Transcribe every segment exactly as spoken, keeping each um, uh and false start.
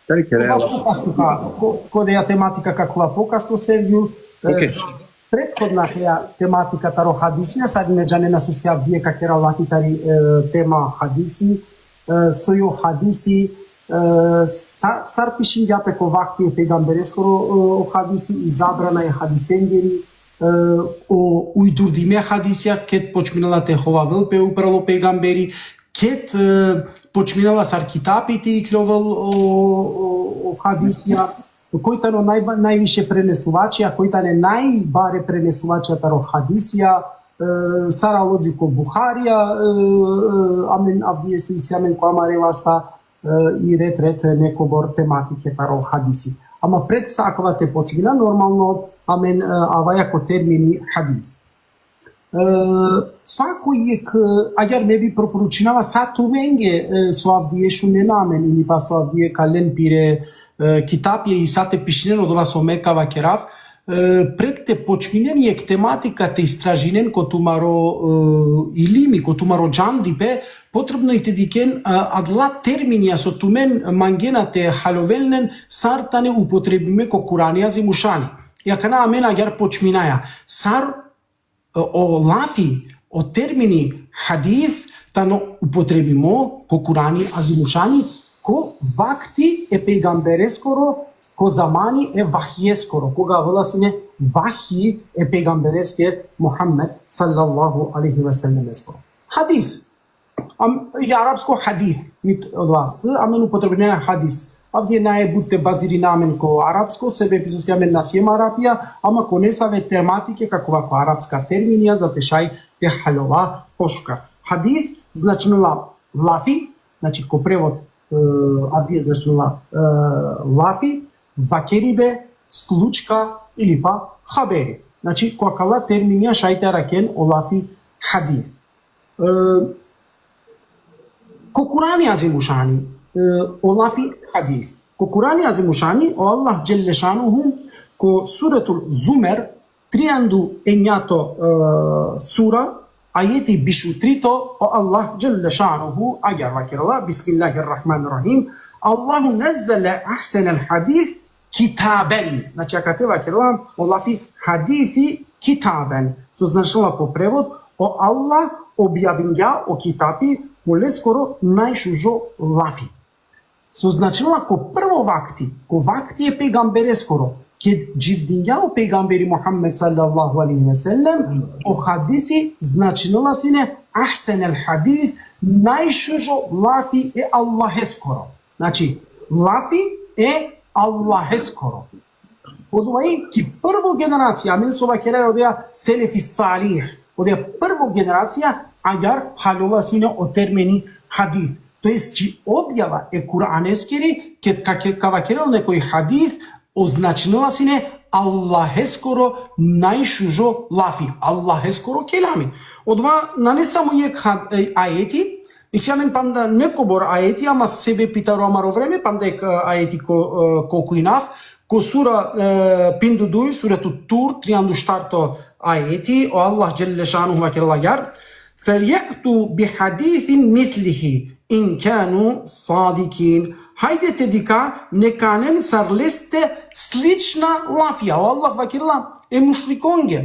Tari keraja Kova pokasno ka, ko, ko deja tematika ka kova pokasno, Sergio, e, Ok. Prethodna koja tematika taro hadisija, sar me džanena soske avdive ka kera lafi tari, e, tema hadisi, e, soj o hadisi, e, sa, sar pišingja pe ko vakti e pejgambereskoro, e, o hadisi, i zabrana e hadisengeri, e, o ujdurdime hadisija, ked počminela te hovavel pe upralo pejgamberi, ked, e, počminela sar kitapi te ikljovel o, o, o hadisija, koj tano naj, najviše prenesuvačija, koj tane najbare prenesuvačija taro hadisija, e, sar alo dži ko Buharija, e, e, amen avdive so isi amen ko amare vasta, e, i ret, ret nekobor tematike taro hadisi. Ama pred sa akava te počmina, normalno, amen, e, avaja ko termini hadis. E, svako jek, e, agjaar me bi preporučinava sa tumenge, e, so avdive šunena amen ili pa so avdive ka len pire, e, kitapje i sa te pišinen odova so me ka vakerav, e, pred te počminen jek tematika te istražinen ko tumaro, e, ilimi, ko tumaro džandipe, potrebno i te dikhen, e, adala terminija so tumen mangena te haljoven len, sar tane upotrebime ko Kurani Azimušani. I akana amen agjaar počminaja. Sar, e, o lafi, o termini hadis tano upotrebimo ko Kurani Azimušani, ko vakti e pejgambereskoro, ko zamani e vahijeskoro, koga avela sine vahi e pejgambereske Muhammed sallallahu alejhi ve sellemeskoro. Hadis. Am, i arapsko hadis, mit od vas, amen upotrebinaja hadis. Avdive nae but te bazirina amen ko arapsko, sebepi soske amen na siem Arapija, ama ko nesave tematike, ka kova ko arapska terminija, za te šaj te haljova pošukar. Hadis značinela lafi, znači ko prevod, e, avdive značinela, e, lafi, vakeribe, slučka ili pa haberi. Znači, ko akala terminija šaj te arakhen o lafi hadis. E, ko Kurani Azimušani, e, o lafi hadis. Ko Kurani Azimušani, o Allah Dželle Šanuhu, ko Suretul Zumer, trianda u enjato, e, sura, ajeti biš u trito, o Allah Dželle Šanuhu, agjaar vakerela, Bismillahirrahmanirrahim, Allahu nazzale ahsenel hadis kitaben. Znači, akate vakerela, o lafi hadisi kitaben. So značinela ko prevod, o Allah objavingja o kitapi, ko leskoro najšužo lafi. So značinela ko prvo vakti, ko vakti e pejgambereskoro, ked dživdingja o pejgamberi Muhammed sallallahu alejhi ve sellem, o hadisi značinela sine ahsenel hadis, najšužo lafi e Allaheskoro. Znači, lafi e Allaheskoro. Odova i ki prvo generacija, amen so vakeraja odeja selefi salih, odeja prvo generacija, agjaar haljola sine o termini hadis. To jest ki objava e Kur'aneskeri, ked ka, ka vakerel nekoj hadis, o značinela sine Allaheskoro najšužo lafi, Allaheskoro kelami. Odova nane samo jek had-, e, ajeti, isi amen panda nekobor ajeti, ama sebepi taro amaro vreme, panda jek, e, ajeti ko, e, ko kujnav, ko sura, e, pinduduj, suratu Tur, trianduštarto ajeti, o Allah Dželle Šanuhu vakerela agjaar: Fel je'tu bi hadisin mislihi in kanu sadikin. Hajde te dikha, neka anen sar leste slična lafija. O Allah vakerela e mušrikonge.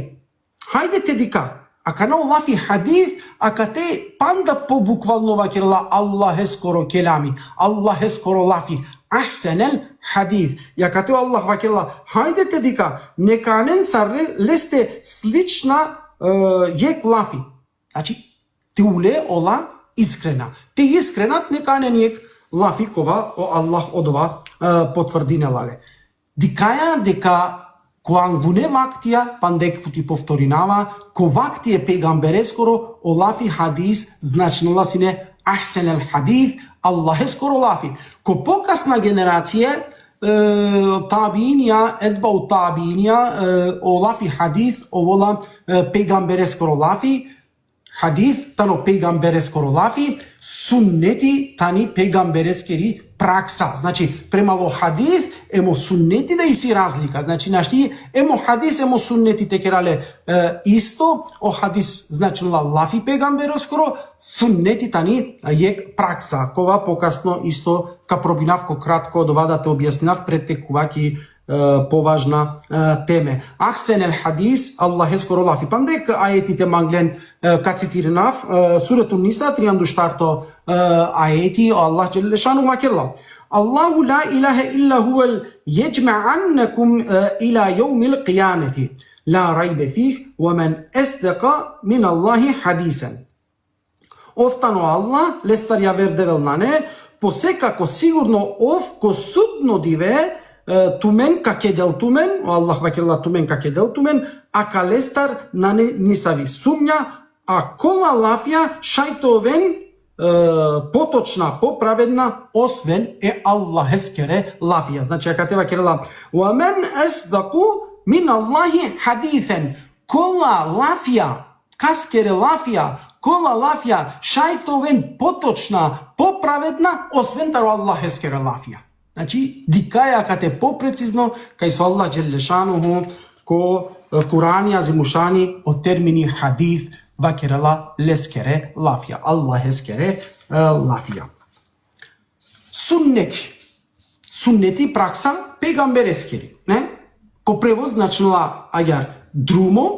Hajde te dikha. Akana o lafi hadis, akate panda po bukvalno vakerela Allaheskoro kelami, Allaheskoro lafi, ahsenel hadis. I akate o Allah vakerela, hajde te dikha, neka anen sar re-, leste slična, e, jek lafi. Znači, te ule ola iskrena. Te iskrena, neka anen jek lafi kova o Allah odova, e, potvrdinela le. Dikhaja deka ko angune vaktija, panda jek puti povtorinava, ko vakti e pejgambereskoro, o lafi hadis značinela sine ahsenel hadis, Allaheskoro lafi. Ko pokasna generacije, e, tabiinja, etbau tabiinja, e, o lafi hadis ovola, e, pejgambereskoro lafi, hadis tano pejgambereskoro lafi, sunneti tani pejgambereskeri praksa. Znači, prema lo hadis, em o sunneti da isi razlika. Znači, našti em o hadis, em o sunneti te kera le, e, isto, o hadis značinela lafi pejgambereskoro, sunneti tani, e, jek praksa, kova pokasno isto ka probinav ko kratko dova da te objasninav pred te kuva ki, e, považna, e, teme. Ahsen el hadis, Allaheskoro lafi. Pande k ajetite manglen, e, ka citirinav, e, Suretun Nisa, triandu štarto, e, ajeti, o Allah dželle šanu vakerela: Allahu la ilahe illa huvel ječme'annekum, e, ila jevmil qijameti. La rajbe fih, ve men esdeka min Allahi hadisen. Ov tano Allah, lestar javer devel nane, po sekako sigurno ov ko sudno dive, e, tumen ka kedel tumen, o Allah vakerela tumen ka kedel tumen, a ka lestar nane nisavi sumnja, a kola lafija šaj te oven, e, potočna, popravedna, osven e Allaheskere lafija. Znači, akate vakerela: Ve men esdaku min Allahi hadisen. Kola lafija, kaskere lafija, kola lafija šaj te oven potočna, popravedna, osven taro Allaheskere lafija. Znači, dikhaja akate poprecizno, kaj so Allah dželle šanuhu, ko, e, Kurani Azimušani, o termini hadis, vakerela leskere lafija, Allaheskere, e, lafija. Sunneti. Sunneti praksa pejgambereskeri, ne? Ko prevod značinela agjar drumo,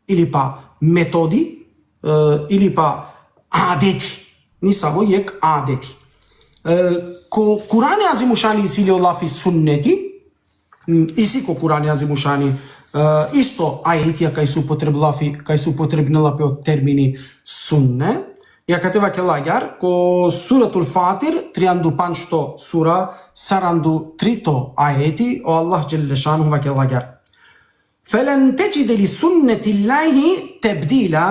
ili pa metodi, e, ili pa adeti. Nisavo jek adeti. E, ko Kurani Azimušani isi li o lafi sunneti, m, isi ko Kurani Azimušani, e, isto ajetija kaj su upotrebila fi-, kaj su upotrebinela pe o termini sunne. Ja kate vakerela agjar, ko Suratul Fatir, triandu pandžto sura, sarandu trito ajeti, o Allah dželle šanuhu vakerela agjar: Felen tedžide li sunnetillahi tebdila,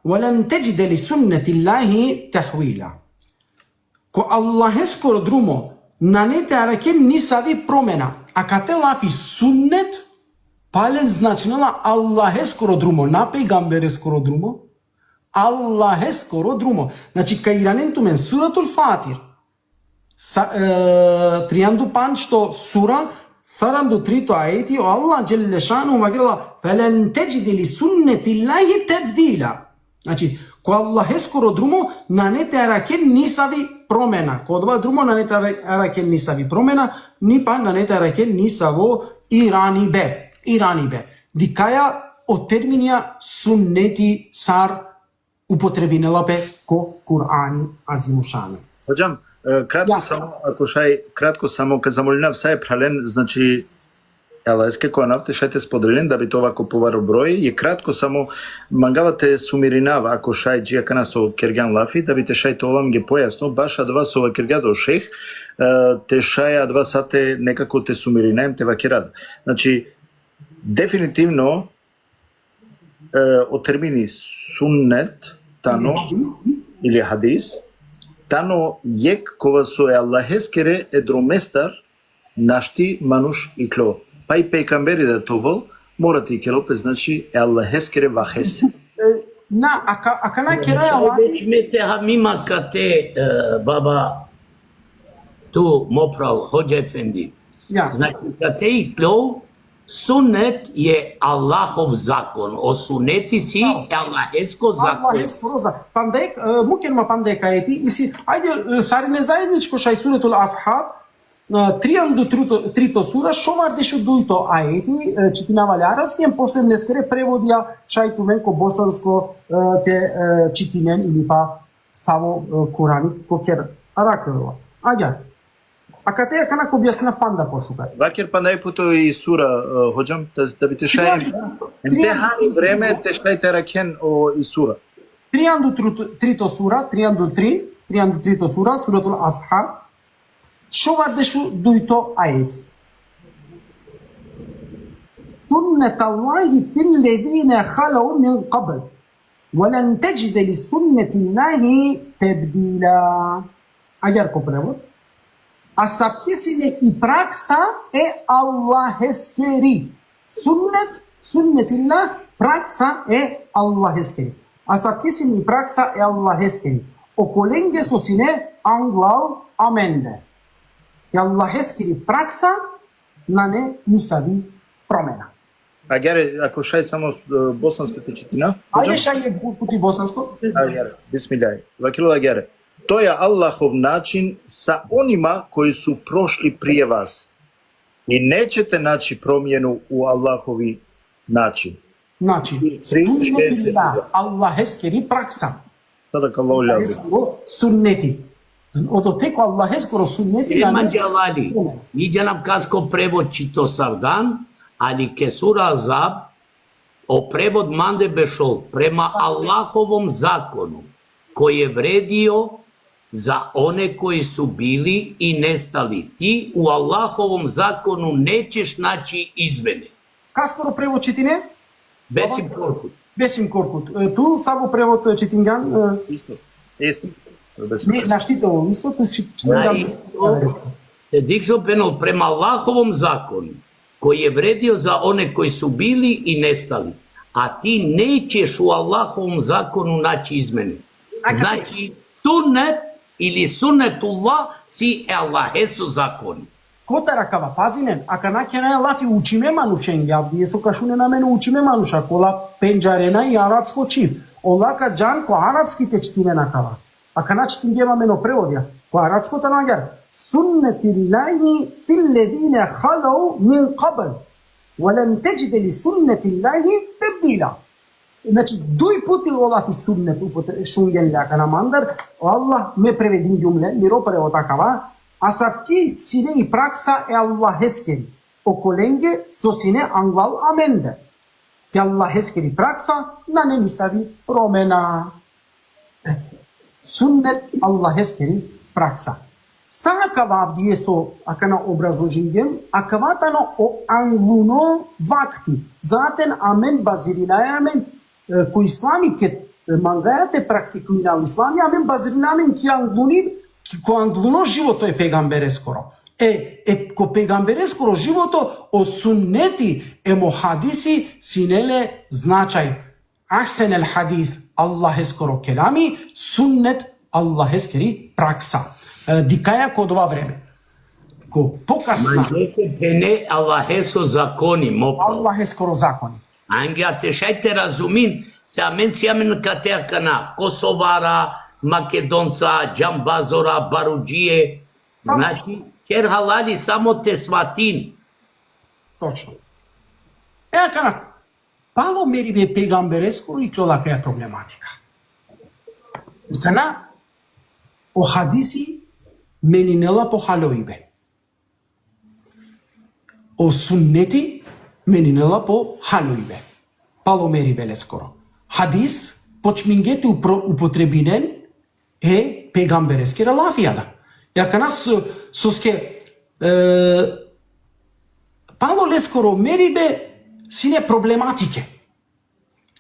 ve len tedžide li sunnetillahi tehvila. Ko Allaheskoro drumo nane te araken nisavi promena. Akate lafi sunnet, palem značinela Allaheskoro drumo, na pejgambereskoro drumo, Allaheskoro drumo. Znači, ka iranen tumen Suratul Fatir, sa, e, triandu pandžto sura, sarandu trito ajeti, o Allah dželle šanuhu vakerela: Felen tedžide li sunnetillahi tebdila. Znači, ko Allaheskoro drumo nane te araken nisavi promena. Ko odova drumo nane te araken nisavi promena, ni pa nane te araken nisavo iranibe. Iranibe. Dikhaja o terminija sunneti sar upotrebinela pe ko Kurani Azimušani. Hodžam, e, kratko Ja. samo, ako šaj, kratko samo, kad zamolinav sa e phralen, znači, e Allaheske ko anav te šaj te spodelinen, da bi te ova ko povaro broj, i kratko samo mangava te sumirinav, ako šaj dži akana so kergjan lafi, da bi te šaj te ol amenge pojasno, baš adava so vakergja o šejh, e, te šaj adava sa te nekako te sumirinav, te vakera da. Znači, definitivno, e, o termini sunnet tano, ili hadis, tano jek kova so e Allaheskere e dromestar našti manuš iklol. Pa i pejgamberi da te ovel, mora te ikerel pe, znači, e Allaheskere vahese. E, na, aka-, akana keraja lafi. Već me te hamim akate, e, baba, tu, mo phral, hodža efendi. Ja. Znači, akate iklol, sunnet je Allahov zakon. O sunneti si Allahesko zakon. Allaheskoro za-, pandek, e, muken ma pandek ajeti, isi, ajde, e, sarine zajedničko šaj Suretul Ashab, e, triandu trito, trito sura, šovardeš u dujto ajeti, e, čitinava le arapski, em posle neskere prevodija šaj tumen ko bosansko, e, te, e, čitinen ili pa savo, e, Kurani ko ker arakelo. Agjar. Akate akana ka objasninav panda pošukar. Vaker panda jek puto i sura, e, hodžam, da, da bi te šaj. Triandu, em te triandu, hani vreme te šaj te arakhen o i sura. Triandu trito, trito sura, triandu tri, triandu trito sura, Suratul Ashab. Šovardeš u dujto ajeti. Sunnet Allahi fil ledine halev min qabl. Ve len tedžide li sunnetillahi tebdila. Agjar ko prevod. Asavke sine i praksa e Allaheskeri. Sunnet, sunnetillah, praksa e Allaheskeri. Asavke sine i praksa e Allaheskeri. Okolenge so sine anglal amende. Ki Allaheskeri praksa nane nisavi promena. Agjar, ako šaj samo, e, bosanski te čitina. Ajde, hodžam, šaj jek pu-, puti bosansko. Agjar, bismillah. Vakerela agjar. To je Allahov način sa onima koji su prošli prije vas. I nećete naći promjenu u Allahovi način. Znači, sunnetillah, Allaheskeri praksa. Sadakallahu l-azim. Allaheskoro sunneti. Odote ko Allaheskoro sunneti. Ema džalali, mi džanam kasko prevod čito savdan, ali ke sura Azab, o prevod mande bešol, prema Allahovom zakonu, koji je vredio za one koji su bili i nestali. Ti u Allahovom zakonu nećeš naći izmene. Kaskoro prevod čitine? Besim Korkut. Besim Korkut. E, tu savo prevod, e, čitingjan? E, Isto, isto. To je bez- ne, našti te ovo, isto tu čit-, čitingjan. Te dikso penol, prema Allahovom zakonu, koji je vredio za one koji su bili i nestali. A ti nećeš u Allahovom zakonu naći izmene. Znači, sunnet ili sunnetullah si e Allaheso zakoni. Kotar akava, pazinen, akana keraja lafi učime manušenge, avdive so ka šunen amen učime manuša, kola pendžarena i arapsko čhib. Ola ka džan ko arapski te čitinen akava. Akana čitingjem amen o prevodija. Ko arapsko tano agjar: Sunnetillahi fillezine halau min qabl. Ve len tedžide li sunnetillahi tebdila. Znači, duj puti o lafi sunnet upotre-, šungjen le akana mandar, o Allah me prevedingjum le, miro prevod akava, asavki sine i praksa e Allaheskeri okolenge so sine anglal amende. Ki Allaheskeri praksa nane nisavi promena. Eto, sunnet Allaheskeri praksa. Sa akava avdive so akana obrazložingjem, akava tano o angluno vakti. Zaten amen bazirinaja amen, e, ko islami ked, e, mangaja te praktikujna o islami, amen bazirinaja amen ki angluni, ki, ko angluno životo e pejgambereskoro. E, e, ko pejgambereskoro životo, o sunneti em o hadisi sine le značaj. Ahsen el hadis, Allaheskoro kelami, sunnet, Allaheskeri praksa. E, dikaja ko dova vreme. Ko pokasna. Manđe te phene Allaheso zakoni, mo pral. Allaheskoro zakoni. Ange te šaj te razumin, se amen si amen kate akana, Kosovara, Makedonca, džambazora, barudžije. Znači, ker halali samo te svatin. Točno. E akana, palo meribe pejgambereskoro iklola akaja problematika. Akana, o hadisi meninela po haloibe. O sunneti meninela po haloibe. Palo meribe leskoro. Hadis počmingje te upro-, upotrebinen e pejgambereskere lafija da. E akana so-, soske, e, palo leskoro meribe sine problematike.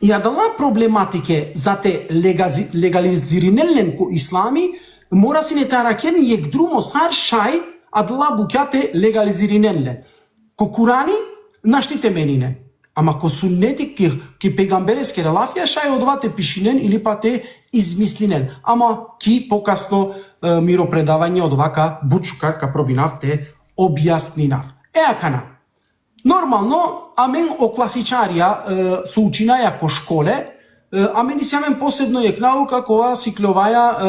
I adala problematike za te legazi-, legalizirinen len ko islami, mora sine te araken jekh drumo sar šaj adala bukja te legalizirinen len. Ko Kurani našti te meninen. Ama ko sunneti ki, ki pejgambereskere lafija šaj odova te pišinen ili pa te izmislinen. Ama ki pokasno, e, miro predavanje odova ka bučuka, ka probinav te objasninav. E akana. Normalno, amen o klasičarija, e, so učinaja ko škole, e, amen isi amen posebno jekh nauka kova sikljovaja, e,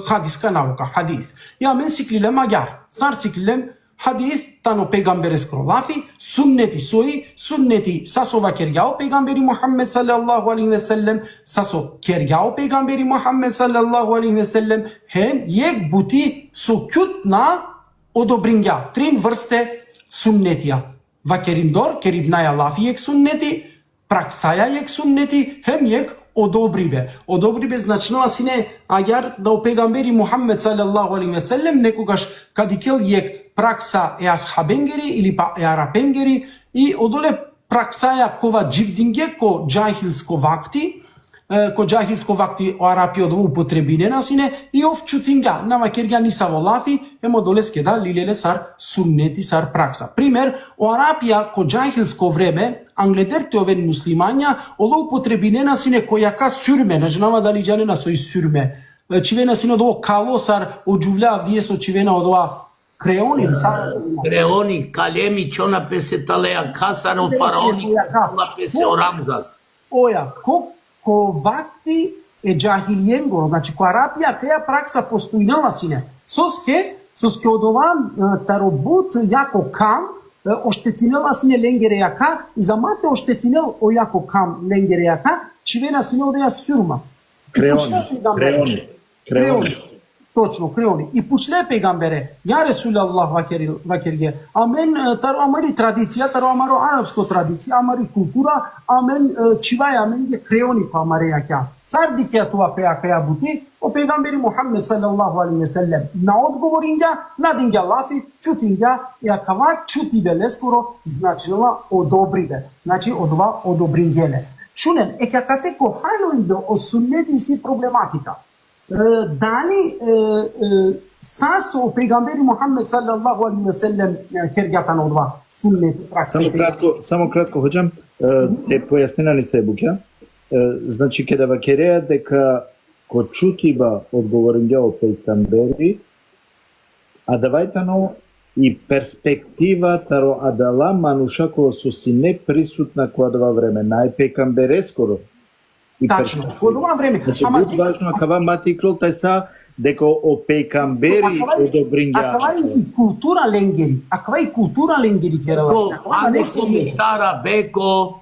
hadiska nauka, hadis. I amen siklilem agjar. Sar siklilem? Hadis tano pejgambereskoro lafi, sunneti soj, sunneti sa so vakergja o pejgamberi Muhammed sallallahu alejhi ve sellem, sa so kergja o pejgamberi Muhammed sallallahu alejhi ve sellem, hem jekh buti so kjutna odobringja, trin vrste sunnetija. Vakerindor, keribnaja lafi jekh sunneti, praksaja jekh sunneti, hem jekh odobribe. Odobribe značinela sine agjar da o pejgamberi Muhammed sallallahu alejhi ve sellem nekogaš ka dikel jekh praksa e ashabengeri ili pa e Arapengeri, i odole praksaja kova dživdingje ko džahilsko vakti, e, ko džahilsko vakti o Arapi odova upotrebinena sine, i ov čutingja, na vakergja nisavo lafi, hem odoleske da lilele sar sunneti, sar praksa. Primer, o Arapija ko džahilsko vreme, angleder te oven muslimanja, ola upotrebinena sine ko jaka surme, na džanava dali džanena soj surme. E, čhivena sine odova kalo sar o džuvlja avdive so čhivena odova kreoni, sa- Kreoni, kalemi, čhona pese tale jakha sar o faraoni, Jakha. ola pese o Ramzas. Oja, ko, ko vakti e džahilijengoro, znači ko Arapija, kaja praksa postojinela sine. Soske, soske odova, e, taro but jako kam, e, oštetinela sine lengere jaka, i za ma te oštetinel o jako kam lengere jaka, čhivena sine odeja surma. I Kreoni, pučle pejgambere. Kreoni, kreoni. Kreoni. Točno, kreoni. I pučle pejgambere: Ja Resulallah, vakerel-, vakerge, amen, e, taro amari tradicija, taro amaro arapsko tradicija, amari kultura, amen, e, čhivaja amenge kreoni ko amare jakja. Sar dikhe tu akaja, akaja buti? O pejgamberi Muhammed sallallahu alejhi ve sellem na odgovoringja, na dingja lafi, čutingja, i akava čutibe leskoro značinela odobribe. Znači, odova odobringje le. Šunen, e, akate ko haloibe o sunneti isi problematika. E, dali, e, e, sa so o pejgamberi Muhammed sallallahu alejhi ve sellem, e, kergja tano odova sunneti praksa. Samo kratko, samo kratko, hodžam, e, te pojasnina nesave bukja. E, znači, keda vakerea deka ko čutiba odgovoringja o pejgamberi, adava i tano i perspektiva taro adala manuša kola so sine prisutna ko adava vreme, na e pejgambereskoro. I Tačno, perspektiva. Ko adava vreme. Znači, ama but važno, akava ma te iklol tajsa deka o pejgamberi Akava i, odobringja. Akava i kultura lengeri, akava i kultura lengeri kerela. Ko, Akava ane ne sine. Komentara, beko.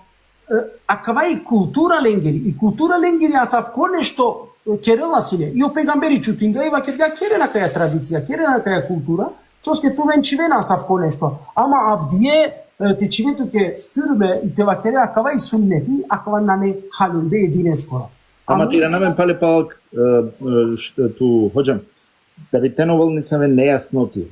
E, akava i kultura lengeri, i kultura lengeri asavko nešto, e, kerela sine. I o pejgamberi čutingja i vakergja: Keren akaja tradicija, keren akaja kultura, soske tumen čhivena asavko nešto. Ama avdive, e, te čhive tuke surme i te vakere akava i sunneti, akava nane haloibe e dineskoro. Ama Ama te irana amen pale palal, e, e, š-, tu, hodžam, da bi te na ovel nesave nejasnoti.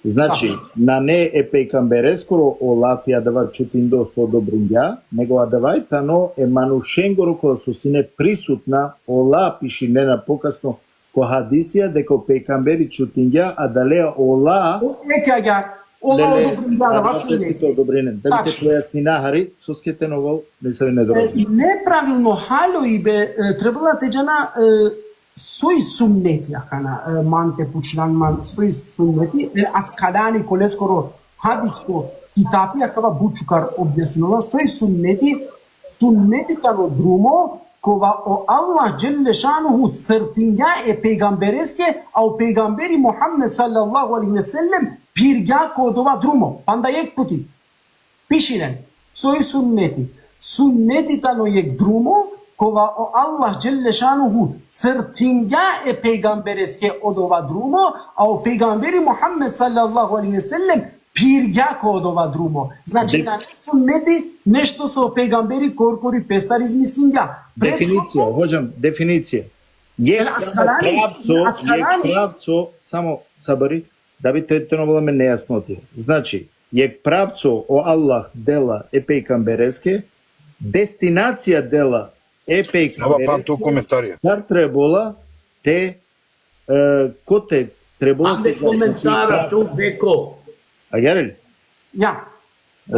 Znači, Tačno. Nane e pejgambereskoro o lafi adava čutindo so odobringja, nego adava i tano e manušengoro kola so sine prisutna, ola pišinena pokasno ko hadisija deka o pejgamberi čutingja, adalea ola O, neke agjar, ola Lele, odobringja adava adava sunneti. Te odobrinen. Da bi te Tačno. Pojasnina hari, soske te na ovel nesave E, nedorozumija. Nepravilno haloibe, e, trebela te džana, e, soj sunneti akana, e, man te pučlan man soj sunneti, e, Askalani ko leskoro hadisko kitabi akava but šukar objasnila, soj sunneti, sunneti tano drumo, kova o Allah dželle šanuhu crtingja e pejgambereske, a o pejgamberi Muhammed sallallahu alejhi ve sellem pirgja ko odova drumo. Panda jekh puti. Pišinen, soj sunneti. Sunneti tano jekh drumo, kova o Allah dželle šanuhu crtingja e pejgambereske odova drumo, a o pejgamberi Muhammed sallallahu alejhi ve sellem pirgja ko odova drumo. Znači, Def- nane sunneti nešto so o pejgamberi korkori pestar izmislingja. Prethodno Definicija, hodžam, definicija. Jekh El samo Askalani, pravco, El Askalani. Jekh pravco, samo sabari, da bi te, te na ovel amen nejasnoti. Znači, jekh pravco o Allah dela e pejgambereske, destinacija dela e Ava pejgambereske, pan tu komentarija. Sar trebola te, e, kote trebola Ande te, komentara znači, tu, beko. Agjaar li? Ja. E,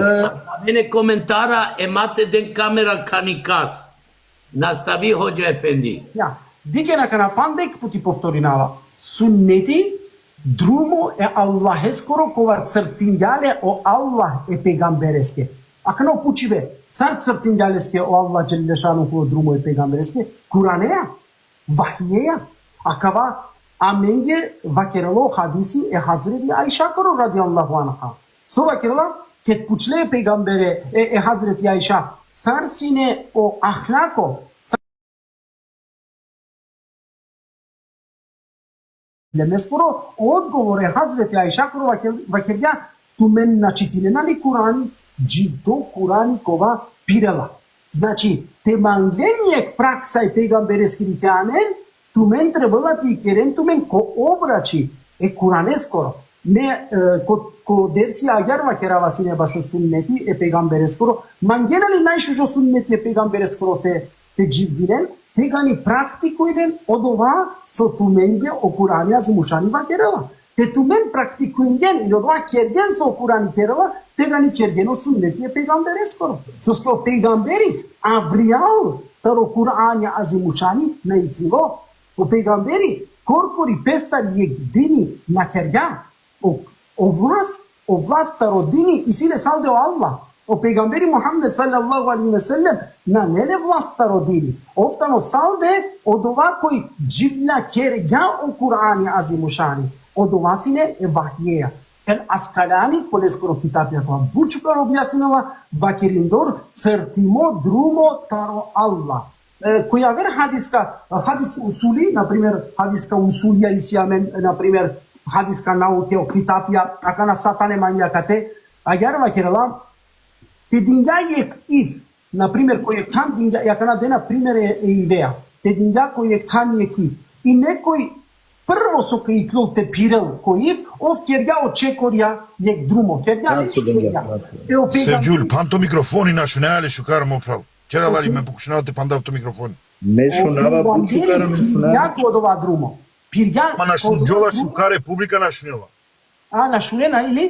Mene komentara, e ma te den kamera kanikas. Nastavi, hodža efendi. Ja. Dikhen akana, panda jekh puti povtorinava. Sunneti, drumo e Allaheskoro kova crtingja le o Allah e pejgambereske. Akana o pučibe, sar crtingja leske o Allah dželle šanuhu o drumo e pejgambereske? Kuranea. Vahijeja. Akava amenge vakerela o hadisi e Hazreti Aišakoro radijallahu anha. So vakerela, ked pučle e pejgambere, e, e Hazreti Aiša, sar sine o ahlako, sar lemeskoro, odgovor e Hazreti Aišakoro vaker-, vakergja: Tumen na čitinena li Kurani? Dživdo Kurani kova pirela. Znači, te manglen jekh praksa e pejgambereskiri te anen, tumen trebela te ikeren tumen ko obrači e Kuraneskoro. Ne, e, ko, ko dersi agjaar vakerava sine bašo sunneti e pejgambereskoro. Mangena li najšužo sunneti e pejgambereskoro te, te dživdinen, tegani praktikujnen odova so tumenge o Kurani Azimušani vakerela. Te tumen praktikujnen ili odova kergen so o Kurani kerela, tegani kergen o sunneti e pejgambereskoro. Soske o pejgamberi avrijal taro Kurani Azimušani na iklilo. O pejgamberi korkori pestar jekh dini na kergja. O, o vlast, o vlast taro dini isi le salde o Allah. O pejgamberi Muhammed sallallahu alaihi ve sellem nane le vlast taro dini. Ov tano salde odova koj dživljakergja o Kur'ani azimušani. Odova sine e vahjeja. El Askalani, ko leskoro kitabi akava but šukar objasninela, vakerindor crtimo drumo taro Allah. E, ko javer hadiska, hadis usuli, na primer, hadiska usulija isi amen, na primer, hadiska nauke, o kitapija, akana sa tane mange akate, agjaar vakerela, te dingja jekh iv, na primer, ko jekh than dingja, akana dena primer e, e iveja, te dingja ko jekh than jekh iv. I nekoj prvo so ka iklol te pirel ko iv, ov kergja o čekorja jekh drumo, kergja le, kergja. E o pejgamberi. Sevgjul, phan to mikrofoni, na šunaja le šukar, mo phral. Ćera lari, me pokušinava te phandav to mikrofoni. Me šunava but šukar, me šunava. Pirgja ko odova drumo. Pirgja. Ma na šunđola šukar, publika na šunela. A, na šunena ili?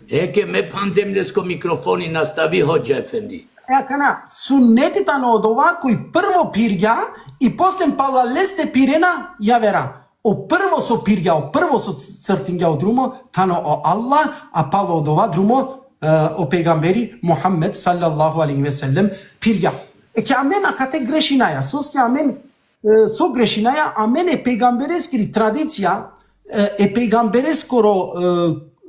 Eke me phandem lesko mikrofoni, nastavi hodža efendi. E, akana, sunneti tano odova koj prvo pirgja i posle pala leste pirena javera. O prvo so pirgja, o prvo so crtingja o drumo, tano o Allah, a palo odova drumo, e, o pejgamberi Muhammed sallallahu alejhi ve sellem pirgja. E ke amen akate grešinaja, soske amen, e, so grešinaja, amen e pejgambereskiri tradicija, e, e pejgambereskoro, e,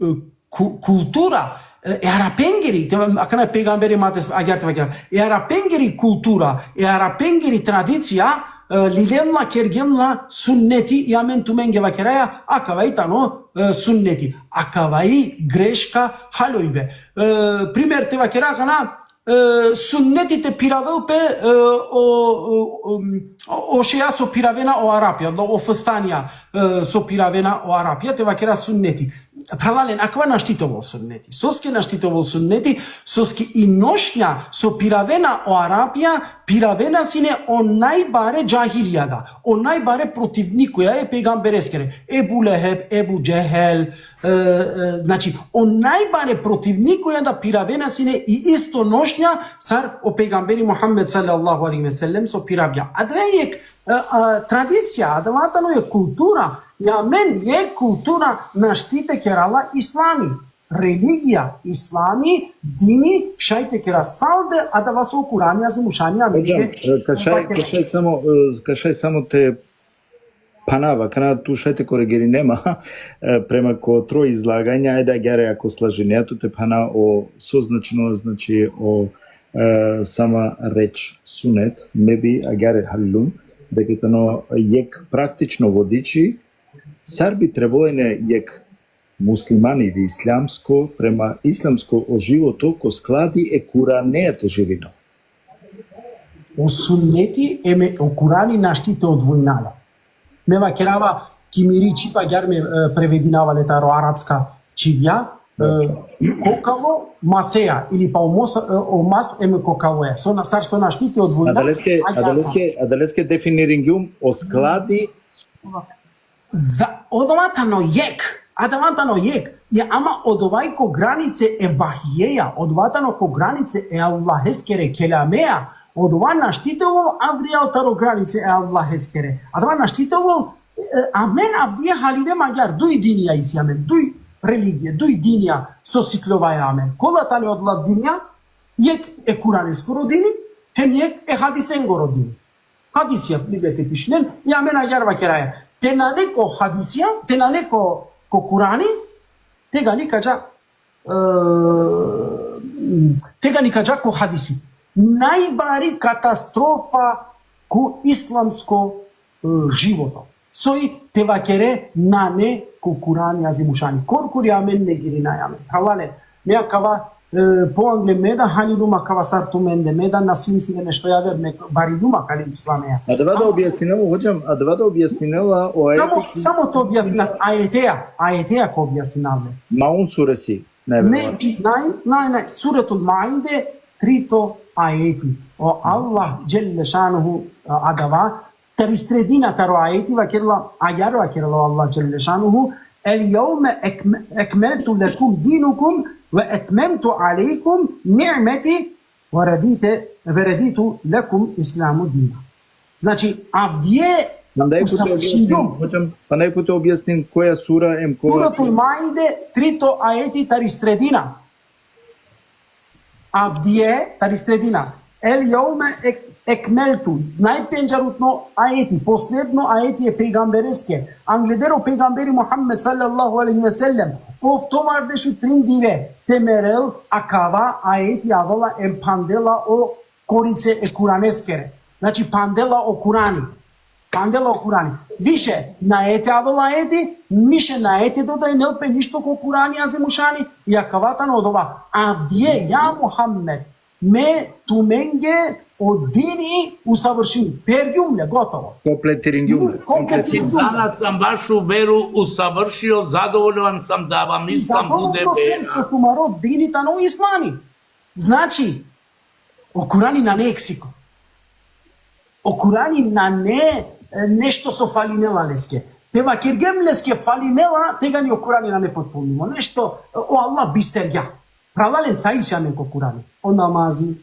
e, ku-, kultura, e, e arapengeri, te, akana pejgamberi mates, agjaar te vakera. E arapengeri kultura, e arapengeri tradicija, e, lilen la, kergen la sunneti, i amen tumenge vakeraja, akava i tano, e, sunneti. Akava i greška haljoibe. E, primer te vakera akana, e, sunneti te piravel pe, e, o, o, o, o šeja so piravena o Arapja, o fstanija, e, so piravena o Arapja, te vakera sunneti. Phralalen, akava našti te ovel sunneti. Soske našti te ovel sunneti, soske i nošnja so piravena o Arapja, piravena sine o najbare džahilijada, o najbare protivnikoja e pejgambereskere. Ebu Leheb, Ebu Džehel, e, e, znači, o najbare protivnikoja da piravena sine i isto nošnja sar o pejgamberi Muhammed sallallahu alejhi ve sellem so piravgja. Adava jekh, e, e, tradicija, adava tano jekh kultura, i amen jekh kultura našti te kera la islami. Religija islami, dini, šaj te kera salde, adava so Kurani azimušani amen. Hodžam, e, ka šaj, ka šaj samo, e, ka šaj samo te phanava, akana tu šaj te korigirine ma, e, prema ko tro izlaganja, ajde agjaar ako slažinea tu te phana o, so značinela, znači, o, e, sama reč sunet, me bi agjaar halilum, deka tano jekh praktično vodiči, sar bi trebalo ine jekh muslimani ili islamsko, prema islamsko o životo ko skladi e Kuranea te živinol. O sunneti em o Kurani našti te odvojina la. Me vakerava, ki miri čhib agjaar me, e, prevedinava le taro arapska čhibja, e, kokalo maseja, ili pa o mos-, e, o mas em kokaloja. So na-, sar so našti te odvojina. Adaleske, adaleske, adaleske definiringjum o skladi. Za, odova tano jekh, adava tano jekh. Ja, ama odova i ko granice e vahjeja, odova tano ko granice e Allaheskere kelamea, odova našti te ovel avrijal taro granice e Allaheskere. Adava našti te ovel, e, amen avdive halilem agjaar, duj dinija isi amen, duj religije, duj dinija so sikljovaja amen. Kola tane odola dinija, jekh e Kuraneskoro dini, hem jekh e hadisengoro dini. Hadisija, ligete, pišinen, i amen agjaar vakeraja. Te nane ko hadisija, te nane ko, ko Kurani, tegani ka dža, e, tegani ka dža ko hadisi. Najbari katastrofa ko islamsko, e, životo. Soj te vakere nane ko Kurani azimušani. Korkori amen negirinaja amen. Phralalen, me akava, e, poangle me da halilum akava sar tumende, me da na sijum si le nešto javer, me barilum akale islamea. Adava da objasninela, hodžam, adava da objasninela o ajeti. Samo, samo te objasninav, ajeteja, ajeteja ka objasninav le. Maun suresi, najverojatno. Ne, naj, naj, naj, Suretul Maide, trito ajeti. O Allah dželle šanuhu, a, adava, tari sredina taro ajeti vakerela, agjaar vakerela o Allah dželle šanuhu: El jevme ekme-, ekmeltu lekum dinukum ve etmemtu alejkum ni'meti ve redite, ve reditu lekum islamu dina. Znači, avdive usavršingjum. Hodžam, pa naj put objasnin koja sura em koja. Suratul Maide, trito ajeti tari sredina. Avdive, tari sredina. El jaume ek, ekmeltu, najpendžarutno ajeti, posledno ajeti e pejgambereske. Angleder o pejgamberi Muhammed sallallahu alejhi ve sellem, oftovardeš u trin dive te merel, akava ajeti avela em phandela o korice e Kuraneskere. Znači, phandela o Kurani. Phandela o Kurani. Više, nane te avela ajeti, više nane te dodajnel pe ništo ko Kurani Azimušani, i akava tano odova. Avdive, ja Muhammed, me tumenge o dini usavršingjum. Fergjum le, gotovo. Kompletiringjum. Kompletiringjum. Danas sam vašu veru usavršio, zadovoljan sam da vam islam bude Zadovoljno sem vera. so tumaro dini tano islami. Znači, o Kurani nane eksiko. O Kurani nane, e, nešto so falinela leske. Te vakergjem leske falinela, tegani o Kurani nane potpunimo. Nešto, e, o Allah bistergja. Phralalen, sa isi amen ko Kurani? O namazi,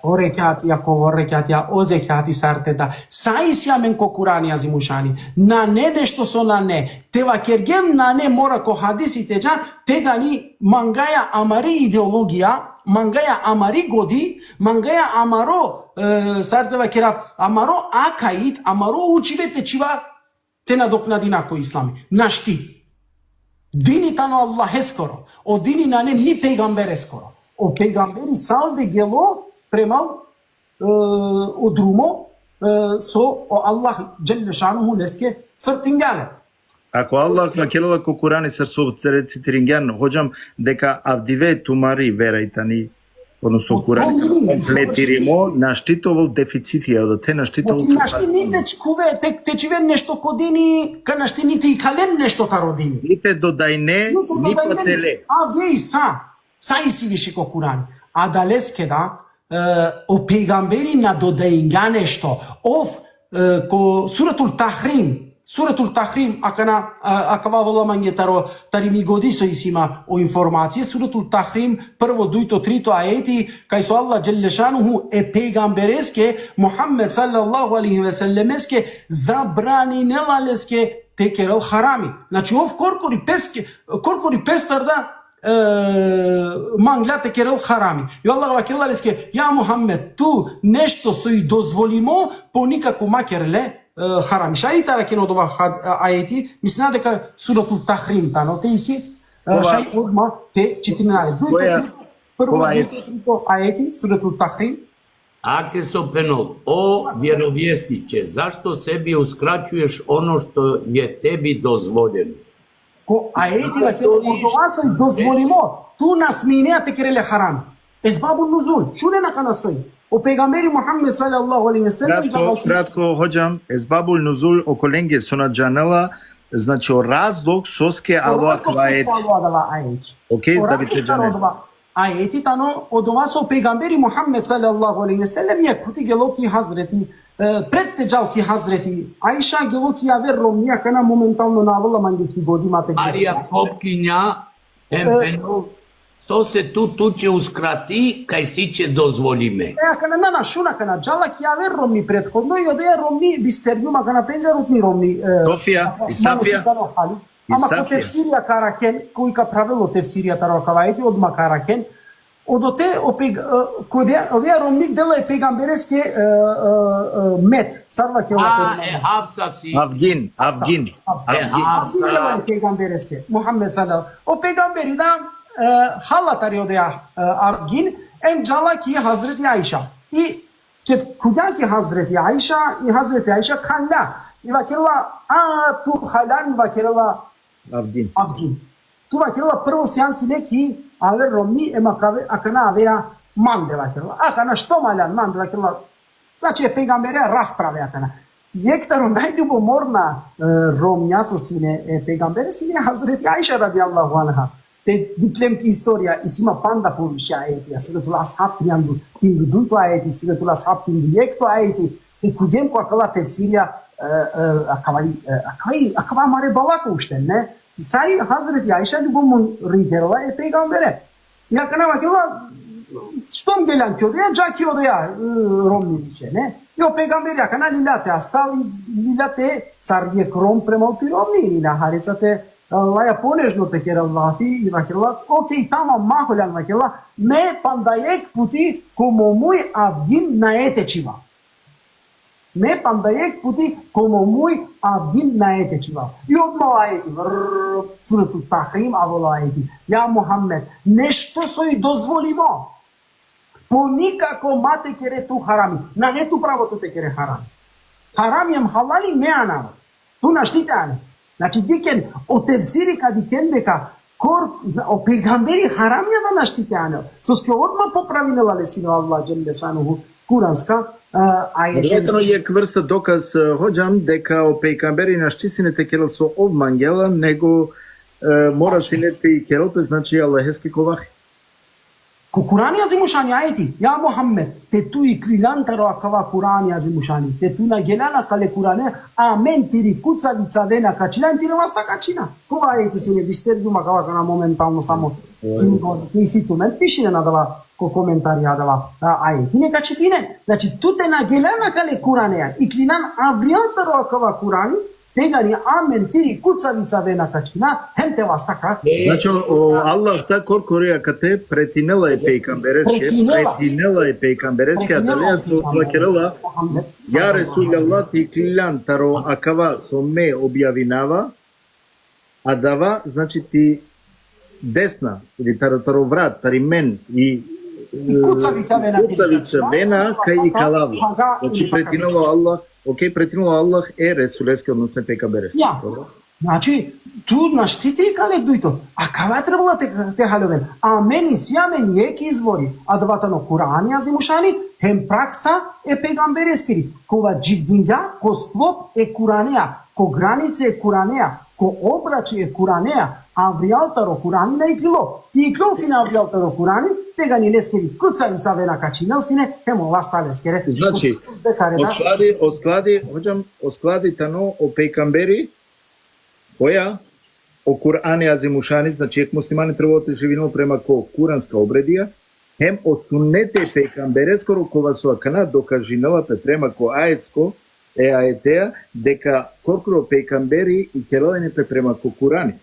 o rekjatija, ko o rekjatija, o zekjati, sar te da. Sa isi amen ko Kurani Azimušani? Nane nešto so nane. Te vakergjem nane, mora ko hadisi te dža, tegani mangaja amari ideologija, mangaja amari godi, mangaja amaro, e, sar te vakerav, amaro akaid, amaro učibe te čhiva te nadoknadina ko islami. Našti. Dini tano Allaheskoro. O dini nane ni pejgambereskoro. O pejgamberi salde gelo premal, e, o drumo, e, so o Allah dželle šanuhu leske crtingja le. Ako Allah vakerela ko Kurani, sar so te citiringjan, hodžam, deka avdive tumari vera i tani, odnosno O Kurani, to nini, kompletirimo, našti te ovel deficiti, odote našti te Znači, ovel našti ni te čhuve, te, te čhive nešto ko dini, ka našti ni te ikhalen nešto taro dini. Ni te dodajne, Ni te ni dodajne. patele. Avdive i sa, sa isi više ko Kurani. Adaleske da, e, o pejgamberi na dodajngja nešto. Ov, e, ko Suratul Tahrim, Suratul Tahrim, akana, e, akava avela mange taro, tari mi godi so isi ma o informacije, Suratul Tahrim, prvo, dujto, trito ajeti, kaj so Allah dželle šanuhu e pejgambereske, Muhammed sallallahu alejhi ve sellemeske, zabraninela leske te kerel harami. Znači, ov korkori peske, korkori pestar da, e, manglja te kerel harami. I Allah vakerela leske, ja Muhammed, tu nešto so i dozvolimo, po nikako ma ker le, e, harami. Šaj te araken odova had-, ajeti, mislina deka Suratul Tahrim tano, te isi, e, Kova- šaj odma te čitinena le. Dujto, koja- trito, prvo, kova dujto, trito ajeti, Suratul Tahrim. Ake so phenol, o vjerovjesniče, zašto sebi uskraćuješ ono što je tebi dozvoljeno? Ko ajeti vakerela, odova so i dozvolimo, tu na sminea te kere le haram. Esbabun nuzul, šunen akana soj. O pejgamberi Muhammed sallallahu alejhi ve sellem, Kratko, kratko, hodžam, esbabul nuzul, okolenge so na džanela, znači, o razlog soske alo akava ajeti. Alo adava ajeti. Okej, O da bi te razlog taro džane. Odova ajeti tano odova so pejgamberi Muhammed sallallahu alejhi ve sellem jekh puti gelo ki Hazreti, e, pred te džal ki Hazreti Ajša, gelo ki javer romni, akana momentalno na avela mange ki godi, ma te Marija greška. Kopkinja, em E. phenol, so se tu tuće uskrati, kaj si će dozvolime. E, akana, na, na, šun akana, džala ki javer romni prethodno, i odeja romni bistergjum, akana pendžarutni romni, e, Sofija, akana, i Safija? mano tano hali. I Ama ko Safija? Tefsirija ka araken, koj ka phravelo tefsirija taro akava ajeti, odma ka araken. Odote o peg-, e, ko de-, odeja romni dela e pejgambereske, e, e, e, met, sar vakela A, permana. e, Hafsa si. Avgin, avgin, Hafsa. E, avgin. Hafsa. Avgin dela e pejgambereske, Muhammed sallallahu. O pejgamberi da, e, hala tari odeja, e, avgin, em džala ki Hazreti Ajša. I ked khuvgja ki Hazreti Ajša, i Hazreti Ajša khanla. I vakerela, a, tu halan, vakerela, Avgin. avgin. Tu, vakerela, prvo sian sine ki aver romni, em akave-, akana avea mande, vakerela. Akana što ma aljan mande, vakerela. Znači, e pejgamberea rasprave akana. Jekh taro najljubomorna, e, romnja so sine e pejgambere sine Hazreti Ajša radijallahu anha. Te diklem ki istorija, isi ma panda poviše ajetija, Suratul Ashab, trinjanda, pinda u dujto ajeti, Suratul Ashab, pinda u jekhto ajeti, te khuvgjem ko akala tefsirija, e, e, akava, e, akava, akava amare balako ušten, ne? Sar i Hazreti Ajša ljubomorna kerela e pejgambere. I akana vakerela, što ma geljan ki odeja, dža ki odeja, e, romni više, ne? I o pejgamberi akana lilja te asal, lilja te sar jekh rom premal pi romni, lilja harica te Laja ponežno te kerela lafi, i vakerela, okej, tamam, ma holjan, vakerela, me panda jekh puti ko mo muj avgin nae te čhivav. Me panda jekh puti ko mo muj avgin nae te čhivav. I odma ajeti, vrr, Suretu Tahrim, avela ajeti. Ja Muhammed, nešto so i dozvolimo, po nikako ma te kere tu harami. Nane tu pravo tu te kere harami. Harami hem halali me anav. Tu našti te ane. Znači, dikhen, o tefsiri ka dikhen deka kor, o pejgamberi harami adava našti te anel. Soske odma popravinela le sine o Allah dželle šanuhu kuranska, e, ajeti. Odova tano jekh vrsta dokaz, e, hodžam, deka o pejgamberi našti sine te kerel so ov mangela, nego, e, mora sine te kerel pe, znači, Allaheske ko vahi. Ko Kurani Azimušani ajeti, ja Muhammed, te tu ikliljan taro akava Kurani Azimušani, te tu na geljan akale Kurane, amen tiri kucavica ve na kačina, hem tire vasta kačina. Kova ajeti sine, bistergjum akava akana momentalno samo. Oj. Kimi go, te isi tumen, pišinen adava ko komentari adava, a, ajeti neka čitinen. Znači, tu te na geljan akale Kurane, ikliljan avrijal taro akava Kurani, tegani amen tiri kucavica ve na kačina, hem te vasta ka. Znači, o, o Allah ta korkori akate pretinela e pejgambereske, pretinela. Pretinela e pejgambereske, pretinela adalea so pejgambereske. Vakerela, Muhammed, ja sallallahu Resulallah, te ikliljan taro akava so me objavinava, adava, znači, ti desna, ili taro, taro vrat, tari men, i, i kucavica ve na, kucavica ve na, kaj i kalav la. Znači, pretinela Allah, okej, pretinela Allah e Resuleske, odnosno e pejgambereske. Ja. Dobro. Znači, tu našti te ikale dujto. Akava trebela te, te haljoven. Amen isi amen jekh izvori. Adava tano Kurani Azimušani, hem praksa e pejgambereskiri. Kova dživdingja ko sklop e Kuranea, ko granice e Kuranea, ko obrači e Kuranea, avrijal taro Kurani na iklilo. Ti iklol sine avrijal taro Kurani, tegani leskeri kucavica ve na kačinel sine, hem o vasta leskere. Znači, o skladi, o skladi, hodžam, o skladi tano o pejgamberi, koja, o Kurani Azimušani, znači, jekh muslimani trebela te živinel prema ko kuranska obredija, hem o sunete e pejgambereskoro kova so akana dokažinela pe prema ko ajetsko, e ajetea, deka korkoro pejgamberi ikerela ine pe prema ko Kurani.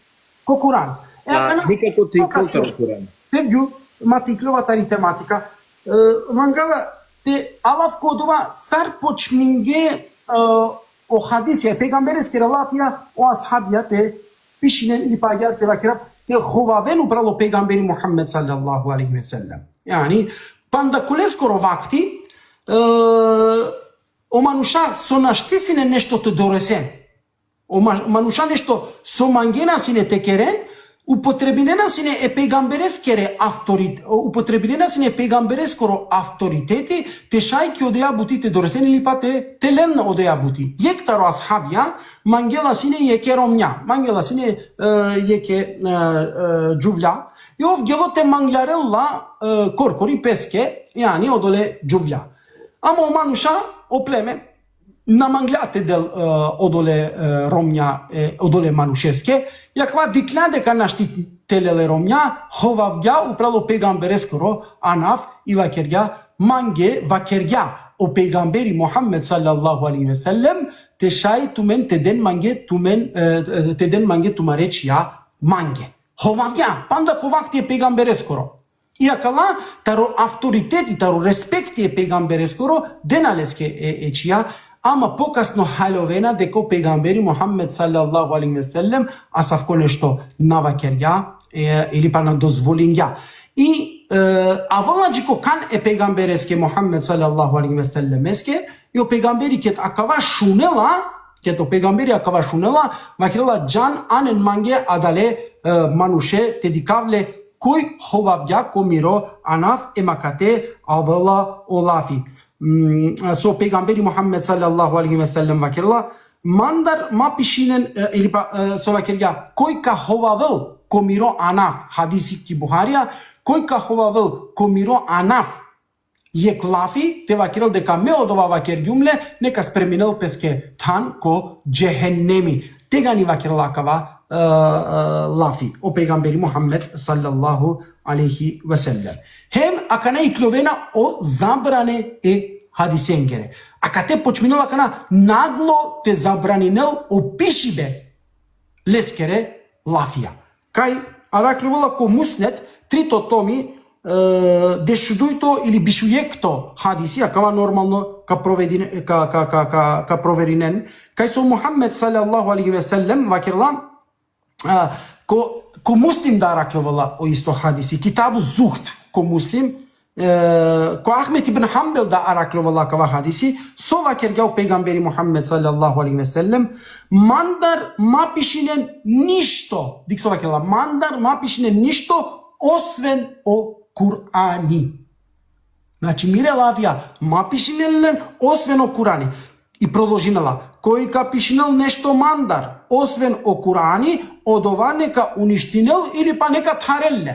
Ko Kurani. E, a, akana nikako te iklol taro Kurani. Sevgju, ma te ikljova tari tematika. E, mangava te avav ko odova sar počmingje, e, o hadisija, e pejgambereskere lafija, o ashabija te pišinen ili pa agjaar te vakerav, te hovaven upral o pejgamberi Muhammed sallallahu alejhi ve sellem. Jani, panda koleskoro vakti, e, o manuša so našti sine nešto te doresen. O ma-, manuša nešto so mangena sine te keren, upotrebinena sine e pejgambereskere avtorit-, upotrebinena sine e pejgambereskoro avtoriteti, te šaj ki odeja buti te doresen ili pa te, te len odeja buti. Jekh taro ashabija mangela sine jekhe romnja, mangela sine, e, jekhe, e, e, džuvlja, i ov gelo te mangljarel la, e, korkori peske, jani odole džuvlja. Ama o manuša, o pleme, na manglja te del, e, odole, e, romnja, e, odole manušeske, i akava dikhlja deka našti te lel e romnja, hovavgja upral o pejgambereskoro anav i vakergja, mange, vakergja o pejgamberi Muhammed sallallahu alejhi ve sellem, te šaj tumen te den mange, tumen, e, e, te den mange tumare čhija mange. Hovavgja, panda ko vakti e pejgambereskoro. I akala, taro avtoriteti, taro respekti e pejgambereskoro, dena leske e, e čhija, ama pokasno haljovena deka o pejgamberi Muhammed sallallahu alejhi ve sellem asavko nešto na vakergja, e, ili pa na dozvolingja. I, e, avela dži ko kan e pejgambereske Muhammed sallallahu alejhi ve sellemeske, i o pejgamberi ked akava šunela, ked o pejgamberi akava šunela, vakerela: Džan, anen mange adale, e, manuše te dikhav le koj hovavgja ko miro anav, em akate avela o lafi. Mm, so pejgamberi Muhammed sallallahu alejhi ve sellem vakerela, mandar ma pišinen, e, ili pa, e, so vakergja, koj ka hovavel ko miro anav, hadisi ki Buharija, koj ka hovavel ko miro anav jekh lafi, te vakerel deka me odova vakergjum le, neka spreminel peske than ko džehennemi. Tegani vakerela akava, e, e, lafi o pejgamberi Muhammed sallallahu alejhi ve sellem. Hem akana ikljovena o zabrane e hadisengere. Akate počminela akana naglo te zabraninel o pišibe leskere, lafija. Kaj arakljovela ko Musned, trito tomi, e, dešudujto ili bišujekto hadisi, akava normalno ka provedine-, ka, ka, ka, ka, ka proverinen, kaj so Muhammed sallallahu alejhi ve sellem vakerela, a, ko, ko Muslim da arakljovela o isto hadisi, Kitabu Zuhd ko Muslim, e, ko Ahmed ibn Hanbel da arakljovela kava hadisi, so vakergja o pejgamberi Muhammed sallallahu alejhi ve sellem, mandar ma pišinen ništo, dik so vakerela, mandar ma pišinen ništo osven o Kur'ani. Znači, mire lafija, ma pišinen len osven o Kur'ani. I prodolžinela, koj ka pišinel nešto mandar, osven o Kur'ani, odova neka uništinel ili pa neka tharel le.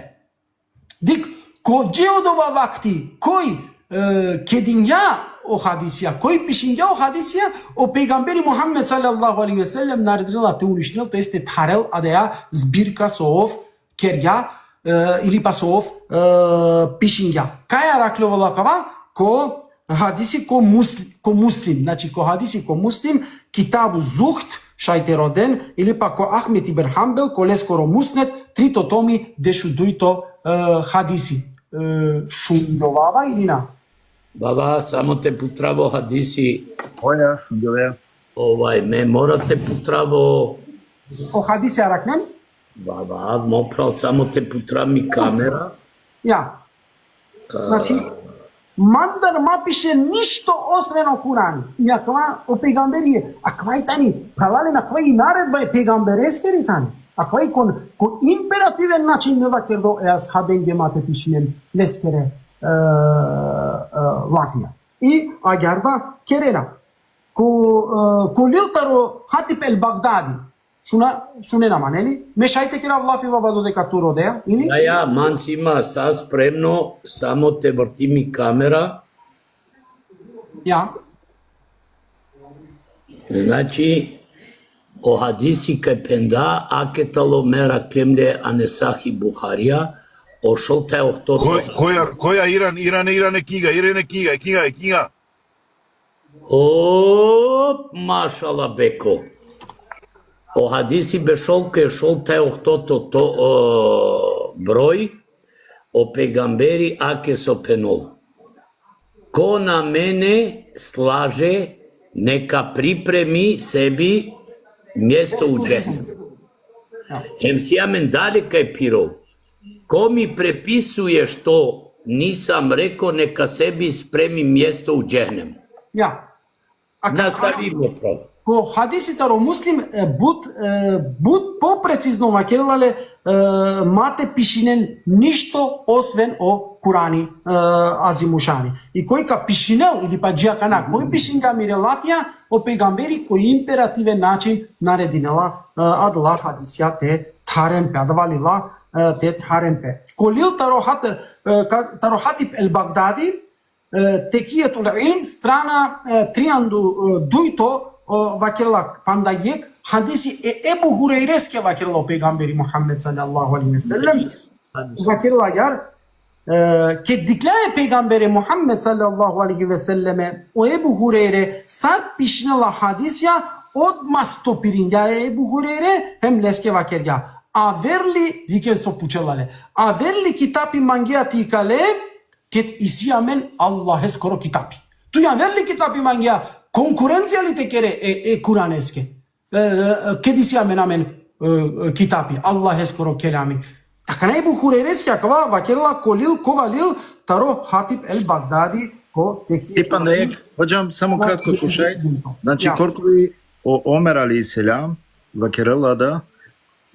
Dik, ko dži odova vakti, koj, e, kedingja o hadisija, koj pišingja o hadisija, o pejgamberi Muhammed sallallahu alejhi ve sellem naredinela te uništinel, to jeste tharel adaja zbirka so ov kergja, e, ili pa so ov, e, pišingja. Kaj arakljovela kava? Ko hadisi ko Musl-, ko Muslim, znači ko hadisi ko Muslim, Kitabu Zuhd, šaj te roden, ili pa ko Ahmed ibn Hanbel, ko leskoro Musned, trito tomi, dešudujto, e, hadisi. E, šungjovava ili na? Baba, samo te putrava o hadisi. Oja, šungjovea. Ovaj, me mora te putrava o... O hadisi araknen? Baba, mo pral, samo te putra mi kamera. Ja. Znači, mandar ma piše ništo osven o Kur'ani. I akava o pejgamberi, akava i tani, phralalen, akava i naredba e pejgambereskeri tani. Akava i kon, ko imperativen način me vakerdo e ashabenge ma te pišinen leskere, e, e, lafija. I agjaar da kerena. Ko, e, ko lil taro Hatib el Bagdadi. Šuna, šunena ma, neli? Me šaj te kerav lafi, baba, dodeka tu rodea, ili? Ja, ja, man si ma sa spremno, samo te vrti mi kamera. Ja. Znači, o hadisi kaj phenda, ake talo me araklem le ane Sahih Buharija, o šolta e ohtoto. Koj-, koja, koja Iran, Iran, Iran e knjiga, Iran e knjiga, e knjiga, e knjiga. O, mašala beko. O hadisi bešol ke šolta e ohtoto to, o, broj, o pejgamberi ake so phenol. Ko na mene slaže, neka pripremi sebi mjesto u džehennem. Hem si amen dalje kaj phirol. Ko mi prepisuje što nisam rekao, neka sebi spremi mjesto u džehnemu. Ja. A ka-, nastavimo, pravo. Ko hadisi taro Muslim, e, but, e, but poprecizno vakerela le, e, ma te pišinen ništo osven o Kurani, e, Azimušani. I koj ka pišinel, ili pa dži akana, koj pišingja mire lafija, o pejgamberi ko imperativen način naredinela, e, adala hadisija te tharen pe, adava lila, e, te tharen pe. Ko lil taro Hat-, e, ka-, taro Hatib el Bagdadi, e, Tekijetul Ilm, strana, e, trianda, e, dujto, e, vakerela, panda jekh hadisi e Ebu Hurejreske vakerela o pejgamberi Muhammed sallallahu alejhi ve sellem. Hadis. Vakerela agjaar, e, ked dikhlja e pejgambere Muhammed sallallahu alejhi ve selleme, o Ebu Hurejre sar pišinela hadisija, odma stopiringja e Ebu Hurejre, hem leske vakergja: Aver li, diken so pučela le, aver li kitapi mangea te ikale, ked isi amen Allaheskoro kitapi? Tu aver li kitapi mangea, konkurencija li te kere e, e Kuraneske? E, e, e, ked isi amen, amen, e, e, kitapi, Allaheskoro kelami. Akana Ebu Hurejreske, akava vakerela ko lil, kova lil, taro Hatib el Bagdadi, ko Tekijetul Ilm. I panda jekh, hodžam, samo kratko, kušaj. Znači, ja, korkori o Omer alejhi selam vakerela da,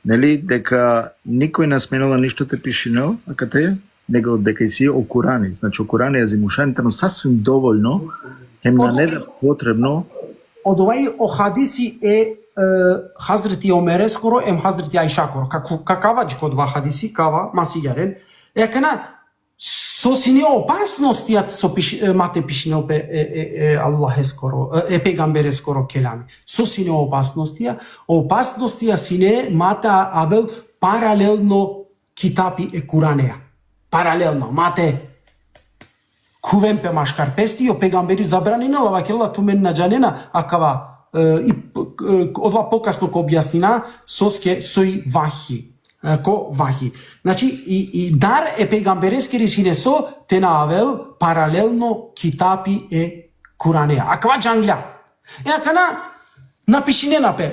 neli, deka nikoj na smenela ništo te pišinel akate, nego deka isi o Kurani. Znači, o Kurani Azimušani tano sasvim dovoljno, hem nane da potrebno. Odova i o hadisi e, e, Hazreti Omereskoro, em Hazreti Ajšakoro. Ka-, ka-, kava dži ko dova hadisi, kava ma sigaren. E akana, so sine opasnostija so piš-, e, ma te pišinel pe e, e, e Allaheskoro, e, e pejgambereskoro kelami. So sine opasnostija? Opasnostija sine ma te avel paralelno kitapi e Kuraneja. Paralelno, ma te khuven pe maškar pesti, o pejgamberi zabraninela, vakerela: Tumen na džanena akava, e, i p-, k-, odova pokasno ka objasnina, soske soj vahi. E, ko vahi. Znači, i, i dar e pejgambereskiri sine so te na avel paralelno kitapi e Kuranea. Akava džanglja. E akana na pišinena pe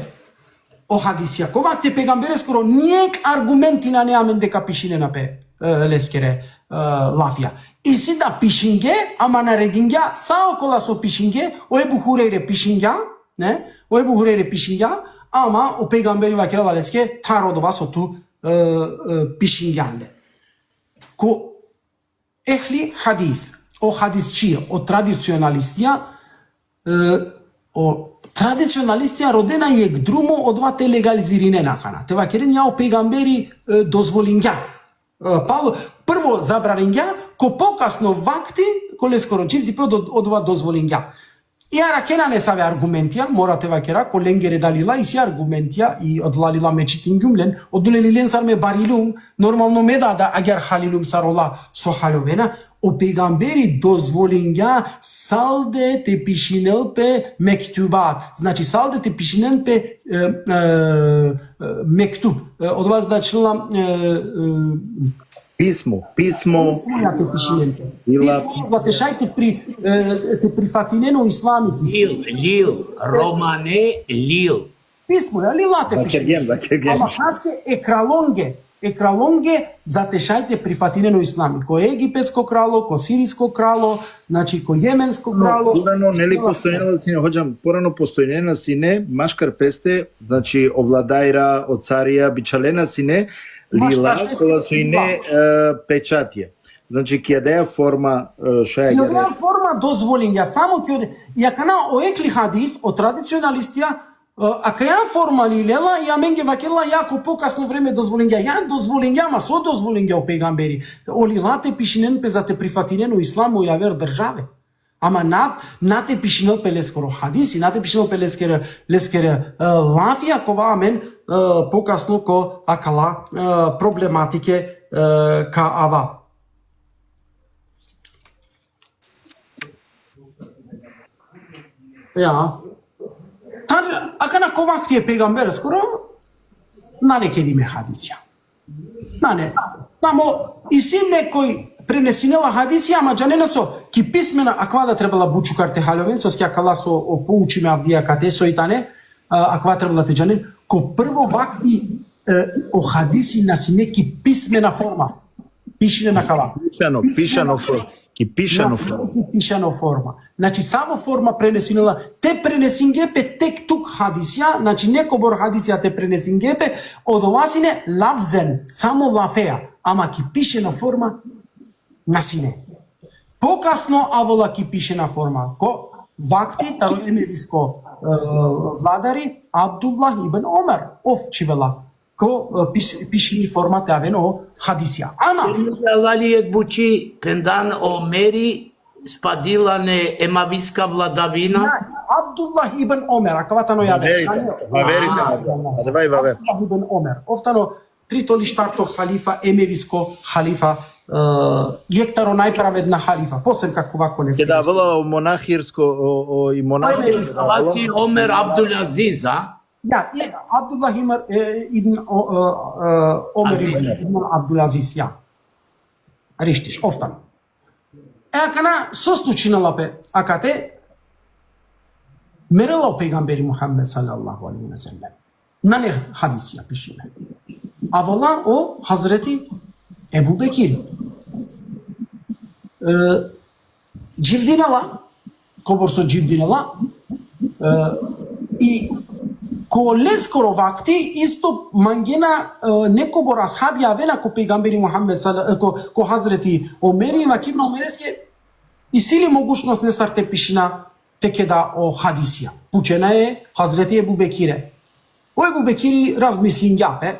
o hadisija. Ko vakti e pejgambereskoro nijek argumenti nane amen deka pišinena pe, e, leskere, e, lafija. Isi da pišinge, ama naredingja, sa okola so pišinge, o Ebu Hurejre pišingja, ne? O Ebu Hurejre pišingja, ama o pejgamberi vakerela leske, taro odova so tu, e, e, pišingjan le. Ko ehli hadis, o hadisčija, o tradicionalistija, e, o tradicionalistija rodena jek drumo odova te legalizirinen akana. Te vakeren ja o pejgamberi, e, dozvolingja. E, palo, prvo zabraningja, ko pokasno vakti, ko leskoro dživdipe od-, odova dozvolingja. I arakena nesave argumentija, mora te vakera, ko lengere dalila isi argumentija, i odola lila me čitingjum len, odole lilen sar me barilum, normalno me da, da agjar halilum sar ola so haljovena, o pejgamberi dozvolingja salde te pišinel pe mektubat, znači salde te pišinen pe, e, e, e, mektub, e, odova značila, e, e, Pismo, pismo. Pismo ja te pišinen pe. I la- Pismo za te šaj te pri-, e, te prifatinen o islami ki si. Lil, lil, romane, lil. Pismo, ja, lila te pišinen. Vakergjem, vakergjem. Ama kaske e kralonge, e kralonge za te šaj te prifatinen o islami. Ko egipetsko kralo, ko sirijsko kralo, znači ko jemensko kralo. Porano, neli, Škola- postojnena sine, hodžam, porano postojnena sine, maškar peste, znači, o vladajra, o carija, bičhalena sine, lila, Maškar peste kola so ine, lila. E, pečatija. Znači, ki adaja forma, e, šaj I agjar. ova forma dozvolinja, samo ki ode. I akana o ehli hadis, o tradicionalistija, e, akaja forma lilela, i amenge vakerela, ja ko pokasno vreme dozvolinja, ja dozvolinja, ma so dozvolinja o pejgamberi. O lila te pišinen pe za te prifatinen o islamu i aver države. Ama na, na te pišinel pe leskoro hadisi, na te pišinel pe leskere, leskere, e, lafija kova amen, e, pokasno ko akala, e, problematike, e, ka ava. Ja. Tar, akana ko vakti e pejgambereskoro, nane kedime hadisija. Nane. Samo isi nekoj prenesinela hadisija, ama džanena so, ki pismena, akava da trebala bučukar te haljoven, soske akala so o poučime avdive akate soj tane, a, akava trebala te džanen, ko prvo vakti, e, o hadisi na sine ki pismena forma. Pišinena akala. Pišano, pišano forma. Ki pišano Na sine forma. ki pišano forma. Znači, savo forma prenesinela, te prenesinge pe tek tuk hadisija, znači, nekobor hadisija te prenesinge pe, odova sine lafzen, samo lafeja, ama ki pišeno forma na sine. Pokasno avela ki pišena forma, ko vakti taro emevisko, e, vladari, Abdullah ibn Omer, ov čhivela, ko, e, piš-, pišini forma te aven o hadisija. Ama, Alali jek buči, kendan Omeri spadila ne emaviska vladavina. Ja, Abdullah ibn Omer, akava tano ja. Vaverita, vaverita. Advaj vaver. Abdullah ibn Omer. Ov tano trito ili štarto halifa, emevisko halifa, e, jek taro najpravedna halifa. Posem kako vakole. Keda avela o monahirsko, o, o i monahirsko. Vasi Omer Abdulaziz, a? Ja, i Abdullah Imar, e, ibn, o, e, e, Omer Aziz. Ibn, ibn Abdulaziz, ja. Rištiš, ov tano. E, akana, so slučinela pe, akate, merela o pejgamberi Muhammed sallallahu alejhi ve sellem. Nane hadisija pišime. Avela o Hazreti Ebu Bekir. E, dživdinela, kobor so dživdinela, e, i ko leskoro vakti isto mangena, e, nekobor ashabi avena ko pejgamberi Muhammed sal-, e, ko, ko Hazreti Omeri, vakerena Omereske, isi li mogućnost nesar te pišina te keda o hadisija. Pučena e Hazreti Ebu Bekire. O Ebu Bekiri razmislingja pe.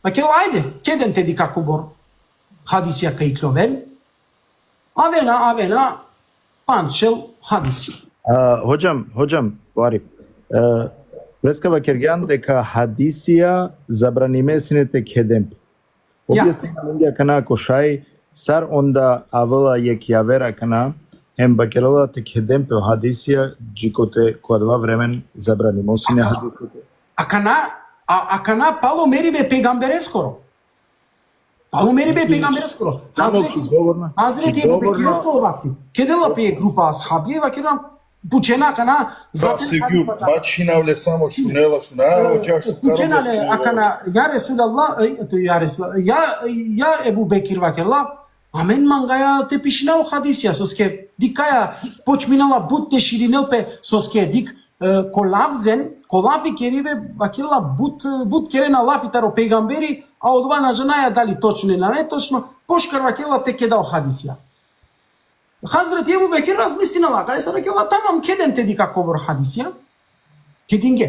Vakerela, ajde, keden te dikha kobor hadisija ka ikljoven. Avena, avena, pančel hadisi. A, hodžam, hodžam, Arif. E, preska vakergjan deka hadisija zabranime sine te kheden. Ja. Objasnina amenge akana ako šaj, sar onda avela jek javer akana, Hem vakerela te kheden pe o hadisija, džikote ko adava vremen zabranimo sine hadisija. Akana, a, akana palo meribe pejgambereskoro. Palo meribe pejgambereskoro. Hazreti, Hazreti Ebu Bekireskoro vakti. Kedela pe grupa ashabija, vakerena, pučena akana, za te, sigurno, ma čhinavle samo šunela, šunela, o čak šukaro. Pučena le akana, ja Resulallah, e, to ja Resulallah, ja, ja Ebu Bekir, vakerela, amen mangaja te pišina o hadisija, soske dikaja počminela but te širinel pe, soske dik, e, ko lafzen, ko lafi keribe, vakerela but, but kerena lafi taro pejgamberi, a odova na džanaja dali točno ili netočno, pošukar vakerela te keda o hadisija. Hazreti Ebu Bekir razmislinela, kaj sa vakerela, tamam, keden te dika kobor hadisija, kedinge.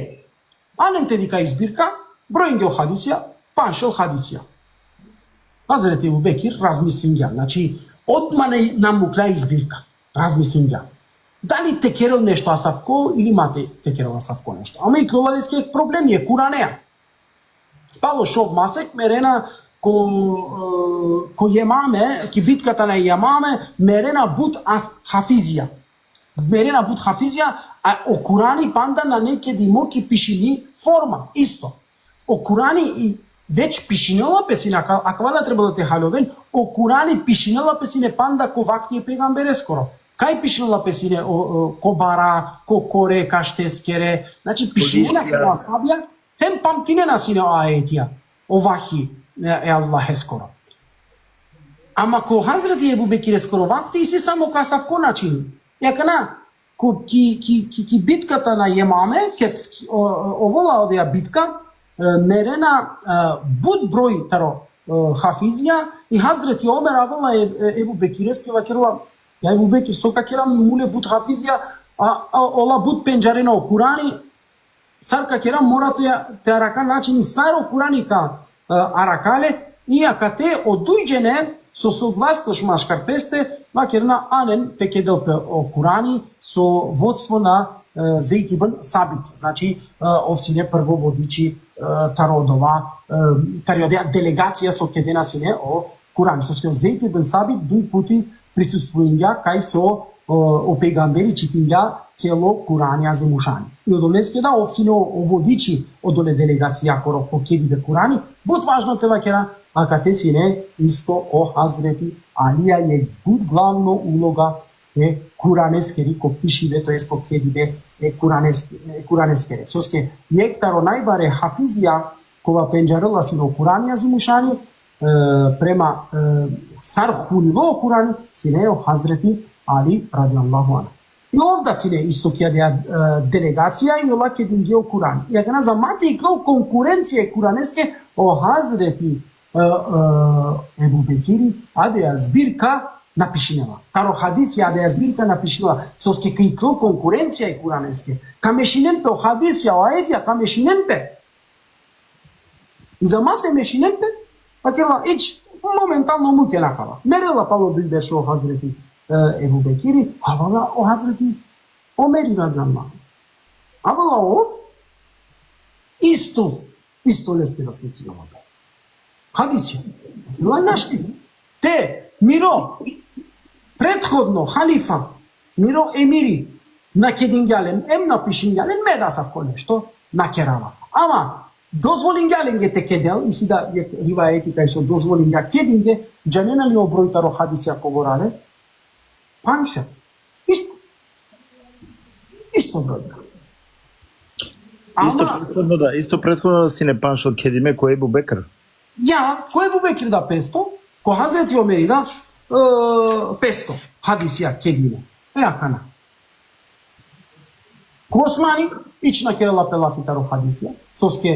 Anen te dika i zbirka, brojinge o hadisija, panšel hadisija. Hazreti Ebu Bekir razmislingja, znači, odma na mukla i zbirka, razmislingja. Dali te kerel nešto asavko ili ma te, te kerel asavko nešto. Ama iklola leske jekh problemi e Kuranea. Palo šov masek merena ko, e, ko Jemame, ki bitkata na Jemame, merena but as hafizija. Merena but hafizija, a o Kurani panda nane kedimo ki pišimi forma, isto. O Kurani i već pišinela pe sine, aka-, akava da trebela te haljoven, o Kurani pišinela pe sine panda ko vakti e pejgambereskoro. Kaj pišinela pe sine o, o, ko bara, ko kore, kašteskere. Znači, pišinena sine o ashabija, hem pamtinena sine o ajetija, o vahi e, e Allaheskoro. Ama ko Hazreti Ebu Bekireskoro vakti isi samo ko asavko načini. Akana, ko, ki, ki, ki, ki bitkata na Jemame, ked, o, o, ovola odeja bitka, e, merena, e, but broj taro, e, hafizija, i Hazreti Omer avela e, e, Ebu Bekireske, vakerela, ja Ebu Bekir, so ka kera, mule but hafizija, a, a, ola but pendžarena o Kurani, sar ka kera, mora te, te araka načini sar o Kurani ka, e, araka le, i akate o duj džene so soglasno maškar peste, vakerena, anen te kedel pe o Kurani so vodstvo na, e, Zejd ibn Sabit. Znači, e, ov sine prvo vodiči, e, taro odova, e, tari odeja delegacija so kedena sine o Kurani. Soske o Zejd ibn Sabit duj puti prisustvujingja kaj so o, o pejgamberi čitingja celo Kurani Azimušani. I odoleske da ov sine o, o vodiči odole delegacijakoro ko kedibe Kurani, but važno te vakera, akate sine isto o Hazreti Alija, jekh but glavno uloga e Kuraneskeri ko pišibe, to jest ko kedibe e Kuraneske-, e Kuraneskere. Soske jekh taro najbare hafizija kova pendžarela sine o Kurani Azimušani, e, prema, e, sar hulilo o Kurani, sine o Hazreti Ali radijallahu anhu. I ov da sine isto ki adeja, e, delegacija i ola kedinge o Kurani. I akana za ma te iklol konkurencija e Kuraneske, o Hazreti, e, e, Ebu Bekiri adeja zbirka na pišinela. Taro hadisi adeja zbirka na pišinela. Soske ka iklol konkurencija e Kuraneske. Ka mešinen pe o hadisija, o ajetija, ka mešinen pe. I za ma te mešinen pe, vakerela, ič, momentalno muke na kava. Merela palo duj berš o Hazreti, e, Ebu Bekiri, avela o Hazreti Omeri radijallahu anhu. Avela ov, isto, isto leske da slučinela pe. Hadisija. Vakerela, našti. Te, miro prethodno halifa, miro emiri, na kedingja len, em na pišingja len, me da asavko nešto na kerava. Ama dozvolingja lenge te kedel, isi da jekh rivajeti kaj so dozvolingja, kedinge, džanena li o broj taro hadisija kobor ale? Panšel. Isto. Isto brojka. Isto prethodno da, isto prethodno da sine panšel kedime ko Ebu Bekr. Ja, ko Ebu Bekri da pesto, ko Hazreti Omeri da, e, pesto hadisija kedime. E akana. Ko Osmani, ič na kerela pe lafi taro hadisija, soske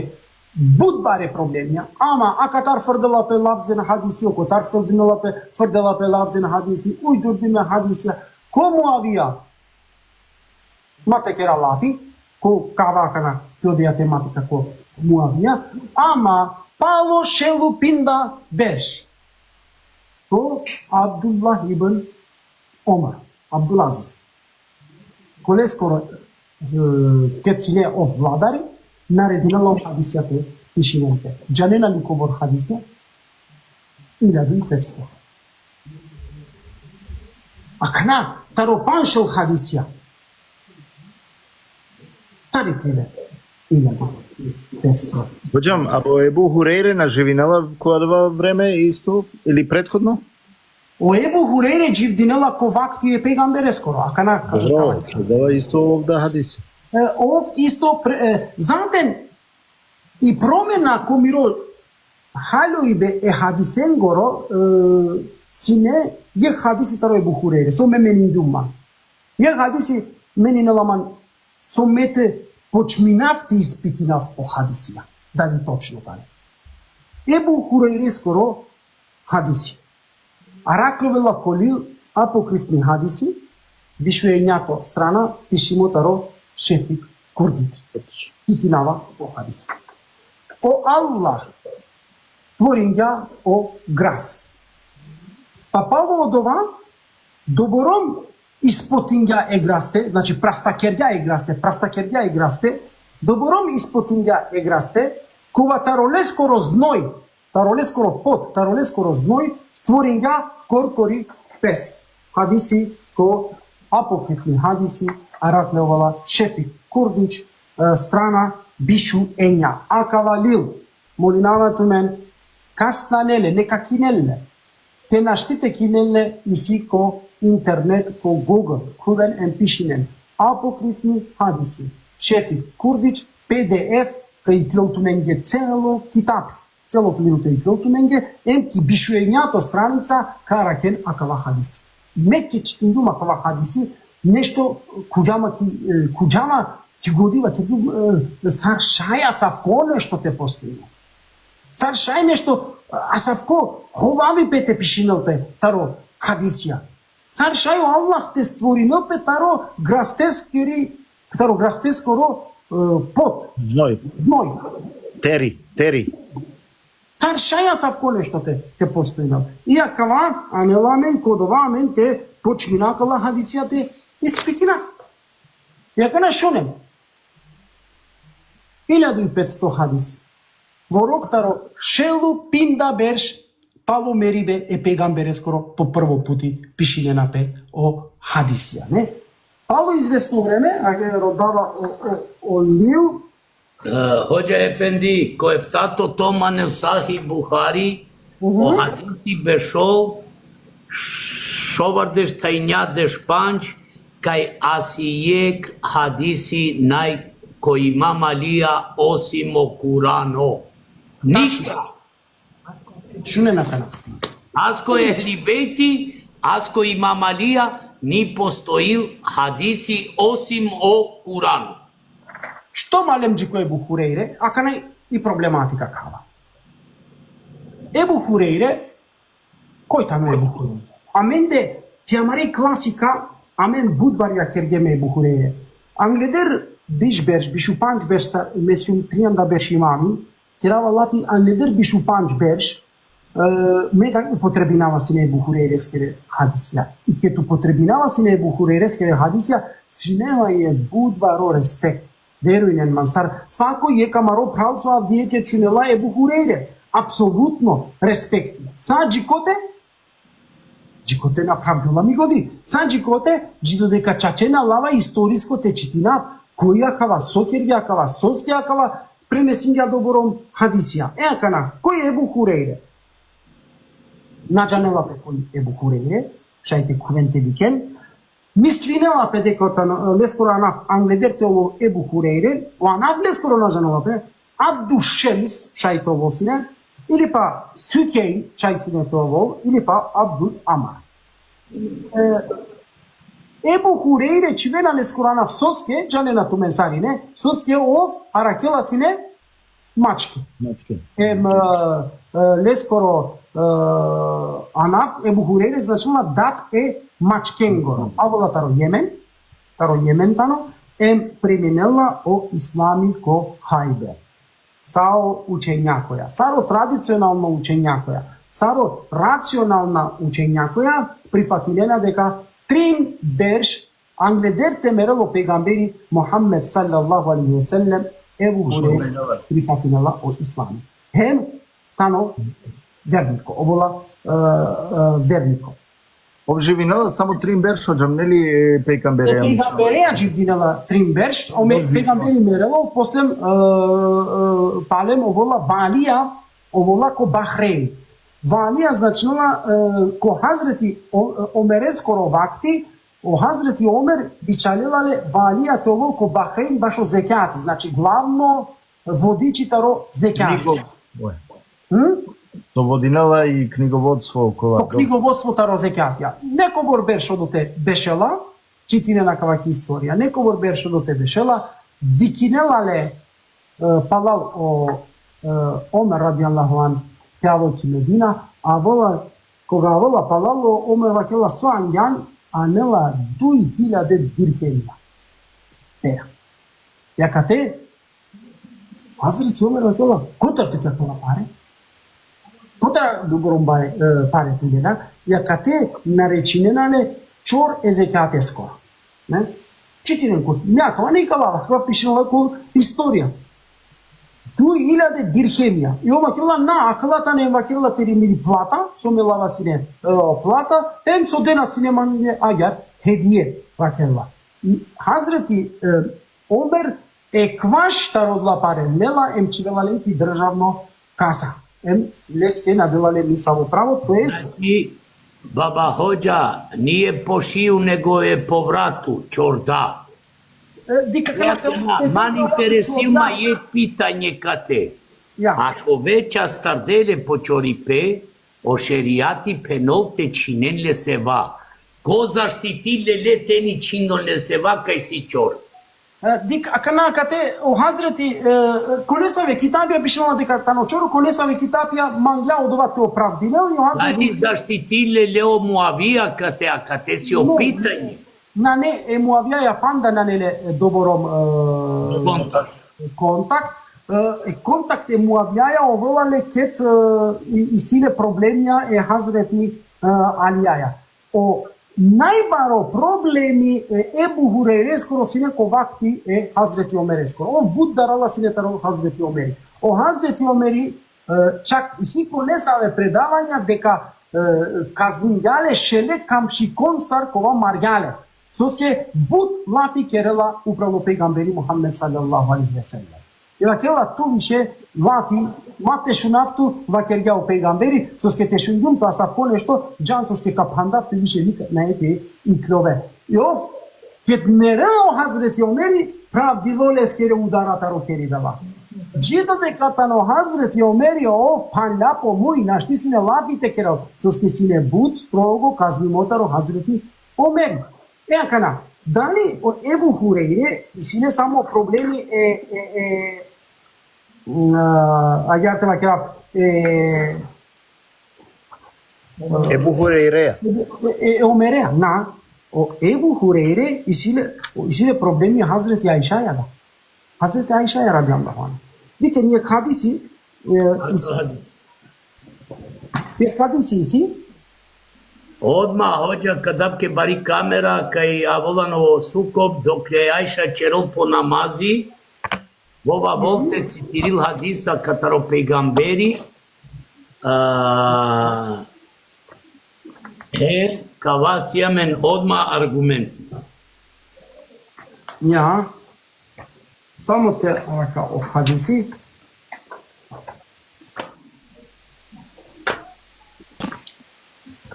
but bare problemija, ama akatar frdela pe lafzen hadisi, okotar frdela pe, frdela pe lafzen hadisi, ujdurdime hadisija, ko Muavija, ma te kera lafi, ko kava akana, ki odeja tematika ko Muavija, ama palo šel u pinda berš. Ko Abdullah ibn Omar, Abdulaziz. Koleskoro, e, ked sine ov vladari, naredinela o hadisija te pišinen pe. Džanena li kobor hadisija? Iljadu i petsto hadisija. Akana, taro panšel hadisija. Tari kile. Iljadu petsto. Hocam, a o Ebu Hurejre na živinela ko adava vreme isto ili prethodno? O Ebu Hurejre dživdinela ko vakti e pejgambereskoro. Akana ka- Dobro, ka- dala isto ovda hadisi. E, ov isto pre, e, zaten i promena ko miro haljojbe e hadisengoro, e, sine jekh hadisi taro Ebu Hurejre, so me meningjum man. Jekh hadisi meninela man, so me te počminav te ispitinav o hadisija. Dali točno tane. Ebu Hurejreskoro hadisi. Araklovela ko lil apokrifni hadisi, biš u enjato strana, pišimo taro Šefik Kurdić. Čitinava o hadisi. O Allah stvoringja o gras. Pa palo odova, doborom ispotingja e graste, znači prastakergja e graste, prastakergja e graste, doborom ispotingja e graste, kova taro leskoro znoj, taro leskoro pot, taro leskoro znoj, stvoringja korkori pes. Hadisi ko apokrifni hadisi, araklovela Šefik Kurdić, e, strana biš u enja. Akava lil, molinava tumen, kas nane le, neka kinel le. Te našti te kinel le, isi ko internet, ko Google, khuven em pišinen. Apokrifni hadisi. Šefik Kurdić, P D F, ka iklol tumenge celo kitabi. Celo lil ka iklol tumenge, em ki biš u enjato stranica ka araken akava hadisi. Me ke čitingjum akava hadisi, nešto khugjam ma ki, e, khugjam ma ki godi, vakergjum, e, sar šaj asavko nešto te postojno. Sar šaj nešto, e, asavko hovavi pe te pišinel pe taro hadisija. Sar šaj o Allah te stvorinel pe taro grasteskiri, taro grasteskoro, e, pot. Znoj, Znoj. teri, teri. Sar šaj asavko nešto te, te postojno. I akava anela amen ko dova amen te počmina akala hadisija te ispitina. I akana šunen. Iljadu i petsto hadisi. Vorok taro šel u pinda berš palo meribe e pejgambereskoro po prvo puti pišinena pe o hadisija, ne? Palo izvesno vreme, ake rodava o, o, o lil, E, Hodža efendi, ko eftato tom amen Sahih Buhari, o hadisi bešol šovardeš thaj enja deš pandž, kaj asi jekh hadisi naj ko Imam Alija osim o Kurano. Ništa. Šunen akana. Asko Ehli Bejti, asko Imam Alija, ni postojil hadisi osim o Kurano. Što malem dži ko Ebu Hurejre, akana i problematika kava. Ebu Hurejre, koj tano Ebu Hurejre? Amende, ki amari klasika, amen but barja kergjem e Ebu Hurejre. Angleder biš berš, biš u pandž berš, sa, me sijum trianda berš imami, kerava lafi, angleder biš u pandž berš, e, me da upotrebinava sine Ebu Hurejreskere hadisija. I ked upotrebinava sine Ebu Hurejreskere hadisija, sine la jekh but baro respekt. Verujnen man, sar svako jekh amaro phral so avdive ke čunela Ebu Hurejre. Apsolutno respekti. Sa dži kote? Dži kote napravdjola mi godi. Sa dži kote? Dži dodeka čače na lava istorisko te čitina, koj akava, so kergja akava, soske akava prenesingja doborom hadisija. E akana, koj Ebu Hurejre? Na džanela pe koj Ebu Hurejre, šaj te khuven te dikhen. Mislinela pe deka tano, leskoro anav angleder te ovol Ebu Hurejre, o anav leskoro na džanela pe, Abdu Šems šaj te ovol sine, ili pa Sukejn šaj sine te ovol, ili pa Abdul Amar. E, Ebu Hurejre čhivena leskoro anav soske, džanena tumen sarine, soske ov arakela sine mačke. Mačke. Em, e, e, leskoro, e, anav Ebu Hurejre značinela dat e mačkengoro. Avela taro Jemen, taro Jemen tano, em priminela o islami ko Hajber. Sa o učenjakoja, sar o tradicionalno učenjakoja, sar o racionalna učenjakoja, prifatinena deka trin berš angleder te merel o pejgamberi Muhammed sallallahu alejhi ve sellem, Ebu Hurejre prifatinela o islami. Hem tano verniko, ovola, e, e, verniko. Ov živinela samo trin berš, hodžam, neli, e, pejgambere. E, pejgambereja dživdinela trin berš, ome, dobro, pejgamberi merela, ov poslem, e, e, palem ovola valija, ovola ko Bahrein. Valija značinela, e, ko Hazreti O-, Omereskoro vakti, o Hazreti Omer bičhalela le valija te ovol ko Bahrein bašo zekjati, znači glavno vodiči taro zekjati. Knjigo-, oj. Hm? To vodinela i knjigovodstvo okola. To knjigovodstvo taro zekjatija. Nekobor berš odote bešela, čitinena kava ki istorija. Nekobor berš odote bešela, vikinela le, e, palal o, e, Omer radijallahu anh, te avol ki Medina, avola, koga avola palal o Omer vakela so angjan, anela duj hiljade dirhemija. E, akate, Hazreti Omer vakela, kotar tuke akala pare? Kotar doborom pare, e, pare tu lela? Akate narečinena le čor e zekjateskoro. Ne? Čitinen kot, ne akava, ne akava, akava pišinela ko istorija. Duj hiljade dirhemija. I ov vakela, na, akala tane, vakela, teri miri plata, so me lava sine, e, plata, em so dena sine mange agjar hedije, vakela. I Hazreti, e, Omer ekvaš taro odola pare lela, em čhivela len ki državno kasa. Em leske na dela len nisavo pravo, to jest. Znači, baba hodža, nije po šiju, nego je po vratu, čorda. E, dikh akana. Ja, te, na, te, man te, interesima čorda. Jek pitanje kate. Ja. Ako već astardele po čoripe, o šerijati phenol te čhinen le seva. Ko zaštiti le le te ni čhinol le seva kaj si čor? E, dikh, akana kate o Hazreti, e, ko nesave kitabija pišinela deka tano čoro, ko nesave kitabija mangla odova te opravdinel, i o Hazreti. Znači, zaštiti le le o Muavija kate, akate si o pitanje. Nane, e Muavijaja panda nane le, e, doborom, e, kontakt. Kontakt. E, e kontakt e Muavijaja ovela le ked, e, i, isi le problemija e Hazreti, e, Alijaja. O najbaro problemi e Ebu Hurejreskoro sine ko vakti e Hazreti Omereskoro. Ov but darala sine taro Hazreti Omeri. O Hazreti Omeri, e, čak isi ko nesave predavanja deka, e, kazningja le šele kamšikon sar kova margja le. Soske but lafi kerela upralo pejgamberi Muhammed sallallahu alejhi ve sellem. I vakela tu više lafi, ma te šunav tu, vakergja o pejgamberi, soske te šungjum tu asavko nešto, džan soske ka phandav tu više nikad nae te iklove. I ov, ked merela o Hazreti Omeri, pravdilo leskere udara taro keribe lafi. Dži dodeka tano Hazreti Omeri, ov phanla po muj, našti sine lafi te kerel, soske sine but strogo kaznimo taro Hazreti Omeri. E akana, dali o Ebu Hurejre, sine samo problemi e, e, e, mm, a, agjar te vakerav, e, Ebu Hurejre. E, e, e, Omerea, na. O Ebu Hurejre, isi le, o, isi le problemi Hazreti Aišaja da. Hazreti Aiša radijallahu anha. Dikh, jek hadisi, e, isi. Jek hadisi isi. Odma, hodža, ka dav ke bari kamera, kaj avola o sukob, dok le Aiša čerol po namazi, vova volte citiril hadisa kataro pejgamberi, a, e, kava si amen odma argumenti. Ja. Samo te, aka, o hadisi.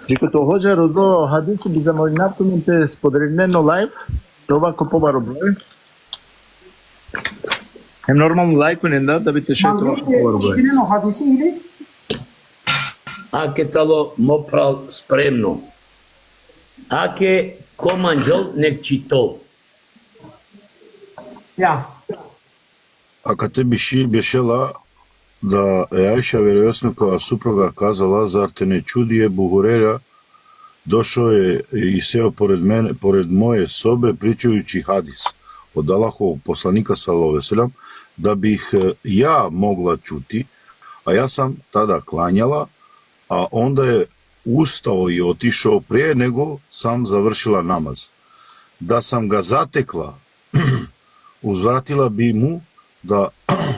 Dikh, to hodža rodilo hadisi, bi zamolinav tumen te spodelinen o live, to ovako pobaro broj. Hem normalno lajkujnen da, da bi te šaj to ovako pobaro broj. Čitinen o hadisi ili? Ake talo mo pral spremno. Ake ko manđol nek čitol. Ja. Akate biši-, bešela da e Aiša, vjerovjesnikova supruga, kazala: „Zar te ne čudi, Ebu Hurejra došao je i seo pored mene, pored moje sobe, pričajući hadis od Allahov poslanika, sallallahu alejhi ve sellem, da bih, e, ja mogla čuti, a ja sam tada klanjala, a onda je ustao i otišao prije nego sam završila namaz. Da sam ga zatekla, uzvratila bi mu da,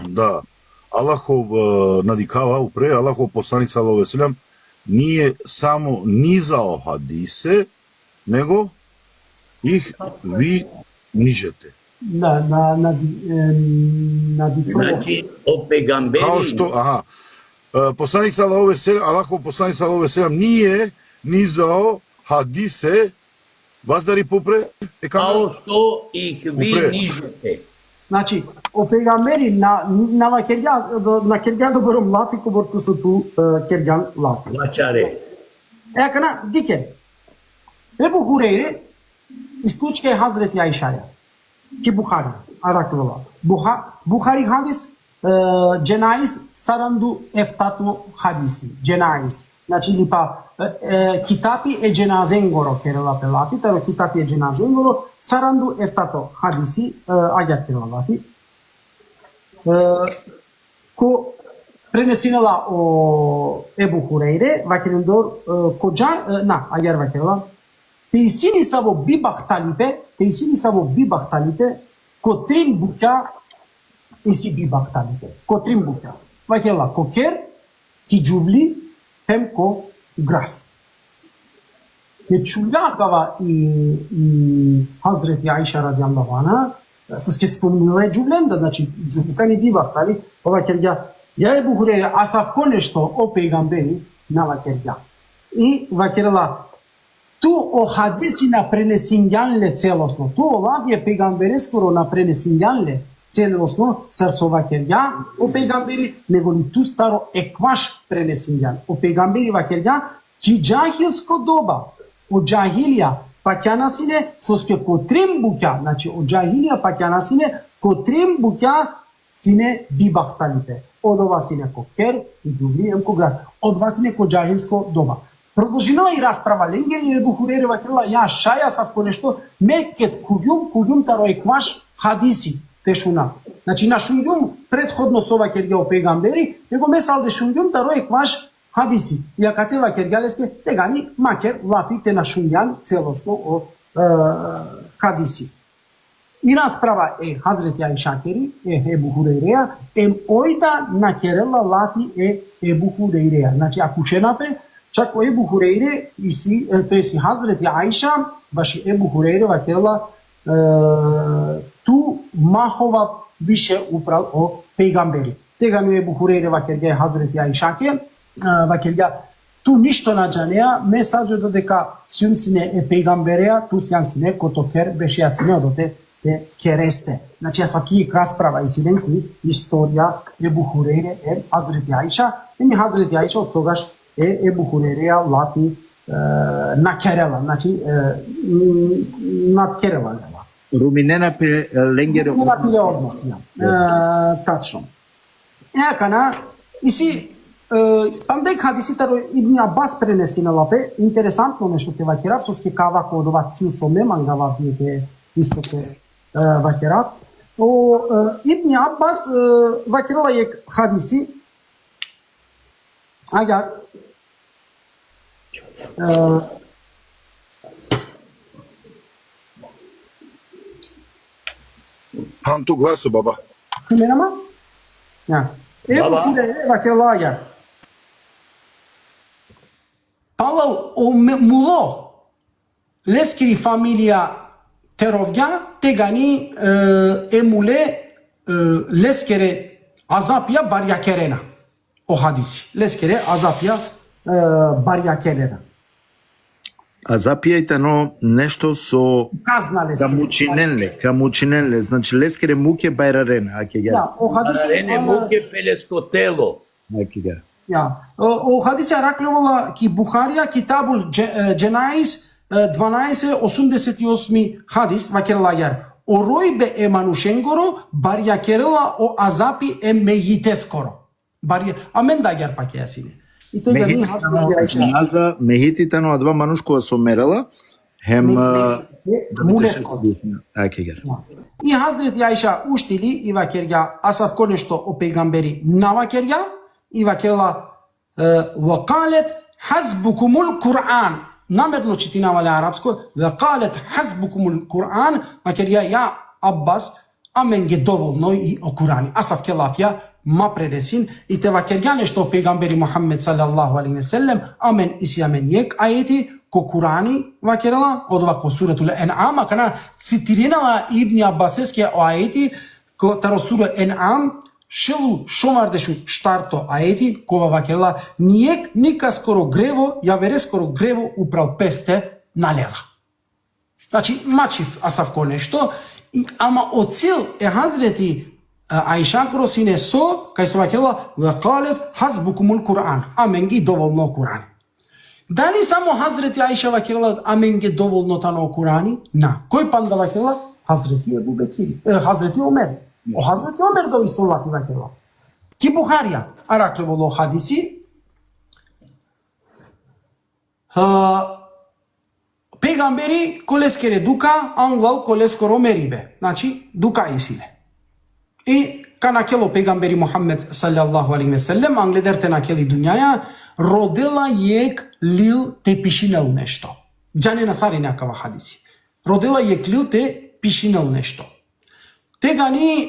da Allahov, e, nadikava upre, Allahov poslanik, sallallahu alejhi ve sellem, nije samo nizao hadise, nego ih vi nižete. Da, na, na, di- em, na dicho. Znači, o pejgamberi... Kao što, aha, e, poslanik sallallahu alejhi ve sellem, Allahov poslanik sallallahu alejhi ve sellem nije nizao hadise, vazdari pupre, e Kao kao što ih vi Upre. Nižete. Znači, o pejgamberi na, na vakergja, do- na kergja doborom lafi kobor so tu e, kergjan lafi. Vaćare. E akana, dikhen. Ebu Hurejre, i slučke Hazreti Aišaja. Ki Buhari, araklola. Buha, Buhari hadis, e, dženaiz sarandu eftato hadisi. Dženaiz. Znači, ili pa, e, e, kitapi e dženazengoro kerela pe lafi, taro kitapi e dženazengoro, sarandu eftato hadisi, e, agjar kerela lafi. E, ko prenesinela o Ebu Hurejre, vakerendor, e, ko dža, e, na, agjar vakerela. Te isi nisavo bibahtalipe, te isi nisavo bibahtalipe, ko trin bukja isi bibahtalipe. Ko trin bukja. Vakerela, ko ker, ki džuvli, hem ko gras. Te čulja kava i, i Hazreti Aiša radijallahu anha, soske spomnila e džuvlenda, znači, džuvli tani bibahtali, pa vakergja, ja Ebu Hurejre, asavko nešto o pejgamberi na vakergja. I vakerela, tu o hadisi na prenesingjan le celosno, tu o lafi e pejgambereskoro na prenesingjan le celosno, sar so vakergja o pejgamberi, nego li tu taro ekvaš prenesingjan. O pejgamberi vakergja, ki džahilsko doba, o džahilija pakjana sine, soske ko trin bukja, znači, o džahilija pakjana sine, ko trin bukja sine bibahtalipe. Odova sine ko ker, ki džuvli, hem ko gras. Odova sine ko džahilsko doba. Prodolžinela i rasprava lengeri, Ebu Hurejre vakerela, ja šaj asavko nešto, me ked khugjum, khugjum taro ekvaš hadisi te šunav. Znači, na šungjum prethodno so vakergja o pejgamberi, nego me salde šungjum taro ekvaš hadisi. I akate vakergja leske, tegani ma ker lafi te na šungjan celosno o, e, hadisi. I rasprava e Hazreti Aišakeri, e Ebu Hurejreja, em oj da na kerela lafi e Ebu Hurejreja. Znači, akušena pe, čak o Ebu Hurejre isi, e, to jest i Hazreti Aiša, baši Ebu Hurejre vakerela, e, tu ma hova više upral o pejgamberi. Tegani o Ebu Hurejre vakergja e Hazreti Aišake, e, vakergja, tu ništo na džanea, me sa džoda deka sijum sine e pejgambereja, tu sijan sine ko to ker, bešea sine odote te kereste. Znači, asavki jekh rasprava isi len ki istorija Ebu Hurejre e Hazreti Aiša, em i Hazreti Aiša od togaš e Ebu Hurejreja lafi, e, na kerela, znači, e, m, na kerela le lafi. Ruminena pe, e, lengere Ruminena pe le odnos, ja. E, tačno. E akana, isi, e, panda jekh hadisi taro Ibni Abbas prenesinela pe, interesantno nešto te vakerav, soske kava ko odova cilj so me mangava avdive te isto te, e, vakerav. O, e, Ibni Abbas, e, vakerela jekh hadisi, agjar, e, Han tu glaso, baba. Menama? Ja. Ebu Baba. Hurejre vakerela agjar. Palal o me-, mulo leskiri familija te rovgja, tegani, e, e mule, e, leskere azapija barjakerena. O hadisi. Leskere azapija, e, barjakerena. Azapija i tano nešto so Kazna ka leskere. Mučinen le, ka mučinen le. Znači, leskere muke bajrarena, ake gera. Ja, o hadisi, Ene e, muke pe lesko telo. Ake gera. Ja. O, o hadisi araklovola ki Buharija, Kitabul Dže-, e, Dženaiz, e, dvanaest osumdeset osmi hadis, vakerela agjar. O rojbe e manušengoro barjakerela o azapi e mejiteskoro. Barja-, amen da agjar pakja sine. I to je Mejiti ni tano Hazreti Aiša. Dženaza, mejiti tano adava manuš kova so merela, hem, Me-, e, me-, me-, muleskoro. Ake gera. Ja. I Hazreti Aiša uštili i vakergja asavko nešto o pejgamberi na vakergja, i vakerela, e, ve kalet hasbukumul Kur'an. Namerno čitinava le arapsko, ve kalet hasbukumul Kur'an, vakergja, ja Abbas, amenge dovolno i o Kurani. Asavke lafija ma prenesin, i te vakergja nešto o pejgamberi Muhammed sallallahu alejhi ve sellem, amen isi amen jek ajeti, ko Kurani vakerela, odova ko Suratul En'am, akana citirinela Ibni Abbaseske o ajeti, ko taro sura En'am, šel u šovardeš u štarto ajeti, kova vakerela: Nijek nikaskoro grevo, javereskoro grevo upral peste na lela. Znači, ma čhif asavko nešto, i, ama o cilj e Hazreti, e, Ajšakoro sine so, kaj so vakerela: Ve kalet hasbukumul Kur'an, amenge i dovolno Kur'an. Dali samo Hazreti Ajša vakerela amenge dovolno tano Kur'ani? Na. Koj panda vakerela? Hazreti Ebu Bekiri, e, Hazreti Omer. O Hazreti Omer da isto lafi vakerela. Ki Buharija, arakle volo hadisi, ha, pejgamberi koleskere duka, anglal koleskoro meribe. Znači, duka isi le. I ka nakhel o pejgamberi Muhammed sallallahu alejhi ve sellem, angleder te nakhel i dunjaja, rodela jek lil te pišinel nešto. Džanena sarine akava hadisi. Rodela jek lil te pišinel nešto. Tegani,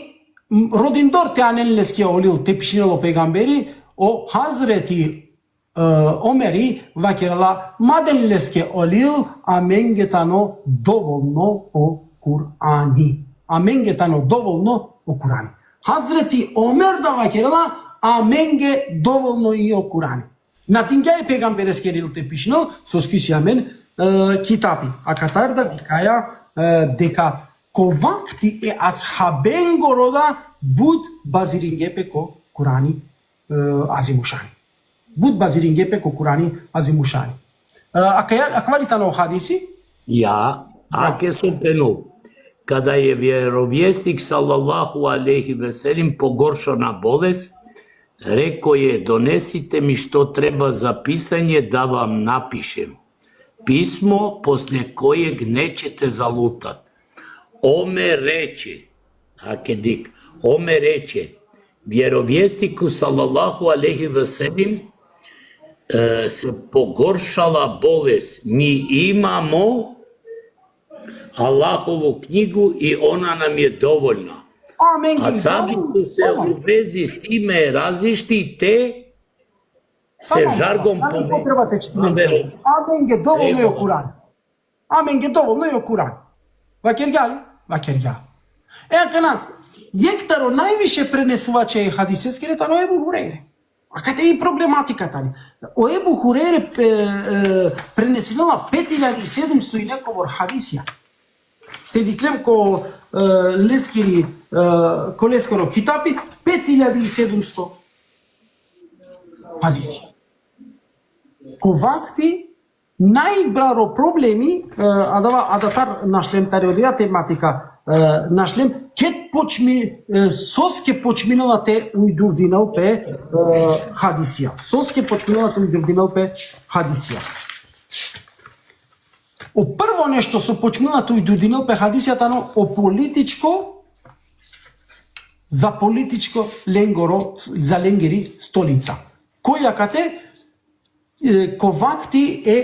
m, rodindor te anen leske o lil te pišinel o pejgamberi, o Hazreti e, Omeri vakerela: Ma den leske o lil, amenge tano dovolno o Kur'ani. Amenge tano dovolno o Kur'ani. Hazreti Omer da vakerela: Amenge dovolno i o Kur'ani. Na dingja e pejgambereske lil te pišinel, soske isi amen, e, kitapi. Akatar da dikhaja, e, deka ko vakti e ashabengoro da but baziringe pe ko Kur'ani, e, Azimušani. But baziringe pe ko Kur'ani Azimušani. E, akaja, akava li tano hadisi? Ja, ake so tano. Kada je vjerovjesnik sallallahu alejhi ve sellem pogoršo na bolest, rekao je: Donesite mi što treba za pisanje da vam napišem. Pismo posle kojeg nećete zalutat. Ome reče, ake dik, ome reče, vjerovjesniku sallallahu alejhi ve sellem, e, se pogoršala bolest. Mi imamo Allahovu knjigu i ona nam je dovoljna. Amen. A savi su se u vezi s time razišli te se žargon potreba te čitinen. Amenge dovolno i o Kur'an. Amenge dovolno i o Kur'an. Vakergja li? Vakergja. E, akana, jek taro najviše prenesuvača e hadiseskere tano Ebu Hurejre. Akate i problematika tani. O Ebu Hurejre, e, e, prenesinela pet iljadi i sedumsto i nekobor hadisija. Te diklem ko, e, leskiri, e, ko leskoro kitapi, pet iljadi i sedumsto hadisija. Ko vakti, najbaro problemi, e, adava, adatar našlem tari odija tematika, e, našlem, ked počmi, e, soske počminela te ujdurdinel pe, e, hadisija. Soske počminela te ujdurdinel pe hadisija. O prvo nešto so počminela te ujdurdinel pe hadisija tano o političko, za političko lengoro, za lengiri stolica. Koj akate, e, ko vakti e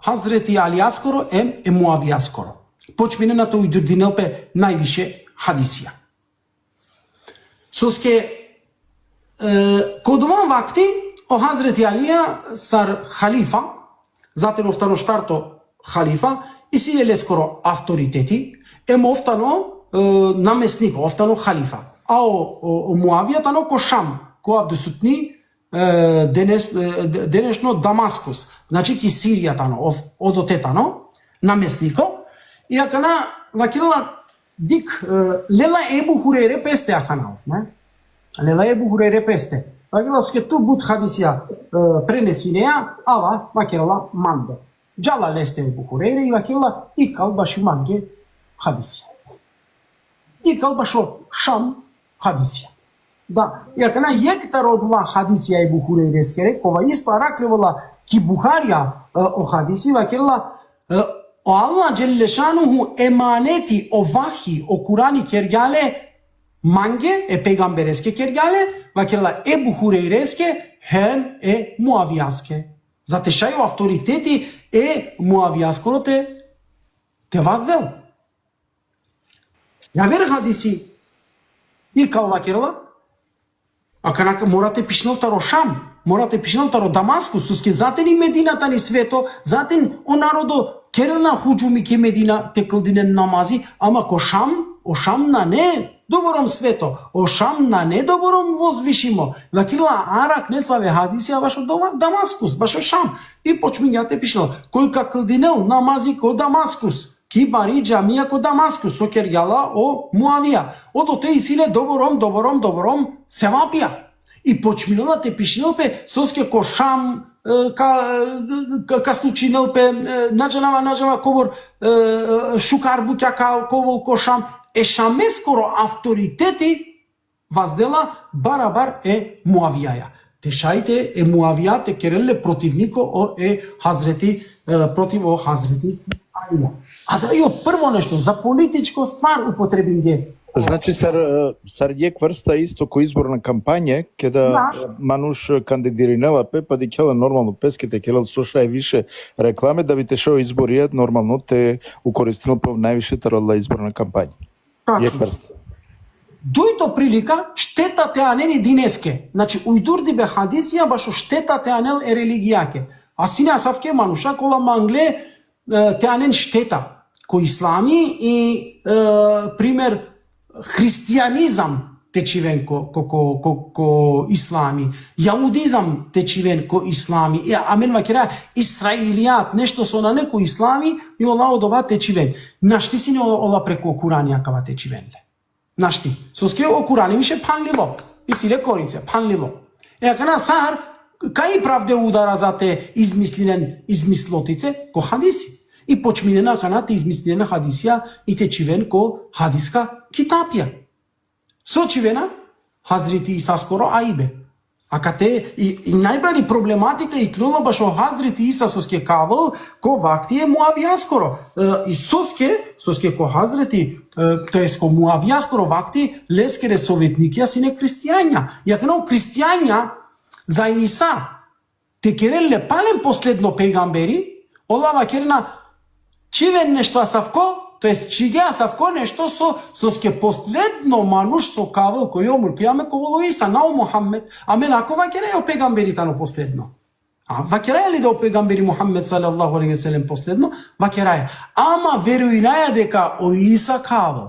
Hazreti Alijaskoro em e Muavijaskoro. Počminena te ujdurdinel pe najviše hadisija. Soske, e, ko doma vakti, o Hazreti Alija sar halifa, zaten ov tano štarto halifa, isi le leskoro autoriteti, em ov tano, e, namestnik, ov tano halifa. A o, o, o Muavija tano ko Šam, ko avdisutni, e, denes-, e, de-, denešno Damaskus, znači ki Sirija tano, ov, odote tano, namestniko. I akana vakerela dik, e, lela Ebu Hurejre peste akana ov, ne? Lela Ebu Hurejre peste. Vakerela soske tu but hadisija, e, prenesinea, ava, vakerela, mande. Džala leste Ebu Hurejre i vakerela: Ikal baši mange hadisija. Ikal bašo Šam hadisija. Da, i akana jek taro odova hadisija Ebu Hurejreskere, kova isto arakljovola ki Buharija, e, o hadisi, vakerela, e, o Allah dželle šanuhu emaneti, o vahi, o Kurani kergja le mange, e pejgambereske kergja le, vakerela, Ebu Hurejreske hem e Muavijaske. Zate šaj o autoriteti e Muavijaskoro te, te vazdel. Javer hadisi, ikal vakerela, Akana ka-, mora te pišinel taro Šam, mora te pišinel taro Damaskus, soske zaten i Medina tani sveto, zaten o narodo kerena hudžumi ki Medina te kldinen namazi, ama ko Šam, o Šam nane doborom sveto, o Šam nane doborom vozvišimo. Vakerela arakh nesave hadisija bašo Doma-, Damaskus, bašo Šam. I počmingja te pišinel, koj ka kldinel namazi ko Damaskus, ki bari džamija ko Damaskus, so kergja la o Muavija. Odote isi le doborom, doborom, doborom sevapija. I počminela te pišinel pe, soske ko Šam, e, ka, e, ka, ka slučinel pe, e, na džanava, na džanava kobor, e, e, šukar bukja ka, ka ovel ko Šam. E Šameskoro avtoriteti vazdela barabar e Muavijaja. Te šaj te e Muavija te kerel le protivniko o e Hazreti, e, protiv o Hazreti Alija. A da, i o prvo nešto, za političko stvar upotrebinge. Znači, sar, e, sar jekh vrsta isto ko izborna kampanja, keda Da. manuš kandidirinela pe, pa dikhela normalno peske te kerel so šaj više reklame, da bi te šaj o izbori, normalno te ukoristinel pe najviše taro la izborna kampanja. Tačno. Jekh vrsta. Dujto prilika, šteta te anen i dineske. Znači, ujdurdibe hadisija bašo šteta te anel e religijake. A sine asavke manuša kola mangle, e, te anen šteta ko islami i, e, primer, hristijanizam te čhiven ko, ko, ko, ko, ko islami, jahudizam te čhiven ko islami, e, amen vakera israilijat, nešto so nane ko islami, i ola odova te čhiven. Našti sine o-, ola preko Kurani akava te čhiven le. Našti. Soske o Kurani više phanlilo. Isi le korice, phanlilo. E akana sar, kaj i pravde udara za te izmislinen, izmislotice, ko hadisi. I počminena akana te izmislinen hadisija i te čhiven ko hadiska kitapija. So čhivena? Hazreti Isaskoro aibe. Akate i, i najbari problematika ikljola bašo Hazreti Isa soske ka avel ko vakti e Muavijaskoro. E, i soske, soske ko Hazreti, e, to jest ko Muavijaskoro vakti, leskere sovetnikija sine hristijanja. I akana o hristijanja za Isa te kerel le palem posledno pejgamberi, ola vakerena čhiven nešto asavko, to jest čhige asavko nešto so, soske posledno manuš so ka avel ko jomul kijame ka ovel o Isa, na o Muhammed. Amen ako vakeraja o pejgamberi tano posledno. A vakeraja li da o pejgamberi Muhammed sallallahu alejhi ve sellem posledno? Vakeraja. Ama verujnaja deka o Isa ka avel.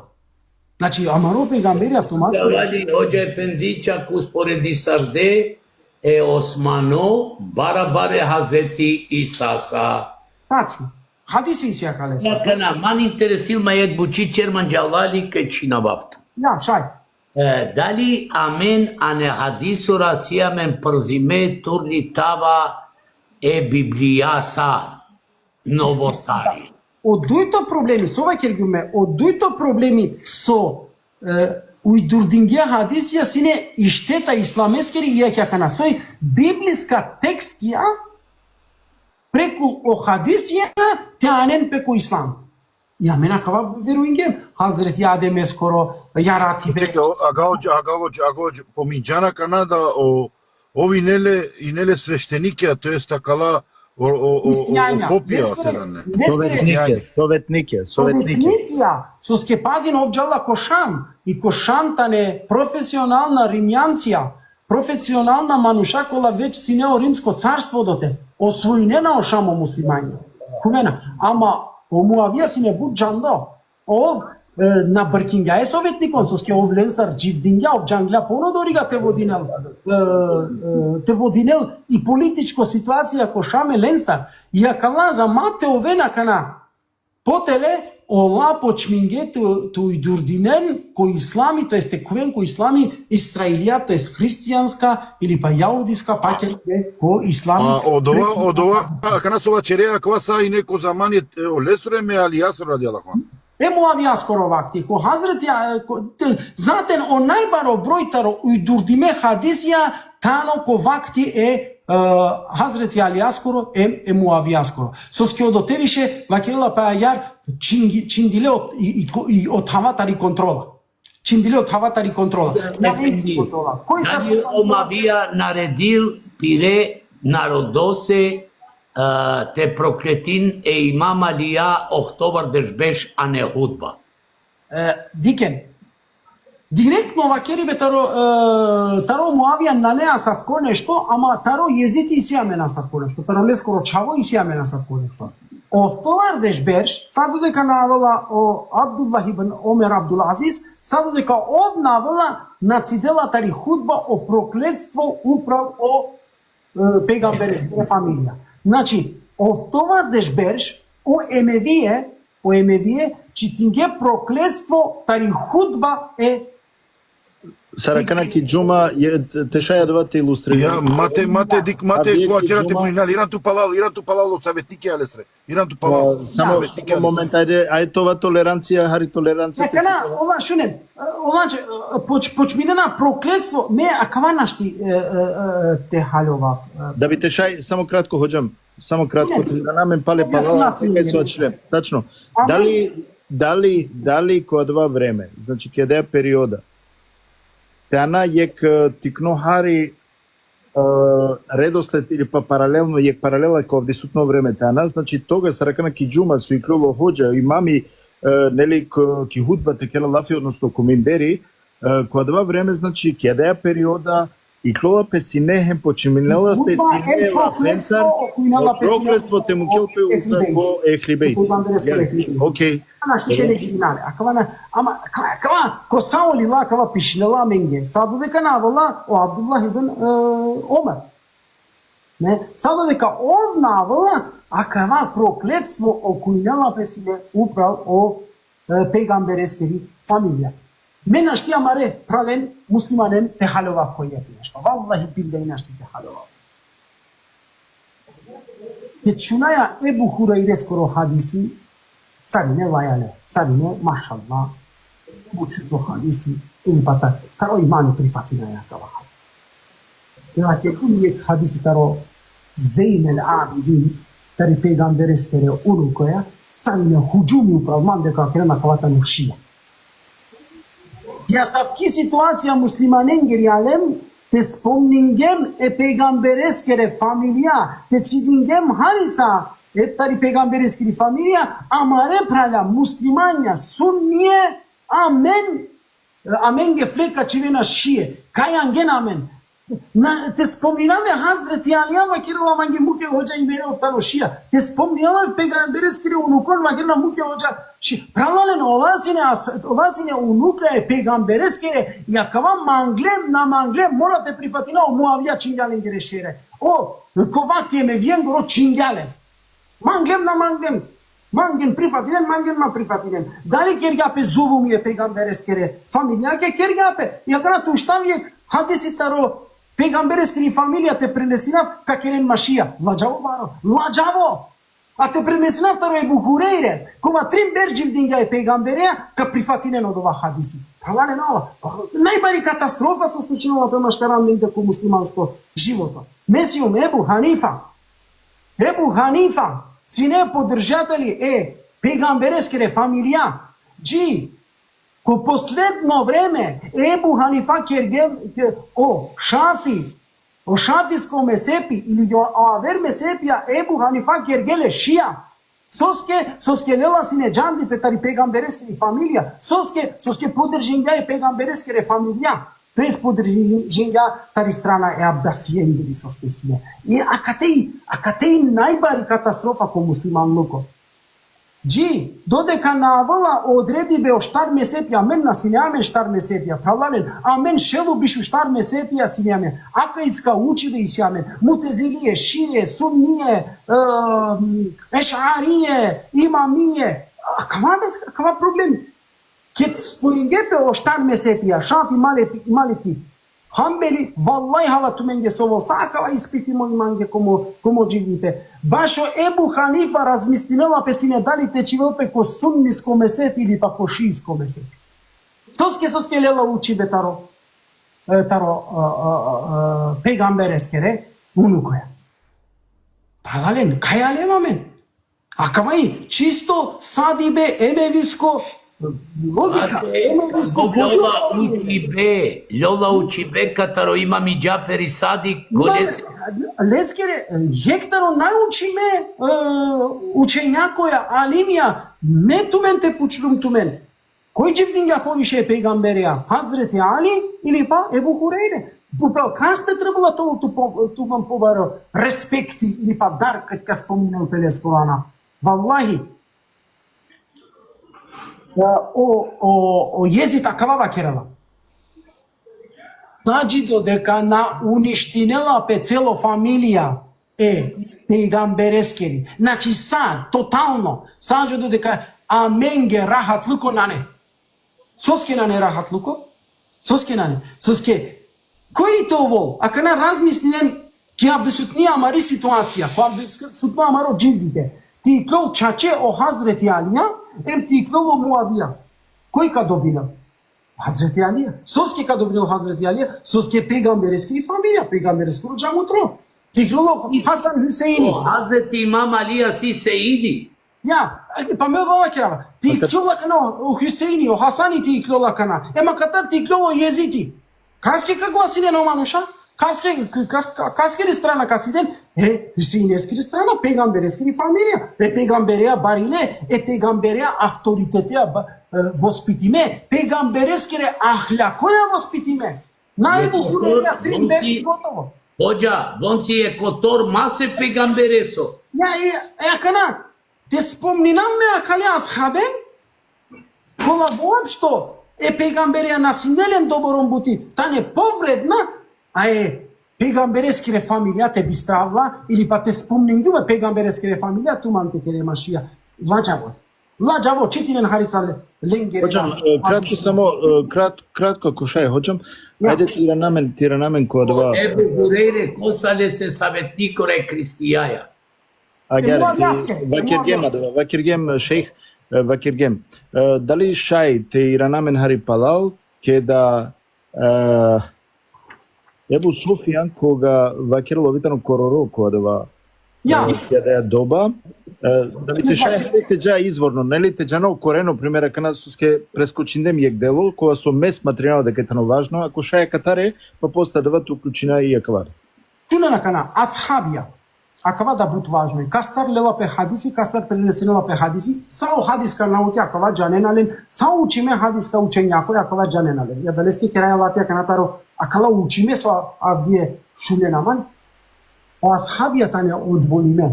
Znači, amaro pejgamberi avtomatski. Džavali, hodža efendi, čak usporedisarde e Osmano barabar e Hazreti Isasa. Tačno. Hadisi isi akalesa. Akana, man interesil ma jekh buči, čer man džalali ke čhinavav tu. Ja, šaj. E, dali amen ane hadisora si amen przime turni tava e Biblijasa, Novo Sari? O dujto problemi, so vakergjum me, o dujto problemi so, e, ujdurdingja hadisija sine i šteta islameskiri, i akana soj biblijska tekstija preku o hadisija te anen pe ko islam. Ja, amen akava verujngjem, Hazreti Ademeskoro jaratibe. Čekaj, o, aga hodža, aga hodža, aga hodža, pominđana kana da o, ovi ine le, ine le sveštenikija, to jest akala o, o, o, o, Hristijanja. o popija, Leskere, te dane. leskere Sovetnike, sovetnike, sovetnike. Sovetnikija, soske pazin, ov džala ko Šam, i ko Šam tane profesionalna Rimjancija, profesionalna manuša kola već sine o Rimsko carstvo dote, osvojinena o Šam o muslimanja. Khuvena, ama o Muavija sine but džando. Ov, e, na brkingja e sovetnikon, soske ov lensar dživdingja, ov džanglja ponodoriga te vodinel, e, e, te vodinel i političko situacija ko Šam e lensar. I akala za ma te oven akana potele, ola počminge te, te ujdurdinen ko islami, to jest te khuven ko islami, Israilija, to jest hristijanska ili pa jahudiska, pa kerge ko islami. A odova, odova, akana so vaćere, akava sa ine ko zamani, e, o lesro em e Alijasoro radijallahu anhu. E Muavijaskoro vakti, ko Hazreti, a, ko, te, zaten o najbaro broj taro ujdurdime hadisija tano ko vakti e, e, Hazreti Alijaskoro em e Muavijaskoro. Soske odote više vakerela pe ajar čingi-, čindile o, i, i, ko-, i o thava tari kontrola. Čindile o thava tari kontrola. Ja, Efendi, kontrola. Koj sar dali so o Muavija naredil pire narodose, e, te prokletin e Imam Alija ohtovardeš beš ane hutba? E, dikhen, Direktno vakeribe taro, e, taro Muavija nane asavko nešto, ama taro Jezidi isi amen asavko nešto, taro leskoro čhavo isi amen asavko nešto. Oftovardeš berš, sa dodeka na avela o Abdullah ibn Omer Abdulaziz, sa dodeka ov na avela, na cidela tari hutba o prokletstvo upral o, e, pejgambereskere familija. Znači, oftovardeš berš, o Emevije, o Emevije, čitinge prokletstvo tari hutba e Sar akana ki džuma, e, te šaj adava te ilustrira. Ja, ma te, ma te dik, ma te, ko ačera te buninal, iran tu palal, iran tu palal o savetnike alesre. Iran tu palal. Samo, savetnike samo moment, ajde, ajde, ova tolerancija, hari tolerancija. Ja, kana, ola, šunen, e, ola, e, poč-, počminena prokletstvo, me akava našti, e, e, e, te haljovav, e. Da bi te šaj, samo kratko, hodžam, samo kratko, ne, te danamen pale, ja, pala, so ačile. Tačno. Amen. Dali, dali, dali ko adava vreme, znači, keda e perioda, te ana jekh, e, tikno hari, e, redosled ili pa paralelno, jekh paralela ko avdisutno vreme te ana, znači, toga sar akana ki džuma so iklol o hodža, imami, e, neli, ko, ki hutba te kera lafi, odnosno ko minberi, e, ko adava vreme, znači, keda e perioda, iklola pe sine hem počminela pe sine lafencar, o prokletstvo te mukel pe upral ko Ehli Bejt. Okej. Našti te negirina le. Akava na, ama, akava, akava, ko sa o lila, akava pišinela amenge. Sa dodeka na avela o Abdullah ibn, e, Omer. Ne? Sa dodeka ov na avela, akava prokletstvo okujnela pe sine upral o, e, pejgambereskeri familija. Me našti amare pralen muslimanen te haljovav ko jekh nešto. Vallahi billahi našti te haljovav. Ked šunaja Ebu Hurejreskoro hadisi, sarine lajale, sarine, mašallah, bučuto hadisi, ili pa ta-, taro imani prifatinaja akava hadisi. Te vakergjum jekh hadisi taro Zejn el Abidin, tari pejgambereskere unukoja, sarine hudžumi upral mande ka kerena akava tano šija. Asavki situacija muslimanengeri alem, te spomningjem e pejgambereskere familija, te cidingjem harica e tari pejgambereskeri familija, amare prala muslimanja sunnije, amen, amenge flek ka čhivena šije, kaj angena amen. Na, te spomnina me Hazreti Alija, vakerela mange muke hodža, i mere ov tano šija. Te spomnina me pejgambereskere unukon, vakerela muke hodža šija. Pralalen, ola sine as-, ola sine unuka e pejgambereskere, i akava manglem, na manglem, mora te prifatina o Muavija čingja lengere šere. O, ko vakti e Emevijengoro čingja len. Manglem, na manglem. Mangen prifatinen, mangen ma prifatinen. Dali kergja pe zulumi e pejgambereskere familijake, kergja pe. I akana te uštav jekh hadisi taro pejgambereskeri familija te prenesinav, ka keren ma šija. Ladžavo baro, ladžavo. A te prenesinav taro Ebu Hurejre, kova trin berš dživdingja e pejgambereja, ka prifatinen odova hadisi. Pralalen, ova najbari katastrofa so slučinela pe maškar amende ko muslimansko životo. Me sijum Ebu Hanifa. Ebu Hanifa sine podržateli e pejgambereskere familija. Dži, ko posledno vreme, Ebu Hanifa kerge, ke-, o Šafi, o šafisko mezhepi, ili o, o aver mezhepija, Ebu Hanifa kerge le šija. Soske, soske lela sine džandipe tari pejgambereskeri familija. Soske, soske podržingja e pejgambereskere familija. To jest podržingja tari strana e Abbasijengiri soske sine. I akate i, akate i najbari katastrofa ko muslimanluko. Dži, dodeka na avela o odredibe o štar mezhepija, amen na sine amen štar mezhepija, pralalen, amen šel u biš u štar mezhepija sine amen. Akaidska učibe isi amen. Mutezilije, šije, sunnije, e, ešarije, imamije. Akava mes-, akava problem. Ked spojinge pe o štar mezhepija, Šafi, Male-, Maliki, Hambeli, vallahi hala tumenge so ovel, sa akava ispiti mo imange ko mo, ko mo dživdipe. Bašo Ebu Hanifa razmislinela pe sine dali te čhivel pe ko sunnisko mezhepi ili pa ko šiisko mezhepi. Soske, soske lela učibe taro, e, taro, e, e, e, pejgambereskere unukoja. Pralalen, kaj alem amen. Akava i čisto sadibe, emevisko logika, znate, emevisko logika. Lola učibe, lola učibe kataro imami Džaferi Sadik, imam, golese. Leskere, jekh taro najučime, e, učenjakoja, alimija, me tumen te pučlum tumen. Koj dživdingja poviše e pejgambereja, Hazreti Ali ili pa Ebu Hurejre? Upral kaste trebela te, tu, po- tu man pobaro respekti ili pa dar kad ka spominel pe leskoro anav. Vallahi, o, o, o Jezid akava vakerela. Sa dži dodeka na uništinela pe celo familija e pejgambereskeri. Znači sa, totalno, sa dži dodeka amenge rahatluko nane. Soske nane rahatluko? Soske nane? Soske, koj te ovol, akana razmislinen ki avdisutni amari situacija, ko avdisutno amaro dživdipe. Te iklol čače o Hazreti Alija, em te iklol o Muavija. Koj ka dobinel? Hazreti Alija. Soske ka dobinel Hazreti Alija? Soske pejgambereskiri familija, pejgambereskoro džamutro. Te iklol o Hasan Huseini. O Hazreti Imam Alija si seidi. Ja, pa me odova vakerava. Te iklol akana o Huseini, o Hasani te iklol akana. Ema katar te iklol o Jezidi. Kaske ka glasinen o manuša? Kaske, kas, ka- kaskeri strana ka ciden? E Huseineskeri strana, pejgambereskeri familija. E pejgambereja barile, e pejgambereja autoriteteja ba- e, vospitime, pejgambereskere ahlakoja vospitime. Na Ebu Hurejre, trin berš i gotovo. Hodža, on si e kotor mas e pejgambereso. Ja, e, e akana, te spomninam me akale ashaben, kola voopšto e pejgambereja na sine len doborom buti, tane povredna, a e pejgambereskere familija te bistravla, ili pa te spomningjum e pejgambereskere familija, tu man te kere mašija. Ladžavo. Ladžavo, čitinen harica le- lengere. Hodžam, da. E, kratko samo, e, krat, kratko ako šaj, hodžam. Ja. Ajde te irana amen, te irana amen ko adava. Ebu Hurejre, kosa lese savetnikoro e kristijaja. Agjaar, e Muavijaske, e vakergjem, Muavijaske. Adava, vakergjem, šejh, e, vakergjem. E, dali šaj te irana amen hari palal, keda, e, Ebu Sufjan koga vakerela ov tano kororo ko adava, ja, e, keda ja doba, e, dali te šaj te dža izvorno, neli, te džana o koreno, primer, akana soske preskočingjem jekh delo, kova so me smatrinava deka tano važno, ako šaj katare, pa posle adava te uključina i akava. Šunen akana, ashabija. Akava da but važno. Kastar lela pe hadisi, kastar prenesinela pe hadisi, sa o hadiska nauke akava džanena len, sa učime hadiska učenjako akava džanena len. Ja adaleske keraja lafi akana taro akala učime so avdive šunena man. O ashabija tane odvojime.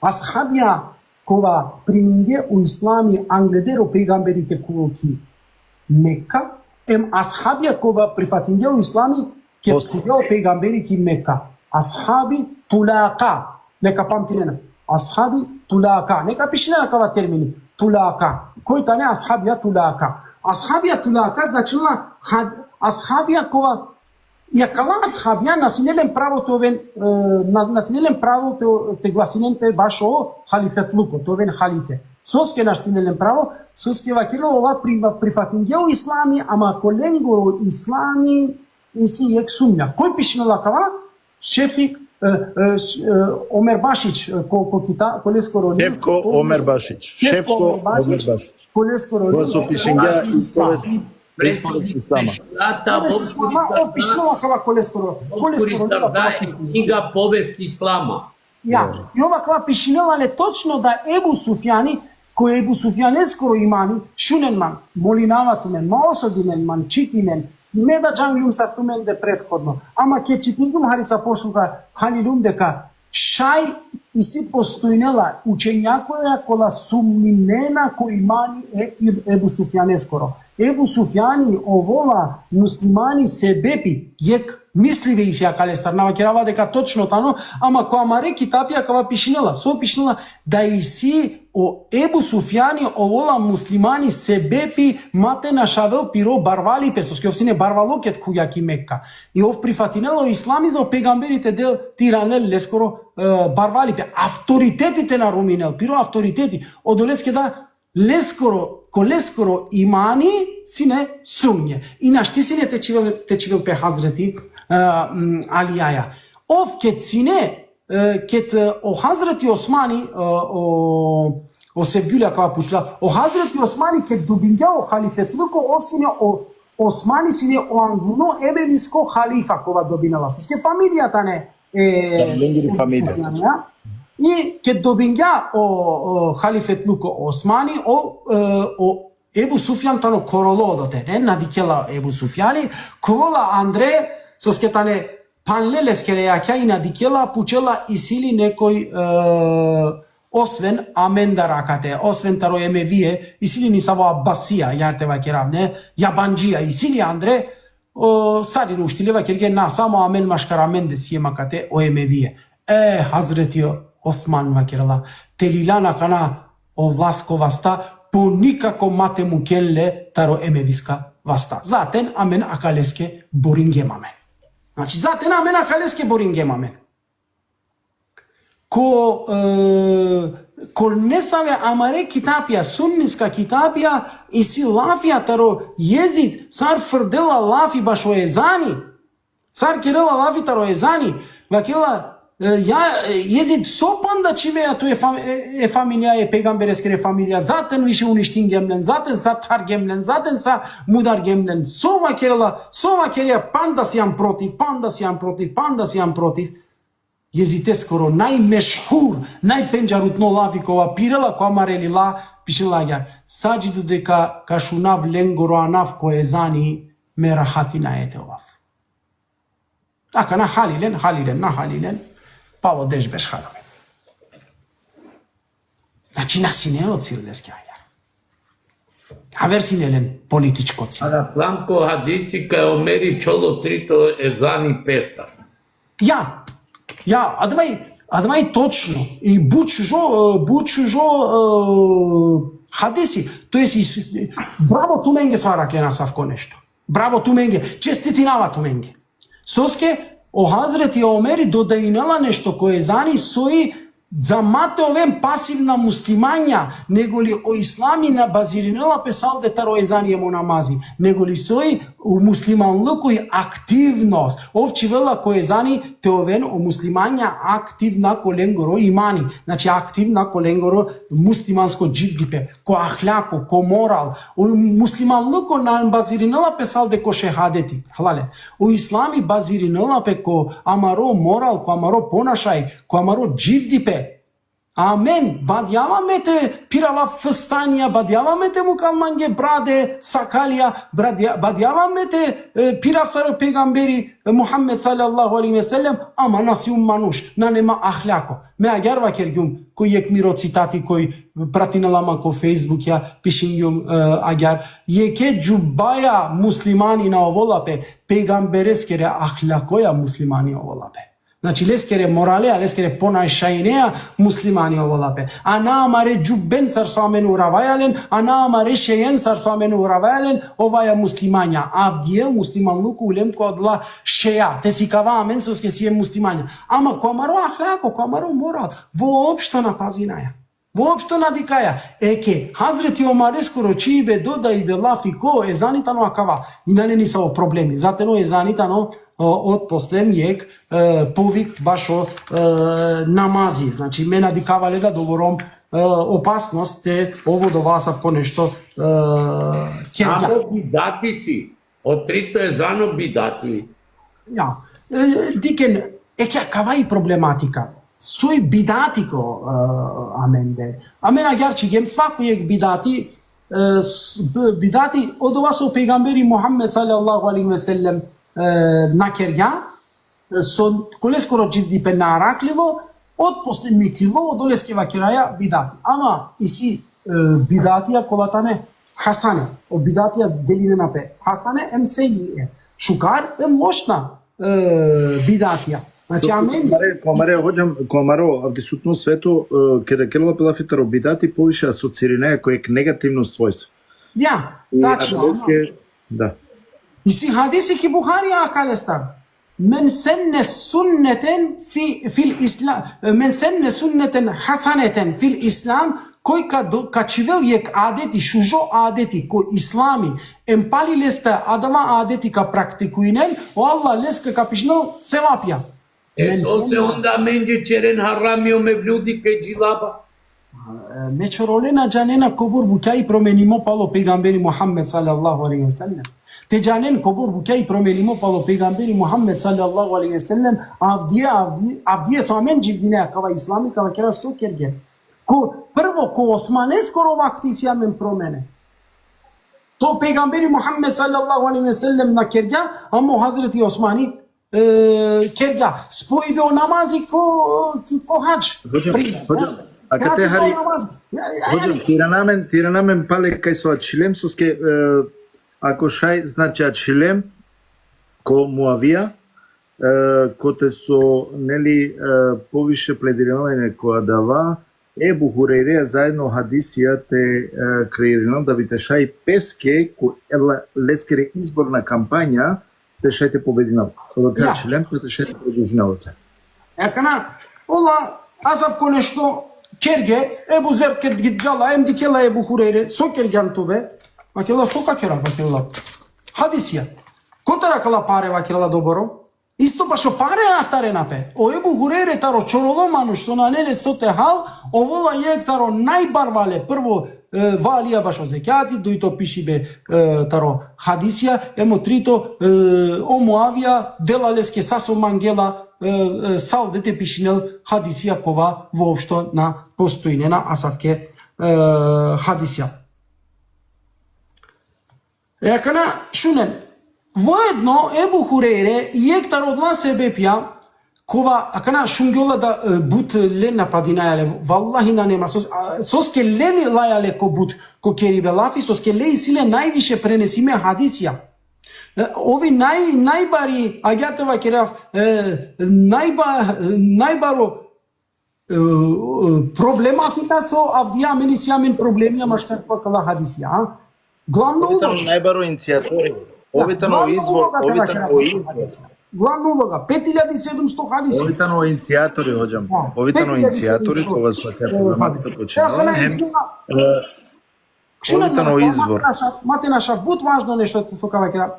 Ashabija kova priminge o islami angleder o pejgamberi te kuvol ki Mekka, em ashabija kova prifatinge o islami ked khuve o pejgamberi ki Mekka. Ashabi tulaka. Neka pamtinena. Ashabi tulaka. Neka pišinena akava termini. Tulaka. Koj tane ashabija tulaka? Ashabija tulaka značinela had- ashabija kova, i akala ashabija na sine len pravo te oven, e, na, na sine len pravo te, te glasinen pe bašo halifetluko, te oven halife. Soske na sine len pravo? Soske vakerela ola pri- prifatinge o islami, ama ko lengoro islami isi jekh sumnja. Koj pišinela akava? Šefik, e, e, š- e, Omer Bašić, e, ko, ko kita- ko leskoro li- Šefko Omer Bašić. Šefko Omer Bašić. Ko leskoro li- Kova so pišingja istorija islama. Povest islama, ov pišinela akava ko leskoro. Ko leskoro li- knjiga Povest islama. Ja, i ov akava pišinela le točno da Ebu Sufjani, ko Ebu Sufjaneskoro imani, šunen man, molinava tumen, ma osodinen man, čitinen, me da džangljum sar tumende prethodno. Ama ked čitingjum harica pošukar, haliljum deka šaj isi postojnela učenjakoja kola sumninena ko imani e, e Ebu Sufjaneskoro. Ebu Sufjani ovola muslimani sebepi, jekh mislibe isi akalestar, na vakerava deka točno tano, ama ko amare kitapija akava pišinela, so pišinela, da isi o Ebu Sufjani ovola muslimani sebepi ma te našavel piro barvalipe, soske ov sine barvalo ked khuvgja ki Mekka. I ov prifatinela o islami za o pejgamberi te del, te iranel leskoro, e, barvalipe. Avtoriteti te na ruminel, piro avtoriteti. Odoleske da leskoro, ko leskoro imani sine sumnje. I našti sine te čhivel, te čhivel pe Hazreti, e, m, Alijaja. Ov ked sine, e, ked, e, o Hazreti Osmani, e, o, o Sevgjuli akava pučla, o Hazreti Osmani ked dobingja o halifetluko, ov sine o, Osmani sine o angluno ebenisko halifa kova dobinela. Soske familija tane, e, lengiri familija. I ked dobingja o, o halifetluko Osmani, o, e, o Ebu Sufjan tano korolo odote, ne? Na dikela Ebu Sufjani, kovola andre, soske tane panle leskere jakha i na dikela, pučela isi li nekoj, e, osven amendar akate, osven taro Emevije, isi li nisavo Abbasija, agjar te vakerav, ne? Jabandžija, isi li andre, o, sar i uštile, vakerge, na, samo amen maškar amende siem akate o Emevije. E, Hazreti Osman vakerela, te lilan akana o vlast ko vasta, po nikako ma te muken le taro Emeviska vasta. Zaten amen akaleske boringjem amen. Znači, zaten amen akaleske boringjem amen. Ko, e, ko nesave amare kitapja, sunniska kitapja, isi lafja taro Jezid, sar frdela lafi bašo ezani, sar kerela lafi taro ezani, vakerela, e, ja, e, Jezid, so panda čhiveja tu e fam-, e, e familija, e pejgambereskere familija, zaten više uništingjem len, zaten sa thargjem len, zaten sa mudargjem len, so vakerela, so vakerela, panda sian protiv, panda sian protiv, panda sian protiv. Jeziteskoro najmešhur, najpendžarutno lafi kova pirela ko amare lila, pišinela agjar: Sa dži deka ka šunav lengoro anav ko ezani, me rahati nae te ovav. Akana halilen, halilen, na halilen, palo deš berš haloven. Znači, na sine o cilj leske agjar. Aver sine len političko cilj. A naslam ko hadisi kaj Omeri čhol o trito ezani pestar. Ja, ja, adava i, adava i točno. I but šužo, e, but šužo, e, hadisi. To jest, is-, bravo tumenge so arakhlena asavko nešto. Bravo tumenge. Čestitinava tumenge. Soske o Hazreti Omeri dodajinela nešto ko ezani soj za ma te oven pasivna muslimanja, nego li o islami na bazirinela pe salde taro ezani em o namazi, nego li soj o muslimanluko i aktivnost. Ov čhivela ko ezani te oven o muslimanja aktivna ko lengoro imani. Znači, aktivna ko lengoro muslimansko dživdipe, ko ahlako, ko moral. O muslimanluko na bazirinela pe salde ko šehadeti. Halalen. O islami bazirinela pe ko amaro moral, ko amaro ponašaj, ko amaro dživdipe. Amen, badjava me te pirava fstanija, badjava me te mukav mange brade, sakalija, bradja-, badjava me te, e, pirav sar o pejgamberi, e, Muhammed sallallahu alejhi ve sellem, ama na sium manuš, nane ma ahlako. Me agjar vakergjum, ko jekh miro citati koj pratinela man ko Facebook, ja, pišingjum, e, agjar: Jekhe džubaja muslimani na ovola pe, pejgambereskere ahlakoja muslimani ovola pe. Znači, leskere moralea, leskere ponašajnea muslimani ovola pe. A na amare džuben sar so amen uravaja len, a na amare šejen sar so amen uravaja len, ovaja muslimanja. Avdive muslimanluko ulem ko adala šeja, te sikava amen soske siem muslimanja. Ama ko amaro ahlako, ko amaro moral, voopšto na pazinaja. Voopšto na dikhaja. Eke, Hazreti Omareskoro čhibe dodajbe lafi ko ezani tano akava. I nane nisavo problemi. Zaten o ezani tano, o, otposlem jekh, e, povik bašo, e, namazi. Znači, me na dikhava le da dovorom, e, opasnost te ov odova asavko nešto, e, kergja. Amo bidati si. O trito ezano bidati. Ja. E, dikhen, eke akava i problematika. Soj bidati ko, e, amende. Amen agjar čhigjem svako jekh bidati, e, s-, b-, bidati odova so pejgamberi Muhammed sallallahu alejhi ve sellem, e, na kergja, e, so koleskoro dživdipe na araklilo, otposle miklilo, odoleske vakeraja bidati. Ama isi, e, bidatija kola tane hasane. O bidatija delinena pe hasane em sejjie. Šukar em lošna, e, bidatija. Znači, amen. Ko amare, ko amare, hodžam, ko amaro avdisutno sveto, e, keda kerela pe lafi taro bidati, poviše asocirinaja ko jekh negativno svojstvo. Ja, i tačno. Adoleske, da. Isi hadisi ki Buharija akalestar. Men senne sunneten fi, fil islam, men senne sunneten hasaneten fil islam, koj ka do-, ka čhivel jekh adeti, šužo adeti ko islami, em pali leste adava adeti ka praktikujnel, o Allah leske ka pišinel sevapja. E, men sose senne onda amenđe ćeren harami o mevludi ke džilaba? E, me čorole na džanena kobor bukja i promenimo palo pejgamberi Muhammed sallallahu alejhi ve sellem. Te džanen kobor bukja i promenimo palo pejgamberi Muhammed sallallahu alejhi ve sellem, avdive, avdive, avdive so amen dživdine akava islami, ka vakera so kerge. Ko, prvo, ko Osmaneskoro vakti isi amen promene. o pejgamberi Muhammed sallallahu alejhi ve sellem na kergja, ama o Hazreti Osmani e, kergja. Spojibe o namazi ko, ko, ko hadž. Hocam, primer, hocam, ne? Akate hari, o namazi. Ja, ja, hocam, ja, tira amen, tira amen pale kaj so ačhilem, soske, e, ako šaj, znači, ačhilem ko Muavija, e, kote so, neli, e, poviše pledirinela ine ko adava, Ebu Hurejre zajedno hadisija te, e, kreirinel, da bi te šaj peske, ko ela leskere izborna kampanja, te šaj te pobedinel. Odote, ja, ačhilem, pa te šaj te produžinel odote. Akana, ola, asavko nešto kerge, Ebu Zer ked gidžala, em dikela Ebu Hurejre, so kergjan tuve, vakerela so ka kera, vakerela. Hadisija. Kotar akala pare, vakerela, doboro? Isto bašo pare astarena pe. O Ebu Hurejre taro čorolo manuš so nane le so te hal, ovola jekh taro najbarvale, prvo, e, valija bašo zekjati, dujto pišibe, e, taro hadisija, em o trito, e, o Muavija dela leske sa so mangela, e, e, sal de te pišinel hadisija kova voopšto na postojinena asavke, e, hadisija. E, akana, šunen, voedno Ebu Hurejre, jekh taro odola sebepija, kova, akana šungjola da, e, but le napadinaja le, vallahi nane ma, sos-, a, soske le laja le ko but, ko keribe lafi, soske le isi le najviše prenesime hadisija. E, ovi naj-, najbari, agjaar te vakerav, e, najba-, najbaro e, e, problematika so avdive amen isi amen problemija maškar ko akala hadisija, a? Glavno uloga. Ovi tano najbaro inicijatori. Da, ovi tano izvor, ovi tano izvor. Glavno uloga, pet hiljadi sedumsto hadisi. Ovi tano inicijatori, hodžam. Da, ovi tano inicijatori, kova so te problematika počinela. Hem, e, Šunen, ovi tano izvor. Ma te naša-, ma te našav, but važno nešto te so ka vakera.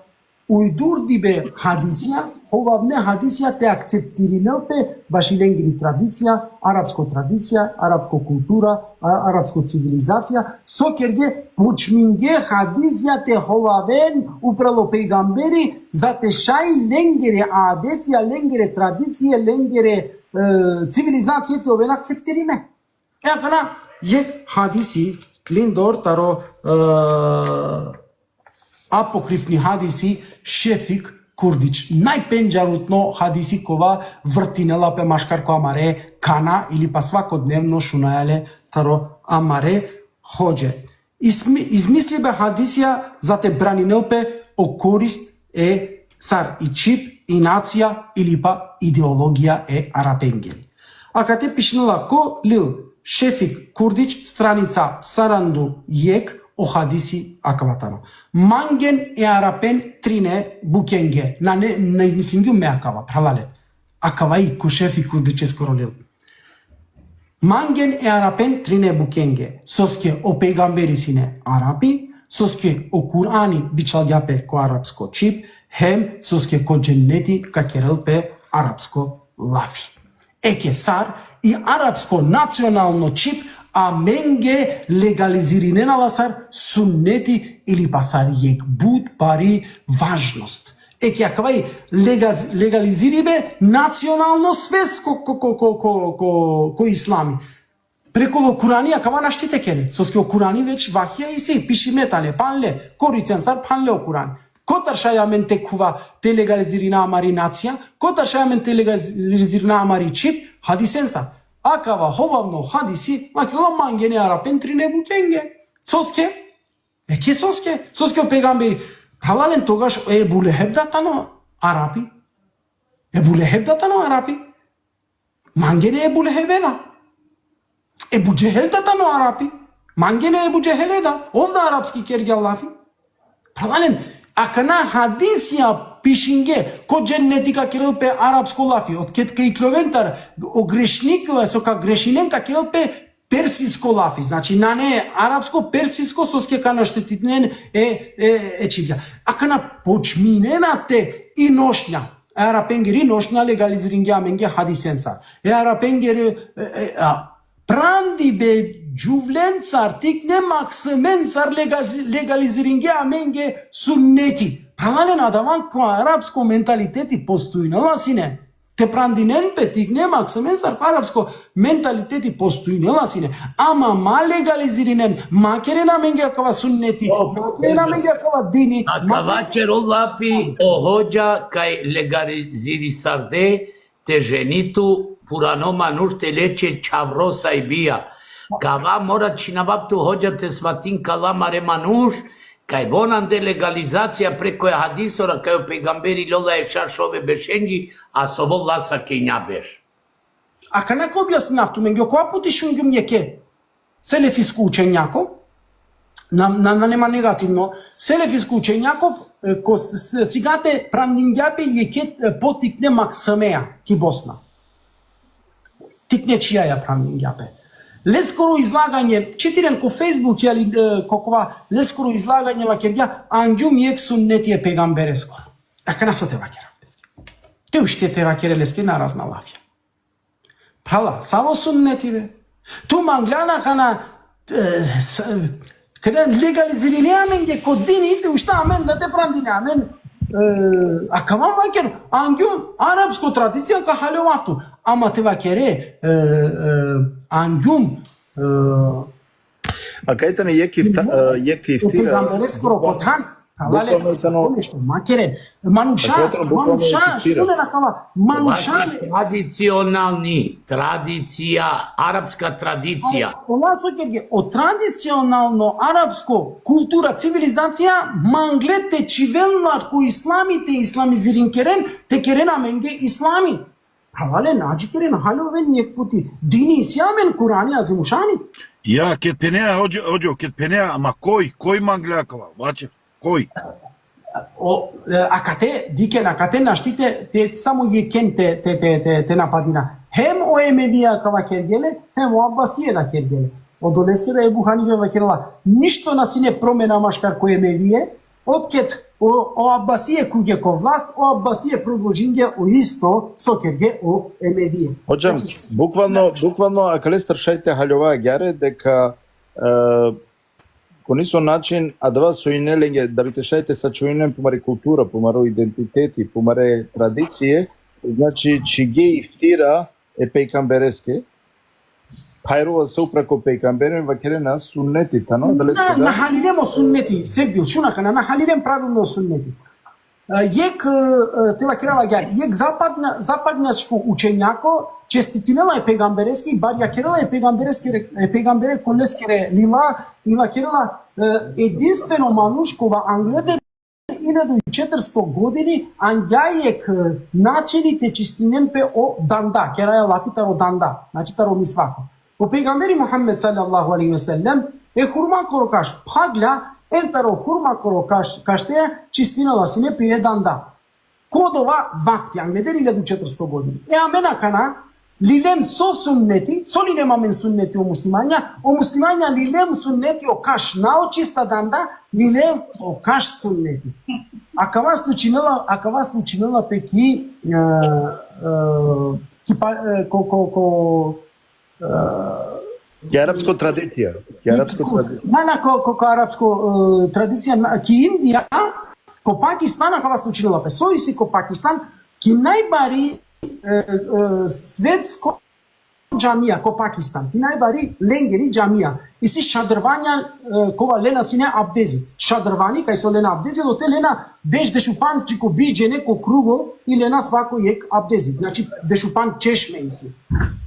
Ujdurdibe hadisija, hovavne hadisija te akceptirinel pe baši lengiri tradicija, arapsko tradicija, arapsko kultura, a-, arapsko civilizacija, so kerge, počminge hadisija te hovaven upralo pejgamberi, za te šaj lengere adetija, lengere tradicije, lengere, e, civilizacije te oven akceptirime. E akana jekh hadisi lindor taro, e, apokrifni hadisi Šefik Kurdić. Najpendžarutno hadisi kova vrtinela pe maškar ko amare kana ili pa svakodnevno šunaja le taro amare hodže. Izmi-, izmislibe hadisija za te braninel pe o korist e sar i čhib, i nacija ili pa ideologija e Arapengiri. Akate pišinela ko lil Šefik Kurdić, stranica saranda u jekh, o hadisi akava tano. Mangen e Arapen trine bukenge. Nane, na izmislingjum me akava, phralalen. Akava i ko Šefik Kurdićeskoro lil. Mangen e Arapen trine bukenge, soske o pejgamberi sine Arapi, soske o Kurani bičhalgja pe ko arapsko čhib, hem soske ko dženneti ka kerel pe arapsko lafi. Eke sar i arapsko nacionalno čhib amenge legalizirinena la sar sunneti ili pa sar jekh but bari važnost. Eke akava i legaz-, legaliziribe nacionalno svest ko, ko, ko islami. Preku o Kurani akava našti te kere. Soske o Kurani već vahija isi, pišime tane, phanle, koricen sar phanle o Kurani. Kotar šaj amen te khuva te legalizirina amari nacija, kotar šaj amen te legalizirina amari čhib, hadisen sar. Akava hovavno hadisi, vakerela mangen e Arapen trine bukenge. Soske? Eke soske, soske o pejgamberi. Phralalen, togaš o Ebu Leheb da tano Arapi. Ebu Leheb da tano Arapi. Mangen e Ebu Lehebe da. Ebu Džehel da tano Arapi. Mangen e Ebu Džehele da. Ov da arapski kergja lafi. Phralalen, akana hadisija pišinge, ko dženneti ka kerel pe arapsko lafi. Otked ka ikljoven tar o grešnikve, so ka grešinen, ka kerel pe persisko lafi. Znači, nane arapsko, persisko, soske ka naštetinen e, e, e čhibja. Akana počminena te i nošnja. E Arapengiri nošnja legaliziringja amenge hadisen sar. E Arapengiri, e, e, a, prandibe džuvlencar, tikne maksumensar legazi-, legaliziringja amenge sunneti. Phralalen, adava ko arapsko mentaliteti postojinela sine. Te prandinen pe, tikne maksime sar ko arapsko mentaliteti postojnela sine. Ama ma legalizirinen, ma keren amenge akava sunneti, ma keren amenge akava dini, ma Akava ćero lafi o hodža kaj legalizirisarde te ženi tu purano manuš, te le će čhavro sajbija. Kava mora čhinavav tu hodža te svatin kala mare manuš, kaj vonande legalizacija preko e hadisora, kaj o pejgamberi lola e šaš ove bešenđi, a so vola sa kenja beš. Akana ka objasninav tumenge, okova puti šungjum jekhe selefisko učenjako, na, na, na nema negativno, selefisko učenjako, e, ko s-, s-, sigate prandingja pe jekhe, e, po tikne maksameja ki Bosna. Tikne čija ja prandingja pe. Leskoro izlaganje, čitiren ko Facebook, ali, e, ko kova, leskoro izlaganje vakergja, angjum jekh sunneti e pejgambereskoro. Akana so te vakerav leske. Te ušte te vakere leske narazna lafija. Phrala, savo sunneti be? Tu mangljan akana, e, s-, kada legalizirinea amenge ko dini, te ušta amen da te prandine amen, e, akava vaker, angjum arapsko tradicija ka haljovav tu. Ama te vakere, e, e, angjum, e, A kaj tani jekh ifta-, e, jekh e iftira? Pejgambereskoro ko than, halale, Bukvalno tano- nešto, ma keren. Manuša, Bukvalno, bukvalno manuša, iftira. Šunen akava, manuša Ovako tradicionalni, tradicija, arapska tradicija. Ola so kerge, o tradicionalno arapsko kultura, civilizacija, mangle te čhivel la ko islami, te islamizirin keren, te keren amenge islami. Halale, na dži keren, haljoven jekh puti. Dini isi amen, Kurani azimušani. Ja, ked phenea, hodžo, hodžo, ked phenea, ama koj, koj manglja akava, vaćer, koj? O, e, akate, dikhen, akate našti te, te samo jekhen te, te, te, te, te napadina. Hem o Emevija akava kergje le, hem o Abbasije da kergje le. Odoleske da Ebu Hanife vakerela, ništo na sine promena maškar ko Emevije, otked o, o Abbasije khuvge ko vlast, o Abbasije prodolžingje o isto so kergje o Emevije. Hodžam, Znači, bukvalno, bukvalno, akalestar šaj te haljova agjaar, deka, e, ko niso način, adava so ine lenge, da bi te šaj te sačuvinen pumari kultura, pumaro identiteti, pumare tradicije, znači, čhige iftira e pejgambereske, hajrova so upra ko pejgambere, vakerena sunneti tano, da le Na, na halilem o sunneti, Sevgil, šun akana, na halilem pravilno o sunneti. E, jekh, e, te vakerav agjaar, jekh zapadna, zapadnjačko učenjako čestitinela e pejgambereske, barjakerela e pejgambereske, e pejgambere ko leskere lila, i vakerela, e, edinstveno manuš kova angleder iljadu i četiristo godini angja jekh, e, načini te čistinen pe o danda, keraja lafi taro danda, znači taro misvako. O pejgamberi Muhammed sallallahu alejhi ve sellem, e hurmakoro kaš phaglja, em taro hurmakoro kaš, kašteja čistinela sine pire danda. Ko dova vakti, angleder iljadu četiristo godini. E amen akana, lilem so sunneti, so lilem amen sunneti o muslimanja, o muslimanja lilem sunneti o kaš, na o čista danda, lilem o kaš sunneti. Akava slučinela, akava slučinela pe ki, e, e, ki pa, e, ko, ko, ko, e, Ki arapsko tradicija. Ki arapsko tradicija. Na, na, ko, ko, ko arapsko, e, tradicija, na, ki Indija, ko Pakistan, akava slučinela pe. So isi ko Pakistan, ki najbari, e, e, svetsko džamija, ko Pakistan, ki najbari lengeri džamija. Isi šadrvanja, e, kova lena sine abdezi. Šadrvani, kaj so lena abdezi, odote lena deš, dešupandž dži ko biš džene ko krugo i lena svako jekh abdezi. Znači, dešupandž češme isi.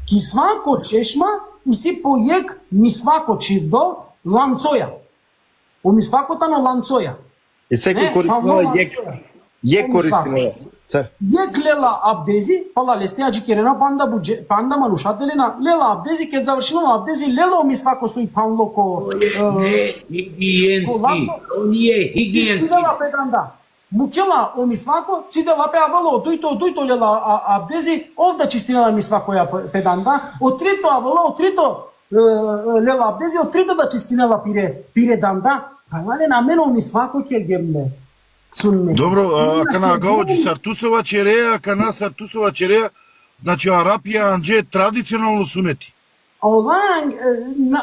Ki svako češma isi po jekh misvako čhivdo lancoja. O misvako tano lancoja. I seko E, koristinela pamlo jekh, lancoja. jekh O misvako. koristinela. Sar? Jekh lela abdezi, pala leste adžikerena panda budže, panda manuša te lena, lela abdezi, ked završinela abdezi, lela o misvako soj phanlo ko, e, Ne higijenski. Ko lanco. To nije higijenski. Čistinela pe danda. Mukela o misvako, cidela pe, avela o dujto, o dujto lela a, abdezi, ov da čistinela misvakoja pe, pe danda, o trito avela, o trito, e, lela abdezi, o trito da čistinela pire, pire danda. Halalen, amen o misvako kergjem le sunnet. Dobro, a, akana aga hodži, sar tu so vaćerea, akana sar tu so vaćerea, znači Arapija anđe tradicionalno suneti. Ola, e, na,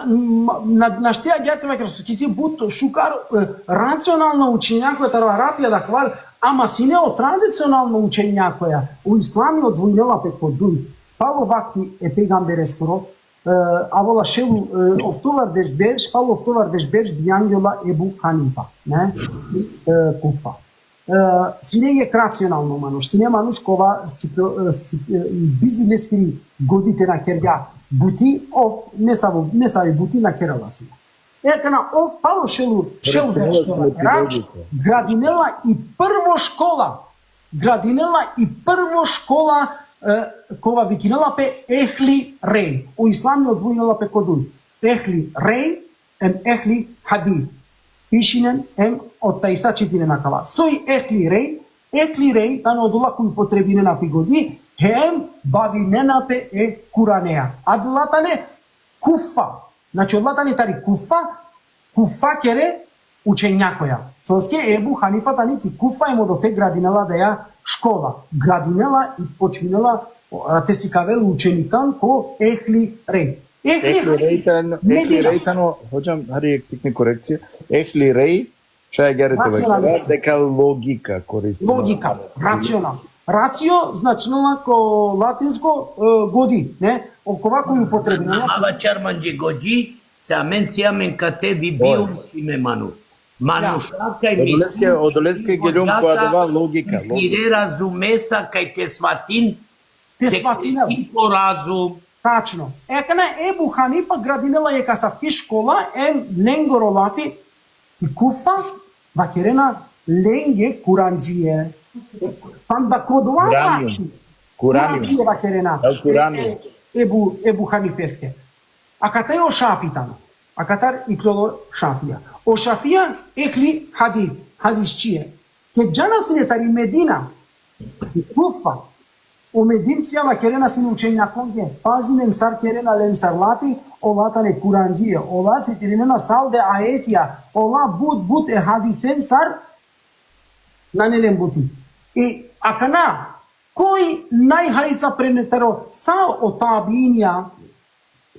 na, našti agjaar te vakerav, so ki si but šukar, e, racionalno učenjako taro Arapija da kval, Ama sine o tradicionalno učenjakoja, o islami odvojinela pe ko duj. Palo vakti e pejgambereskoro, e, avela šel u, e, oftovardeš berš, palo oftovardeš berš bijangjola Ebu Hanifa, ne? Ki, e, Kufa. E, sine jekh racionalno manuš, sine manuš kova si, e, si, e, bizi leskiri godi te na kergja buti, ov nesavo, nesavi buti na kerela sine. E, akana ov palo šel u, šel u, gradinela i prvo škola. Gradinela i prvo škola, e, kova vikinela pe Ehli Rej. O islami odvojinela pe ko duj. Ehli Rej, em Ehli Hadith. Pišinen, em otajsa čitinen akava. Soj Ehli Rej, Ehli Rej, tane odola koj upotrebinena pi godi, hem bavinena pe e Kuranea. Adala tane Kufa. Znači, odola tane tari Kufa, Kufakere učenjakoja. Soske Ebu Hanifa tani ki Kufa, em odote gradinela daja škola. Gradinela i počminela, o, a, te sikavel učenikan ko Ehli Rej. Ehli Ehli Rej tano, Ehli Medina. Rej tano, hodžam, hari jekh tikni korekcija. Ehli Rej, šaj agjaar te vakera, racionalisti, deka logika koristela. Logika, racional. Racio značinela ko latinsko, e, godi, ne? Okova koj upotrebinela. Ava čar mandže godi, se amen si amen kate vi bium čime manu. Manuša kaj misli. Odoleske, odoleske geljum ko adava logika, logika. Tire razumesa kaj te svatin, te svatinel. Ko razum. Tačno. E, akana Ebu Hanifa gradinela jekh asavki škola, em lengoro lafi, ki Kufa, vakerena lenge Kurandžie. E, panda ko dova vakti, Kurandžie vakerena. El Kurani. E, e, Ebu, Ebu Hanifeske. Akatar o Šafi tano. Akatar iklolo Šafija. O Šafija Ehli Hadith, hadisčie. Ked džana sine tari Medina, ki Kufa, o Medincija vakerena sine učenjakonge, pazinen sar kerena lensar lafi, ola tane Kurandžie, ola citirinena salde ajetija, ola but, but e hadisensar, nane len buti. I akana, koj najharica prenetaro, sa o tabiinja,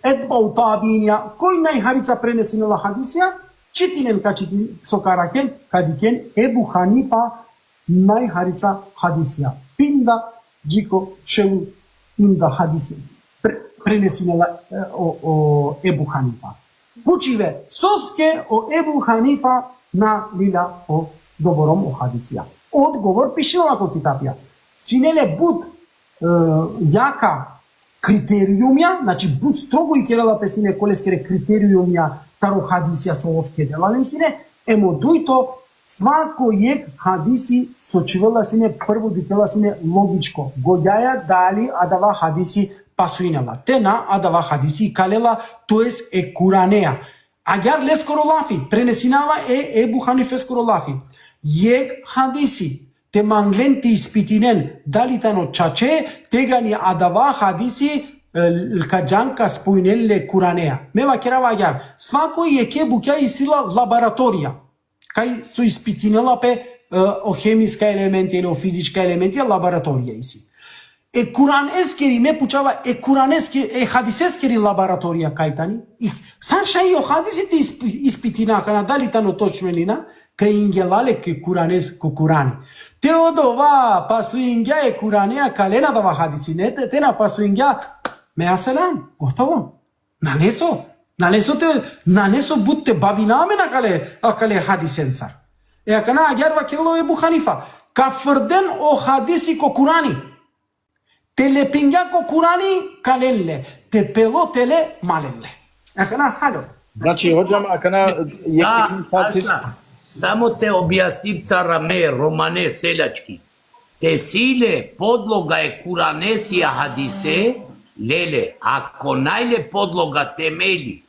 etbau tabiinja, koj najharica prenesinela hadisija, čitinen ka čitin, so ka araken, ka dikhen, Ebu Hanifa najharica hadisija. Pinda, dži ko šel u pinda hadisi pre-, prenesinela, e, o, o Ebu Hanifa. Pučibe, soske o Ebu Hanifa na lilja o doborom o hadisija. Odgovor pišinela ko kitapija. Sine le but, e, jaka kriteriumja, znači but strogo ikerela pe sine ko leskere kriteriumja taro hadisija so ov kedela len sine, em o dujto, svako jekh hadisi so čhivela sine, prvo dikela sine logičko. Godjaja dali adava hadisi pasujnela. Te na, adava hadisi ikalela, to jest e Kuranea. Agjaar leskoro lafi, prenesinava e Ebu Hanifeskoro lafi. Jekh hadisi te manglen te ispitinen dali tano čače, tegani adava hadisi, e, ka džan ka spojnen le Kuranea. Me vakerava agjaar, svako jekhe bukja isi la laboratorija. Kaj so ispitinela pe, e, o hemiska elementi ili o fizička elementi, laboratorija isi. E Kuraneskeri, me pučava, e Kuraneske-, e hadiseskeri laboratorija kaj tani? I sar šaj o hadisi te isp-, ispitina akana dali tano točno ili na, kaj ingela le ke Kuranes-, ko Kurani. Te odova pasujngja e Kuranea, ka len adava hadisi, ne, te, te na pasujngja, mea selam, gotovo. Nane so, nane so te, nane so but te bavina amen akale, akale hadisensar. E akana agjaar vakerela o Ebu Hanifa, ka frden o hadisi ko Kurani. Te lepingja ko Kurani, ka len le. Te pelo te le, ma len le. Akana halo. Znači, hodžam, akana jekh, da, tikni faci. Samo te objasniv cara me, romane, seljački. Te si le podloga e Kuranesija hadise, le le. Ako naj le podloga, temeli,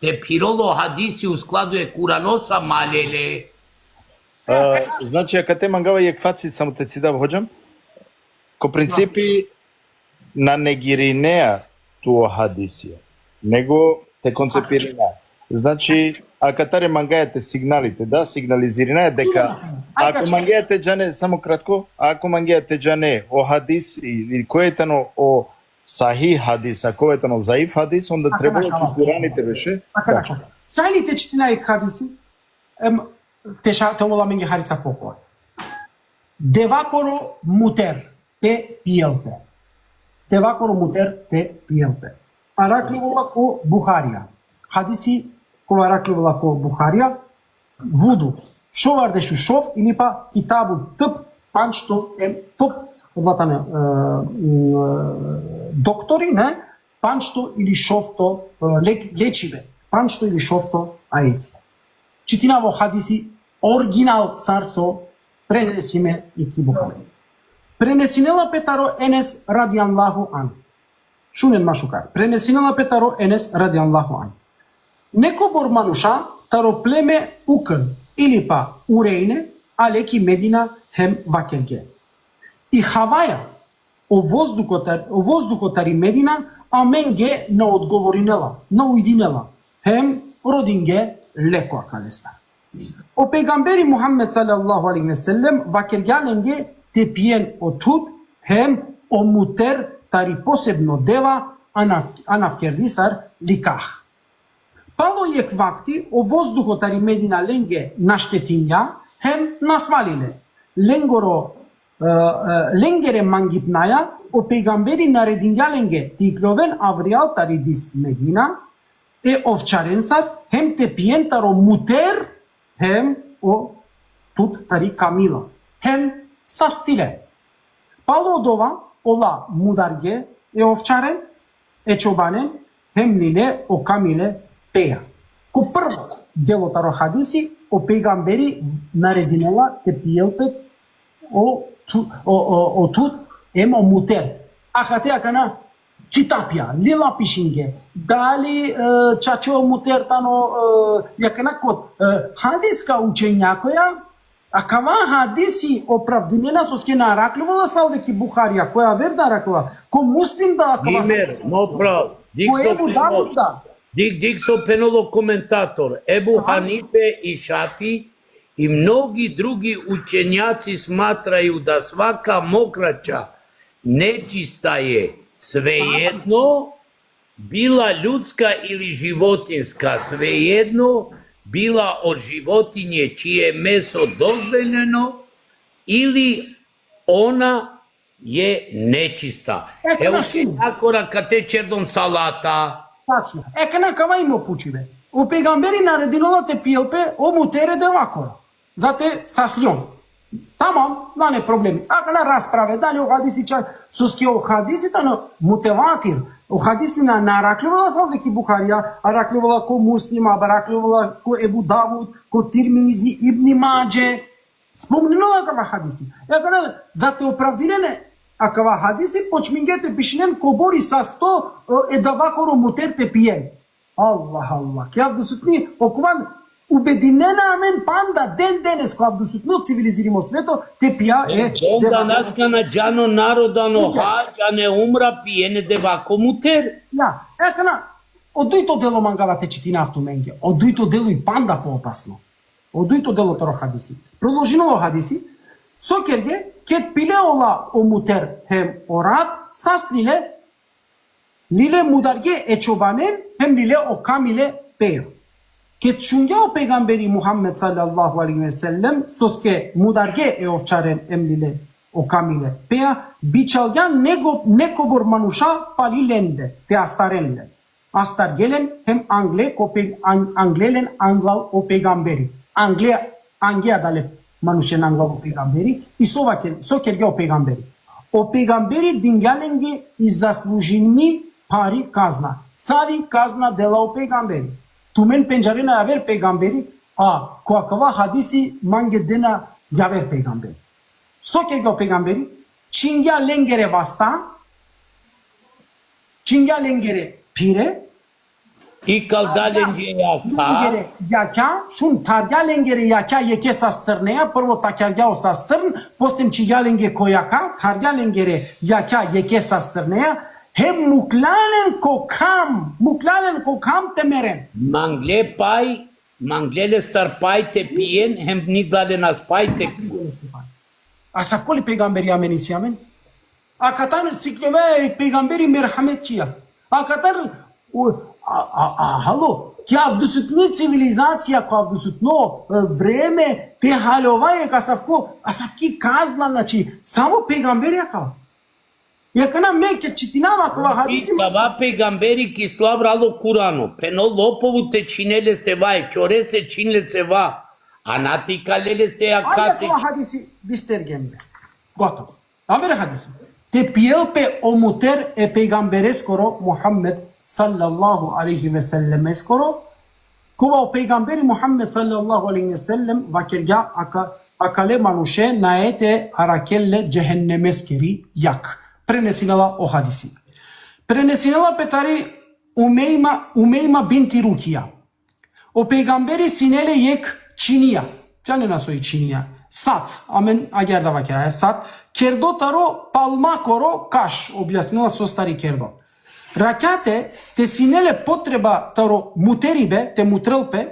te phirol o hadisi u skladu e Kuranosa, ma le le. A, znači, akate mangava jekh faci samo te cidav, hodžam. Ko principi, na negirinea tu o hadisija, nego te koncepirina. Znači, akatar mangaja te signali, te da signalizirina deka, ako mangaja te džane, samo kratko, ako mangaja te džane o hadis i, i koj tano o sahih hadis, a koj tano zaif hadis, onda trebalo ki Kurani te beše. Šaj li te čitina jekh hadisi, em, te ša-, te ovel amenge harica pokoj. Devakoro muter te pijel pe. Devakoro muter te pijel pe. Arakljovola ko Buharija. Hadisi kova arakljovola ko Buharija. Vudu. Šovardeš u šov ili pa Kitabu Tib, pančto em tib, odova tane, e, m, e, doktori, ne? Pančto ili šovto, e, lek-, lečibe. Pančto ili šovto ajeti. Čitinava o hadisi original sar so prenesime i ki Buhari. Prenesinela pe taro Enes radijallahu an. Šunen ma šukar. Prenesinela pe taro Enes radijallahu an. Nekobor manuša taro pleme Ukn ili pa Urejne ale ki Medina hem vakerge: I havaja, o vozduho tar-, o vozduho tari Medina amenge na odgovorinela, na ujdinela, hem rodinge leko akalestar. O pejgamberi Muhammed sallallahu alejhi ve sellem vakergja lenge te pijen o thud hem o muter tari posebno deva, anav-, anavkerdi sar likah. Palo jekh vakti o vozduho tari Medina lenge naštetingja hem nasvalile. Lengoro, e, e, lengere mangipnaja o pejgamberi naredingja lenge te ikloven avrijal tari dis Medina, e ovčarensar, hem te pijen taro muter, hem o thud tari kamila, hem sastile. Palo odova ola mudarge e ovčaren, e čobanen, hem lile o kamile peja. Ko prvo delo taro hadisi, o pejgamberi naredinela te pijel pe o thu-, o, o, o thud, em o muter. Akate akana kitapja, lila pišinge. Dali, e, čače o muter tano, e, akana kot, e, hadiska učenjakoja, akava hadisi opravdinena soske na arakljovola salde ki Buharija, koja aver da arakljovola, ko Muslim da akava Imer, hadisi. Mo prav, dik Ko so Ebu phenol-, Davud da. Dik, dik so phenol o komentator, Ebu Aha. Hanife i Šafi i mnogi drugi učenjaci smatraju da svaka mokraća nečista je, svejedno, bila ljudska ili životinjska, svejedno, bila od životinje čije je meso dozvoljeno ili ona je nečista. E, Evo, tačno. Akora kate čerdon salata. Tačno. E, akana kava ime o pučibe. O pejgamberi naredinela te pijel pe o mutere devakoro. Za te sasljon. Tamam, nane problemi. Akana rasprave, dali o hadisi ča-, soske o hadisi tano mutevatir. O hadisi na, na arakljovola salde ki Buharija, arakljovola ko Muslim, arakljovola ko Ebu Davud, ko Tirmizi, Ibni Madže. Spomninela akava hadisi. E akana, za te opravdinene akava hadisi, počminge te pišinen kobor i sasto, e, e davakoro muter te pijen. Allah, Allah. Ki avdisutni, okova ubedinena amen panda den denes ko avdisutno civilizirimo sveto te pija e, e, onda deva-, naška na džano narodano Šunge. Hadž, a ne umra, pijene devako muter. Ja, e akana, o dujto delo mangava te čitinav tumenge. O dujto delo i panda poopasno. O dujto delo taro hadisi. Prodolžinela o hadisi, so kerge, ked pile ola o muter hem o rat, sas lile, lile mudarge e čobanen, hem lile o kamile pejo. Ked šungja o pejgamberi Muhammed sallallahu alejhi ve sellem, soske mudarge e ovčaren hem lile o kamile peja, bičalgja nego-, nekobor manuša pali lende, te astaren len. Astarge len hem angle ko pe-, an-, angle len anglal o pejgamberi. Angle, ange adale manušen anglal o pejgamberi. I so vaker-, so kergja o pejgamberi. O pejgamberi dingja lenge i zaslužimi pari kazna. Savi kazna dela o pejgamberi. Tumen pendžarena javer pejgamberi, a ko akava hadisi mange dena javer pejgamberi. So kergja o pejgamberi? Čhingja lengere vasta, čhingja lengere phire, I kalda lenge jakha. Lengere jakha, šun, thargja lengere jakha jekhe sastrneja, prvo takjargja o sastrn, posle čhingja lenge ko jakha, thargja lengere jakha jekhe sastrneja, hem mukla len ko kham, mukla len ko kham te meren. Mangle paj, mangle lestar paj te pijen, hem ni dale nas paj te pijen. Asavko li pejgamberi amen isi amen? Akatar sikljovea e pejgamberi merhametčija. Akatar, o, a, a, a, halo, ki avdisutni civilizacija, ko avdisutno e, vreme, te haljova jekh asavko, asavki kazna, znači, samo pejgamberi akava. Akana me ked čitinava akava hadisi. Kava pejgamberi ki slava alo Kurano, pheno lopovu te čhine le seva, e čorese čhin le seva, a na te ikale le se akate. Ajde, akava hadisi bistergjem le. Gotovo. Aver hadisi. Te pijel pe o muter e pejgambereskoro Muhammed sallallahu alejhi ve sellemeskoro, kova o pejgamberi Muhammed sallallahu alejhi ve sellem vakergja aka, akale manuše nae te arakhel le džehennemeskeri jag. Prenesinela o hadisi. Prenesinela pe tari Umejma, Umejma binti Rukija. O pejgamberi sine le jekh činija. Džanena soj činija? Sat, amen agjaar da vakeraja, sat. Kerdo taro palmakoro kaš, objasnela sostar i kerdo. Rakjate te sine le potreba taro muteribe, te mutrel pe,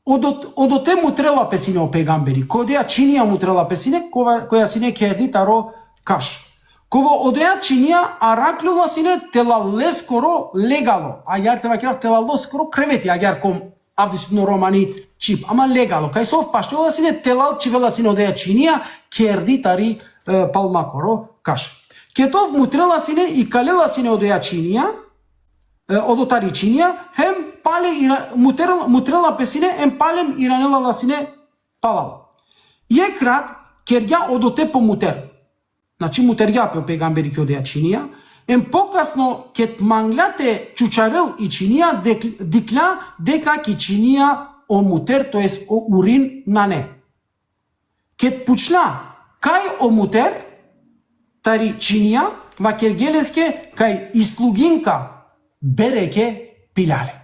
odo, odote mutrela pe sine o pejgamberi. Ko odoja činija mutrela pe sine, kova, koja sine kerdi taro kaš. Kova odoja činija arakhljola sine telal leskoro legalo. Agjaar te vakerav telal leskoro kreveti, agjaar ko avdisutno romani čhib. Ama legalo. Kaj sov pašljola sine telal, čhivela sine odoja činija, kerdi tari e, palmakoro kaš. Ked ov mutrela sine, ikalela sine odoja činija, e, odo tari činija, hem pale ira, mutrela, mutrela pe sine, hem palem iranela la sine palal. Jekh rat kergja odote po muter. Znači, mutergja pe o pejgamberi ki odoja činija, hem pokasno ked mangla te čučarel i činija, dek-, dikhlja deka ki činija o muter, to jest o urin nane. Ked pučhla kaj o muter tari činija, vakergje leske kaj i sluginka Bereke pila le.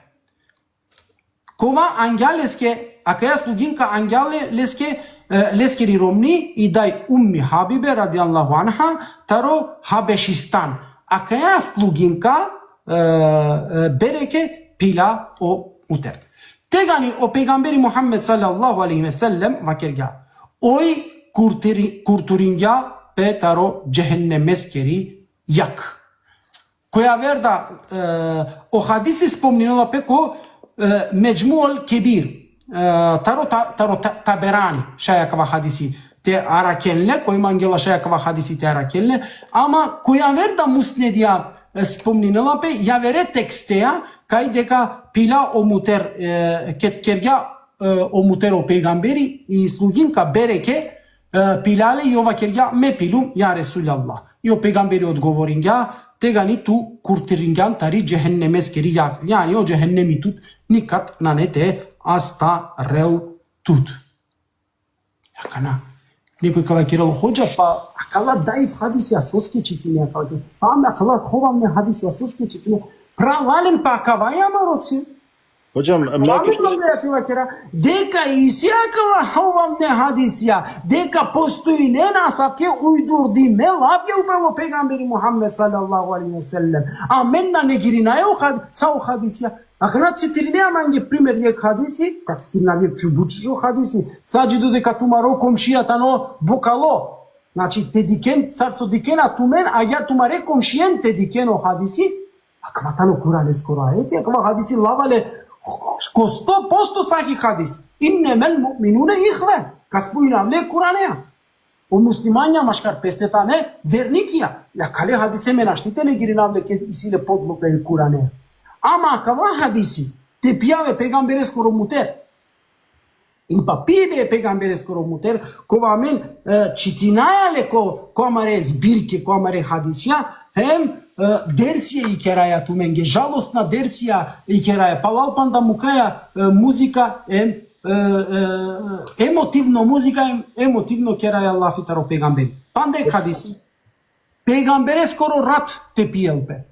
Kova angja leske, akaja sluginka angja le-, leske, e, leskeri romni i daj Ummi Habibe radijallahu anha, taro Habešistan. Akaja sluginka, e, e, Bereke pila o muter. Tegani o pejgamberi Muhammed sallallahu alejhi ve sellem vakergja: Oj kurtiri-, kurturingja pe taro džehennemeskeri jag. Ko javer da, e, o hadisi spomninela pe ko, e, Medžmu'ul Kebir, e, taro ta-, taro ta-, Taberani, šaj akava hadisi te arakhen le, koj mangela šaj akava hadisi te arakhen le, ama ko javer da musnedija, e, spomninela pe, javere teksteja, kaj deka pila o muter, e, ked kergja, e, o muter o pejgamberi, i sluginka Bereke, e, pila le, i ov vakergja: Me pilum, ja Resulallah. I o pejgamberi odgovoringja: Tegani tu kurtiringjan tari džehennemeskeri jag. Jani o džehennemi tut nikad nane te astarel tut. Akana. Nekoj ka vakerel: Hodža, pa akala daif hadisija soske čitine, akala ke-, pa me akala hovavne hadisija soske čitine. Pralalen, pa akava i amaro cilj. Hodža, me... Pralalen, me te vakera. Deka isi akala hovavne hadisija, deka postojinena asavke ujdurdime lavke upral o pejgamberi Muhammed sallallahu alejhi ve sellem. Amen na negirinaja o had-, sa o hadisija. Akana citirinaja mange primer jekh hadisi, ka citirinav jekh čubučišo hadisi, sa dži dodeka tumaro komšija tano bukalo. Znači, te dikhen, sar so dikhena tumen, agjaar tumare komšijen te dikhen o hadisi, akava tano Kuraneskoro ajeti, akava hadisi lavale ko sto posto sahih hadis. Innemel mu'minune ihve. Ka spomninav le Kuranea. O muslimanja maškar peste tane vernikija. Ja, akale hadise me našti te negirinav le ked isi le podloga i Kurane. Ama akava hadisi, te pijav e pejgambereskoro muter. Ili pa pibe e pejgambereskoro muter, kova amen, e, čitinaja le ko, ko amare zbirke, ko amare hadisija, hem, e, dersije ikeraja tumenge, žalostna dersija ikeraja, palal panda mukaja, e, muzika, hem, e, e, emotivno muzika, hem emotivno keraja lafi taro pejgamberi. Panda jekh hadisi, pejgambereskoro rat te pijel pe.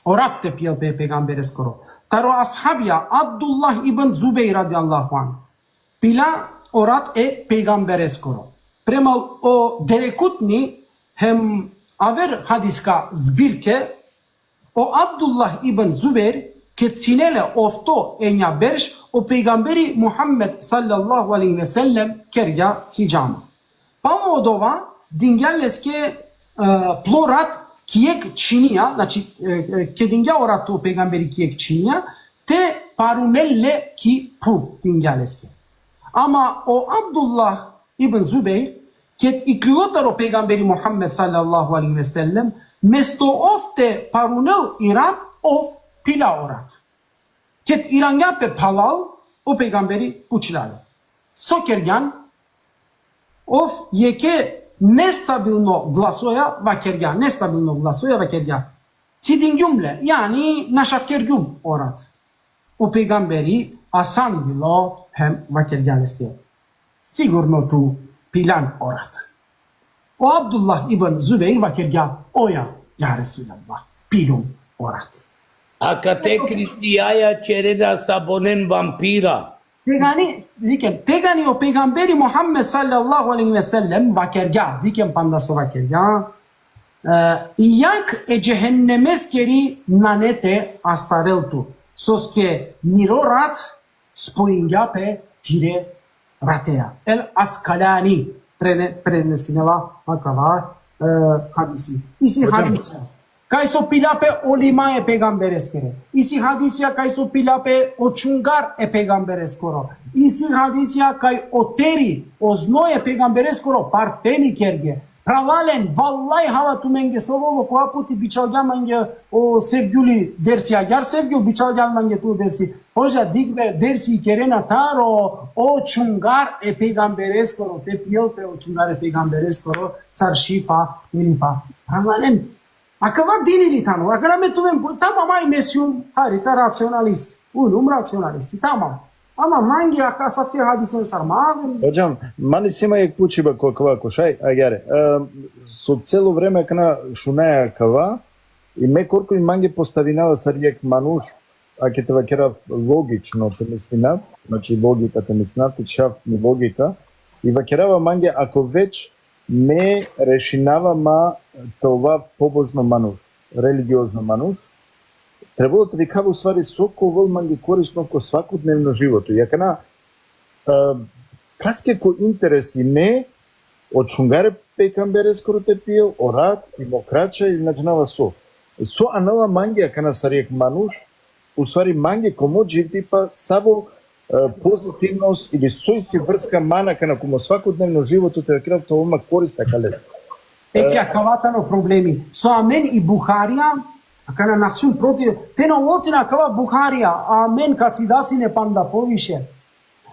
O rat te pijel pe pejgambereskoro. Taro ashabija Abdullah ibn Zubejr radijallahu anhu. Pila o rat e pejgambereskoro. Prema o Derekutni hem aver hadiska zbirke, o Abdullah ibn Zubejr, ked sine le ofto enja berš, o pejgamberi Muhammed sallallahu alejhi ve sellem kergja hidžama. Palo odova, dingja leske, e, plo rat ki jekh činija, znači, e, e, ked dingja o rat o pejgamberi ki jekh činija, te parunel le ki phuv dingja leske. Ama o Abdullah ibn Zubeir, ked iklilo taro pejgamberi Muhammed sallallahu alejhi ve sellem, mesto ov te parunel i rat, ov pila o rat. Ked irangja pe phalal, o pejgamberi pučhla le: So kergjan? Ov jekhe nestabilno glasoja vakergja, nestabilno glasoja vakergja: Cidingjum le, jani našavkergjum o rat. O pejgamberi asandilo hem vakergja leske: Sigurno tu piljan o rat. O Abdullah ibn Zubeir vakergja: Oja, ja Resulallah, piljum o rat. Akate kristijaja ćerena sa bonen vampira. Tegani, dikhen, tegani o pejgamberi Muhammed sallallahu alejhi ve sellem vakergja, dikhen panda so vakergja: E, i jag e džehennemeskeri nane te astarel tu, soske miro rat spojingja pe tire rateja. El Askalani prene-, prenesinela akava, e, hadisi. Isi hadisija kaj so pila pe o lima e pejgambereskere. Isi hadisija kaj so pila pe o čungar e pejgambereskoro. Isi hadisija kaj o teri, o znoj e pejgambereskoro parfemi kerge. Phralalen, vallahi hala tumenge so volo, kova puti bičhalgja mange o Sevgjuli dersi, agjar Sevgjul bičhalgja mange tu dersi. Hoža, dikh be, dersi kerena taro o čungar e pejgambereskoro, te pijel pe o čungar e pejgambereskoro, sar šifa, ili pa. Phralalen, akava dini li tano, akana me tumen, tamam, aj me sijum, harica, racionalisti, uljum racionalisti, tamam. Ama mange aka-, asavke hadisen sar ma aven. Hocam, man isi ma jekh pučiba ko akava, ko šaj, agjaar. E, so celo vreme akana šunaja akava, i me korkori mange postavinava sar jekh manuš, ake te vakerav logično te mislinav, znači logika te mislinav, te čhav mi logika, i vakerava mange, ako već me rešinava ma te ova pobožno manuš, religiozno manuš, trebalo te dikhav u stvari so ka ovel mange korisno ko svakodnevno životo. I akana, e, kaske ko interes ine o čungar e pejgambereskoro te pijel, o rat, i mokraća, i na džanava so. So anela mange akana sar jekh manuš, u stvari mange ko mo dživdipa savo, e, pozitivnost ili so isi vrska man akana ko mo svakodnevno životo te vakerav te ova ma korist akale. Eke, e, akava tano problemi. So amen i Buharija, akana na sijum protiv, te na ovel sine akava Buharija, amen ka cida sine panda poviše.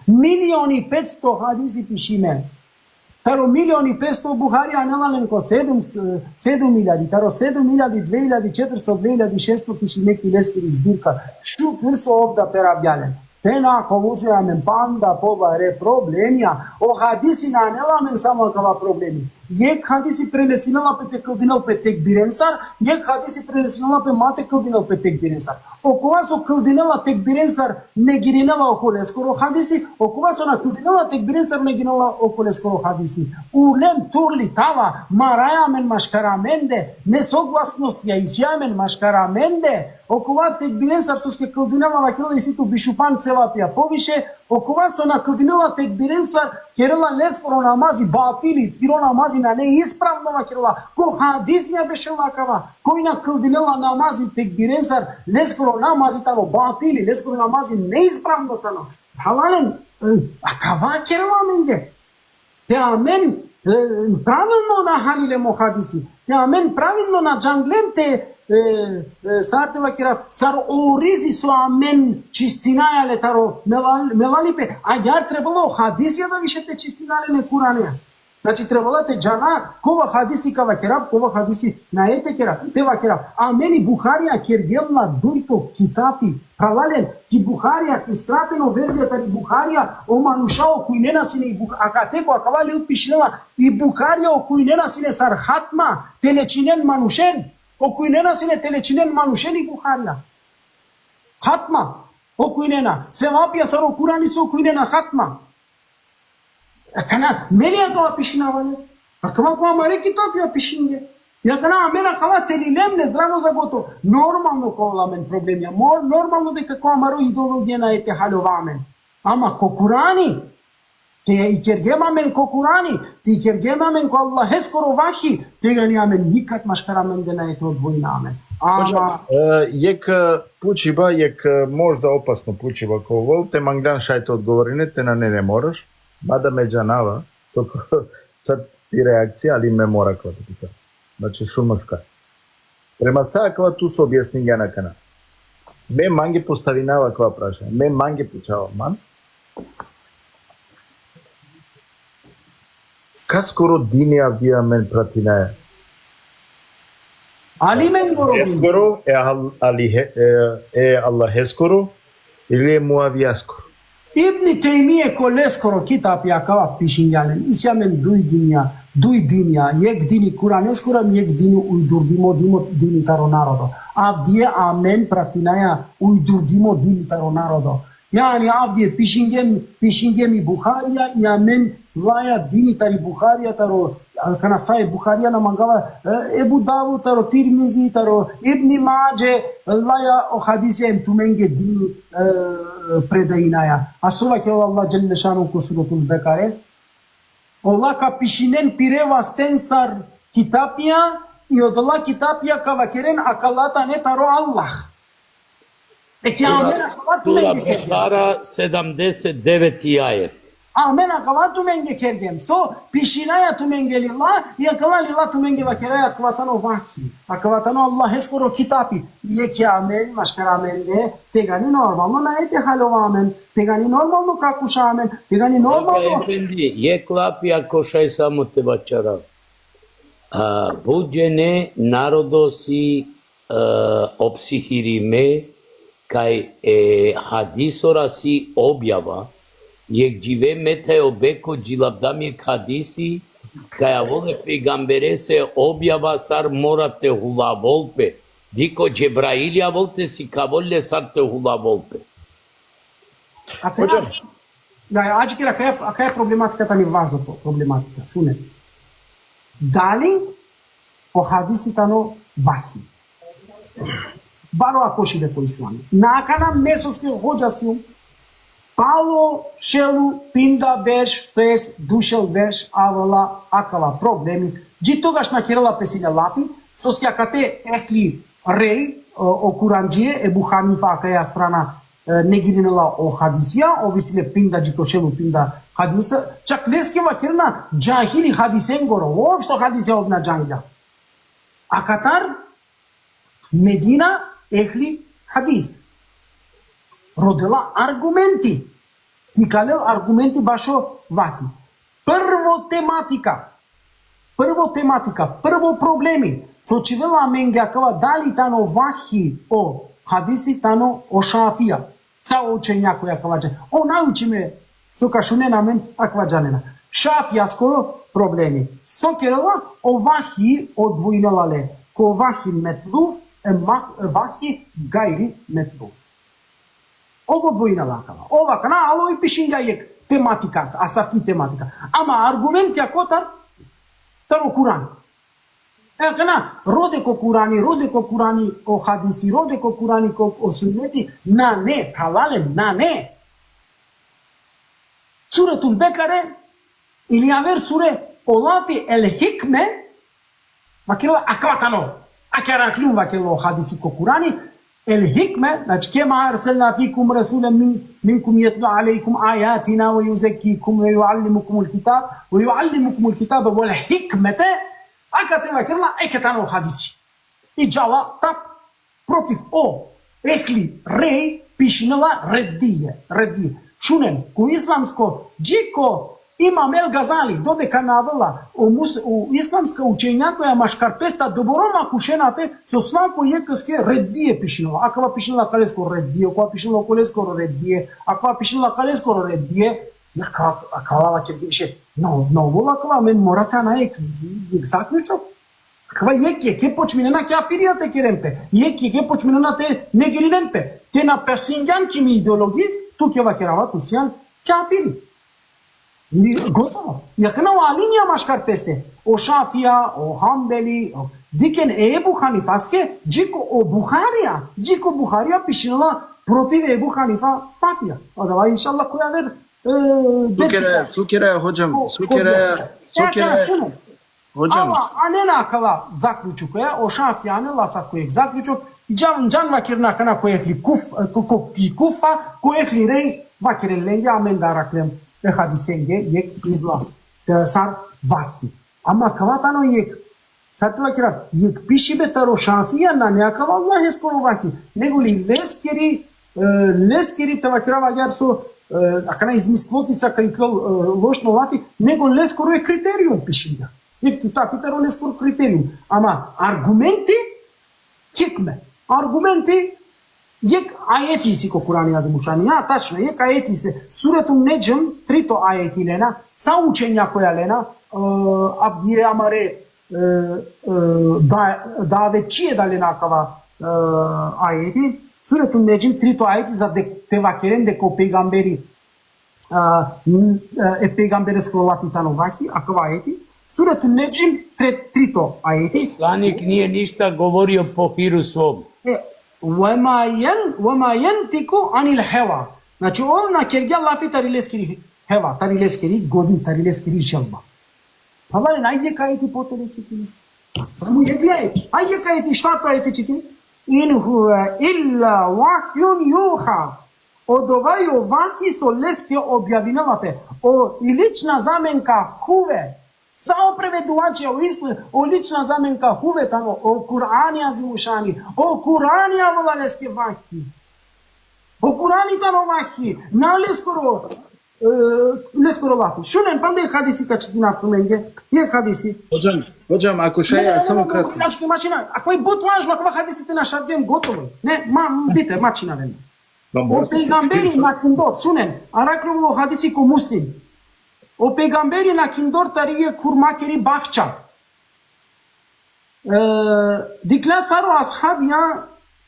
Milion i petsto hadisi pišime. Taro milion i petsto Buharija anela len ko sedum, sedum iljadi, taro sedum iljadi, dve iljadi četiristo, dve iljadi šesto pišime ki leskiri zbirka. Šukr so ov da peravgja len. Te na ka ovel sine amen panda pobare problemija. O hadisi na anela amen samo akava problemi. Jekh hadisi prenesinela pe te kldinel pe tekbirensar, jekh hadisi prenesinela pe ma te kldinel pe tekbirensar. Okova so kldinela tekbirensar, negirinela okoleskoro hadisi, okova so na kldinela tekbirensar, negirinela okoleskoro hadisi. Ulem turli tava, maraja amen maškar amende, nesoglasnost ja isi amen maškar amende, okova tekbirensar soske kldinela vakerela isi tu bišupan cevapija poviše, okova so na kldinela tekbirensar, kerela leskoro namazi batili, tiro namazi nane ispravno, vakerela, ko hadisija bešela akava, koj na kldinela namazi tekbirensar, leskoro namazi tano batili, leskoro namazi neispravno tano. Phralalen, e, akava kerela amenge. Te amen, e, pravilno na hanilem o hadisi. Te amen pravilno na džanglem te, e, e, sar te vakerav, sar o rizi so amen čistinaja le taro melal-, melalipe. Agjaar trebela o hadisija da više te čistina len e Kuraneja. Znači, trebela te džana kova hadisi ka vakerav, kova hadisi nae te kera-, te vakerav. Amen i Buharija kergjem la dujto kitapi. Phralalen, ki Buharija, ki skrateno verzija tari Buharija, o manuša okujnena sine i Buh-, akate ko akava lil pišinela, i Buharija okujnena sine sar hatma, te lečinen manušen. Okujnena sine te lečinen manušen i Buharija. Hatma. Okujnena. Sevapija sar o Kurani so okujnena hatma. Akana, me li akava pišinava le? Akava ko amare kitapija pišinge. I akana amen akava te lilem le zdravo za gotovo. Normalno ka ovel amen problemija. Mor-, normalno deka ko amaro ideologija nae te haljova amen. Ama ko Kurani, te ikergjem amen ko Kurani, te ikergjem amen ko Allaheskoro vahi, tegani amen nikad maškar amende nae te odvojina amen. Ama Hocam, e, jekh, e, pučiba, jekh, e, možda opasno pučiba, ako volite, manglan šaj te odgovorine, te nane ne moraš, mada me džanava, so, sad ti reakcija, ali me mora kova te pučav. Znači, šun mo šukar. Prema sa akava tu so objasningjan akana. Me mange postavinava akava prašanje, me mange pučava man. Kaskoro dini avdive amen pratinaja? Alimengoro din. Allaheskoro, e Al-, ali he-, e, e Allaheskoro, ili e Muavijaskoro? Ibn Tejmije ko leskoro kitapi akava pišingja len. Isi amen duj dinja, duj dinja, jekh dini Kuraneskoro, jekh dini ujdurdimo dimo dini taro narodo. Avdive amen pratinaja ujdurdimo dini taro narodo. Jani avdive pišingjem, pišingjem i Buharija, i amen laja dini tari Buharija, taro, a, kana sa e Buharija na mangava, e, Ebu Davud, taro Tirmizi, taro Ibn Madže, laja o hadisija em tumenge dini, e, predajinaja. A so vakerela Allah dželle šanu ko Suratul Bekare? Ola ka pišinen pire vasten sar kitapija, i odola kitapija ka vakeren akala tane taro Allah. E ki amen akava Sura tumenge kergjem. Bekara, sedamdeset deveti ajet. Amen akava tumenge kergjem. So pišinaja tumenge lila, i akala lila tumenge vakeraja akava tano vahi. Akava tano Allaheskoro kitapi. Jekh amen, maškar amende, tegani normalno nane te haljova amen, tegani normalno ka kuša amen, tegani Hoca normalno. Efendi, jekh lafi ako šaj samo te vaćarav. A, but džene narodo si, e, opsihirime, kaj e hadisora si objava, jekh džive me thaj o beko džilavdam jekh hadisi, kaj avol e pejgamberese objava sar mora te hulavol pe. Dikh o Džebraili avol te sikavol le sar te hulavol pe. Akana, da, adžikera, akaja, akaja problematika tani važno pro-, problematika, šunen. Dali o hadisi tano vahi? Baro ako šive ko islami. Na akana me soske hodža sijum, palo šelu pinda berš, to jest dušel berš, avela akava problemi. Dži togaš na kerela pe sine lafi, soske akate ehli rej, o, o Kurandžije, Ebu Hanifa akaja strana, e, negirinela o hadisija, ov isi le pinda dži ko šelu pinda hadisa, čak leske vakerena džahili hadisengoro, uopšto hadise ov na džangla. Akatar Medina ehli hadis. Rodela argumenti. Te ikalel argumenti bašo vahi. Prvo tematika. Prvo tematika, prvo problemi. So čhivela amenge akava dali tano vahi o hadisi tano o šafija. Sa o učenjakoja akava džan-, o naučime so ka šunen amen akava džanena. Šafijaskoro problemi. So kerela, o vahi odvojinela le. Ko vahi metluf, e mah-, e vahi gajri metluf. Ov odvojinela akava. Ov akana alo i pišingja jekh tematika, asavki tematika. Ama argumentija kotar, taro Kurani. E akana, rode ko Kurani, rode ko Kurani o hadisi, rode ko Kurani ko, o sunneti, nane, phralalen, nane. Suratul Bekare, ili aver sure, o lafi el hikme, vakerela akava tano. Ake arakhlum vakerela o hadisi ko Kurani, el hikme, znači, kema erselna fikum resulen min, minkum jetlu alejkum ajatina ve juzekkikum ve juallimukumul kitab, ve juallimukumul kitabe vel hikmete, akate vakerela eke tano o hadisi. I džala tap protiv o ehli rej pišinela reddije, reddije. Šunen, ko islamsko, dži ko Imam El Gazali, dodeka na avela, o mus-, o islamska učenjakoja maškar pes ta doboro ma kušena pe, so svako jekheske reddije pišinela. Akava pišinela akaleskoro reddije, akava pišinela okoleskoro reddije, akava pišinela akaleskoro reddije. Ja ka-, akava vakergje više, no, no, ovola akava, amen mora te ana jekh, jekh zaključok. Akava jekh, jekhe počminena kjafirija te keren pe. Jekh, jekhe počminena te negirinen pe. Te na pišingjan ki mi ideologi, tuke vakerava tu sian kjafiri. I gotovo. I akana o alimija maškar peste. O Šafija, o Hambeli, o, dikhen e Ebu Hanifaske, dži ko o Buharija, dži ko Buharija pišinela protiv Ebu Hanifa lafija. Odova, inšallah, ko javer, e, Sukere, sukere, hocam, Ko-, sukere, ko-, sukere. Ja, šuno. Hocam. Ama anena akala zaključukoja, o Šafija anela asavko jek zaključuk, i džan, džan vakerena akana ko ehli Kuf, ko, ko, i Kufa, ko ehli Rej, vakeren lenge, amen da araklem e hadisenge jek izlaz. Te sar vahi. Ama kava tano jek, sar te vakerav, jek pišibe taro Šafija nane akava Allaheskoro vahi, nego li leskeri, e, leskeri te vakerav agjar so, e, akana izmislotica ka iklol, e, lošno lafi, nego leskoro e kriterijum pišingja. Jek kitapi taro leskoro kriterijum. Ama argumenti, hikme. Argumenti, jek ajeti isi ko Kurani Azimušani. Ja, tačno, jek ajeti isi. Suretun Nedžm, trito ajeti lena, sa učenjakoja lena, e, avdive amare, e, e, da, da većije da lena akava, e, ajeti. Suretun Nedžm, trito ajeti, za de, te vakeren deka o pejgamberi, a, n-, e, e pejgambereskoro lafi tano vahi, akava ajeti. Suretun Nedžm, tre-, trito ajeti. Poslanik nije ništa govorio po hiru svom. E, وما ين-, وما ينطق عن الهوى. Znači, ov na kergja lafi tari leskiri heva, tari leskiri godi, tari leskiri želba. Pala len, aj jek ajeti potele čitini. Pa samo jek ajeti. Aj jek ajeti, štarto ajeti čitini. إن هو إلا وحي يوحى. Odova i o vahi so leske objavinela pe. O i lična zamenka huve. Sa o preveduače, o isto, o lična zamenka huve tano, o Kurani Azimušani, o Kurani avela leske vahi. O Kurani tano vahi, na leskoro, e, leskoro lafi. Šunen, panda jek hadisi ka čitinav tumenge, jek hadisi. Hocam, hocam, ako šaj, Ne, ne, samo ne, ne, kratko. Kur'anski mašina, ako je but važno, ako hadisi te našad gotovo. Ne, ma, bite, ma činaven. Vam O pejgamberi nakindor, šunen, araklo o hadisi ko Muslim. O pejgamberi nakindor tari jek hurmakeri bahča. E, dikhlja sar o ashabija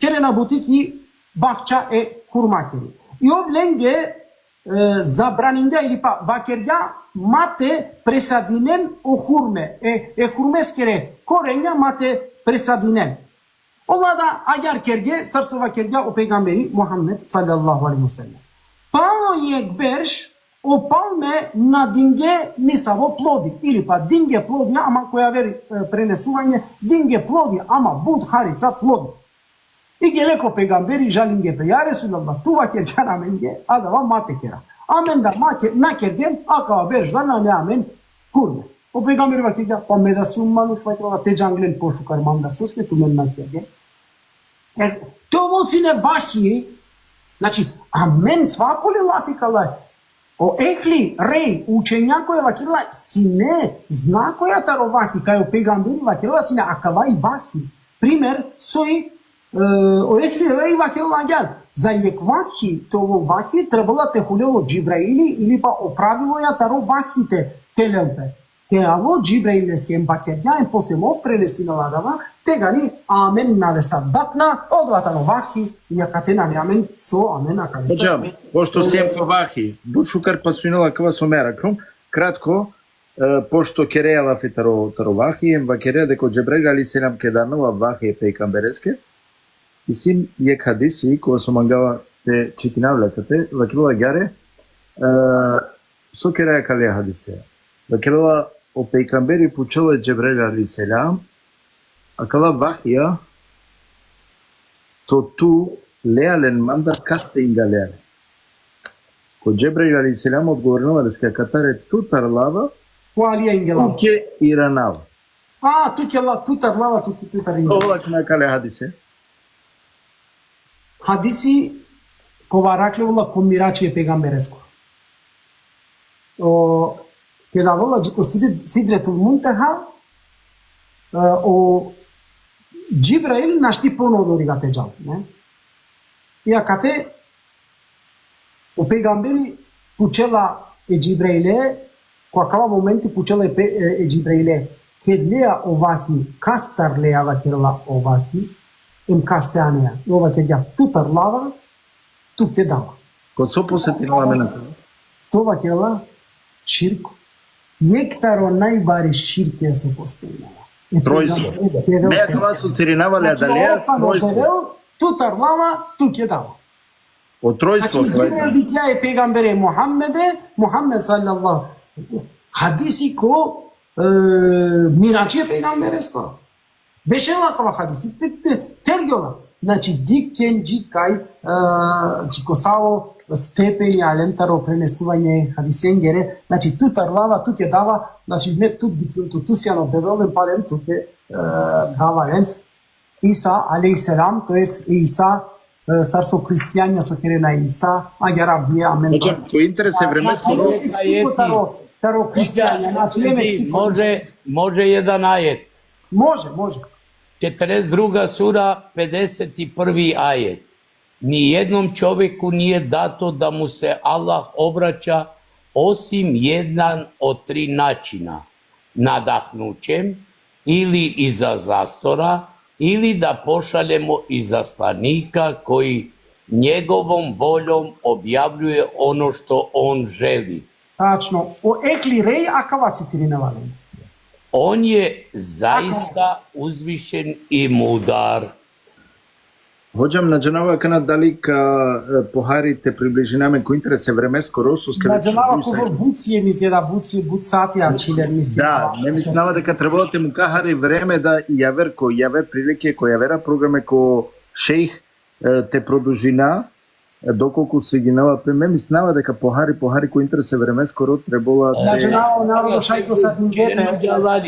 kerena buti ki bahča e hurmakeri. I ov lenge, e, zabraningja ili pa vakergja ma te presadinen o hurme, e, e hurmeskere korenja ma te presadinen. Ola da agjar kerge, sar so vakergja o pejgamberi Muhammed sallallahu alejhi ve sellem. Palo jek berš, o palme na dinge nisavo plodi, ili pa dinge plodi, ama ko javer, e, prenesuvanje, dinge plodi, ama but harica plodi. I gele ko pejgamberi, žalinge pe, ja Resulallah, tu vakergjan amenge, adava ma te kera. Amen da ma ke-, na kergem, akava berš da nane amen hurme. O pejgamberi vakergja, pa me da sijum manuš, vakerela, te džanglen pošukar mandar, soske tumen na kergjen. E, te ovo sine vahi, znači, amen svako le lafi kala, o ehli rej, učenjakoja vakerela, sine znakoja taro vahi, kaj o pejgamberi vakerela sine akava i vahi. Primer, soj, e, o ehli rej vakerela agjar, za jek vahi, te ovo vahi, trebela te hulel o Džibraili, ili pa o praviloja taro vahi te, te lel pe. Te alo Džibrail leske em vakergja, em posle ov prenesinela adava, tegani amen nave sadakna, odova tano vahi, i akate nane amen so amen akate. Hocam, pošto siem ko vahi, but šukar pasunela kava so me araklum, kratko, e, pošto kerea lafi taro, taro vahi, em vakerea deka o Džebrail alejhi selam keda anela vahi e pejgambereske, isi jek hadisi, kova so mangava te čitinav le akate, vakerela agjar, e, so kerea kale hadise. Vakerela, o pejgamberi pučela e Džebrail alejhi selam, akala vahija, so tu lea len mandar, kaste inga lea len. Ko Džebrail alejhi selam odgovorinela leske, akatar e tutar lava, Ko Alija ingela. tuke iranava. A, tuke la, tutar lava, tuke, tutar ingela. Ola kale hadise. Hadisi kova arakljola ko mirači e pejgamberesko. O, keda avela dži ko Sidr-, Sidretul Munteha, e, o Džibrail našti ponovo dori te džal, ne? I akate o pejgamberi pučela e Džibraile, ko akava momenti pučela e pe-, e, e Džibraile, ked lea o vahi, kastar lea, vakerela, o vahi, em kaste anea. I ov vakergja, tutar lava, tuke dava. Ko so posetinela amen? To vakerela, širko. Jek taro najbari širke so postojnela. E Trojstvo. pejgamberi devel Ne pe. akava so cirinava le Znači, adalea, ov tano trojstvo. devel, tutar lava, tuke dava. O trojstvo, Znači, trojstvo. Džibrail dikhlja e pejgambere Muhammede, Muhammed sallallahu. Hadisi ko e, Miradži e pejgambereskoro. Bešela kava hadisi, pe te-, tergjola. Znači, dikhen dži kaj, e, dži ko savo stepeni alem taro prenesuvanje hadisengere, znači, tu taro lava, tuke dava, znači, me tu dikhen, tu, tu sian o Devel, palem tuke, e, dava len. Isa, alejhi selam, to jest Isa, e, sar so hristijanja so kerena Isa, agjaar avdive amen. Hocam, ko interese vremeskoro. Znači, eksiko taro, taro hristijanja, znači, em eksiko. Može, može jedan ajet. Može, može. Četrdeset druga sura, pedeset prvi ajet. Ni jednom čovjeku nije dato da mu se Allah obraća osim jedan od tri načina: nadahnućem ili iza zastora, ili da pošaljemo izaslanika koji njegovom voljom objavljuje ono što on želi. Tačno. O ehli rej, akava citirinava len. On je zaista uzvišen i mudar. Hodžam, na džanava akana dali ka, e, pohari te približina amen ko interese vremeskoro, soske. Na džanava, kobor but sien, misli da but sien, but sati ačhilen, misli. Da, me mislinava deka trebela te muka hari vreme da javer ko, javer prilike, ko javera programe ko šejh, e, te produžina, e, dokolku sviginava pe, me mislinava deka pohari, pohari ko interese vremeskoro trebela te. Na džanava, o narodo šaj te osetin. Džanava,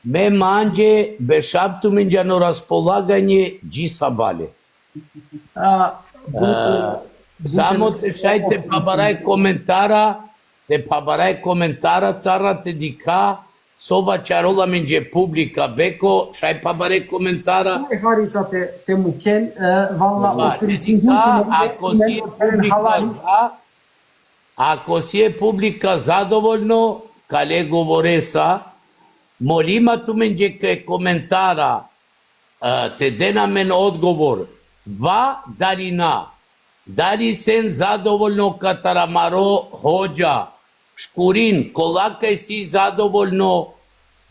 me manđe bešav tumenđe ano raspolaganje dži sabale. A, but, a, but, samo te šaj te phabaraj komentara, te phabaraj komentara, cara te dikha so vaćarola amenđe publika. Beko, šaj phabaraj komentara. Aj, hari sa te, te muken, e, valla, o te dikha, ako si e publika za-, ako si e publika zadovoljno, kale govoresa, molima tumenđe ke komentara, e, te den amen odgovor, va dali na, dali sen zadovoljno katar amaro hodža, škurin, kola kaj si zadovoljno,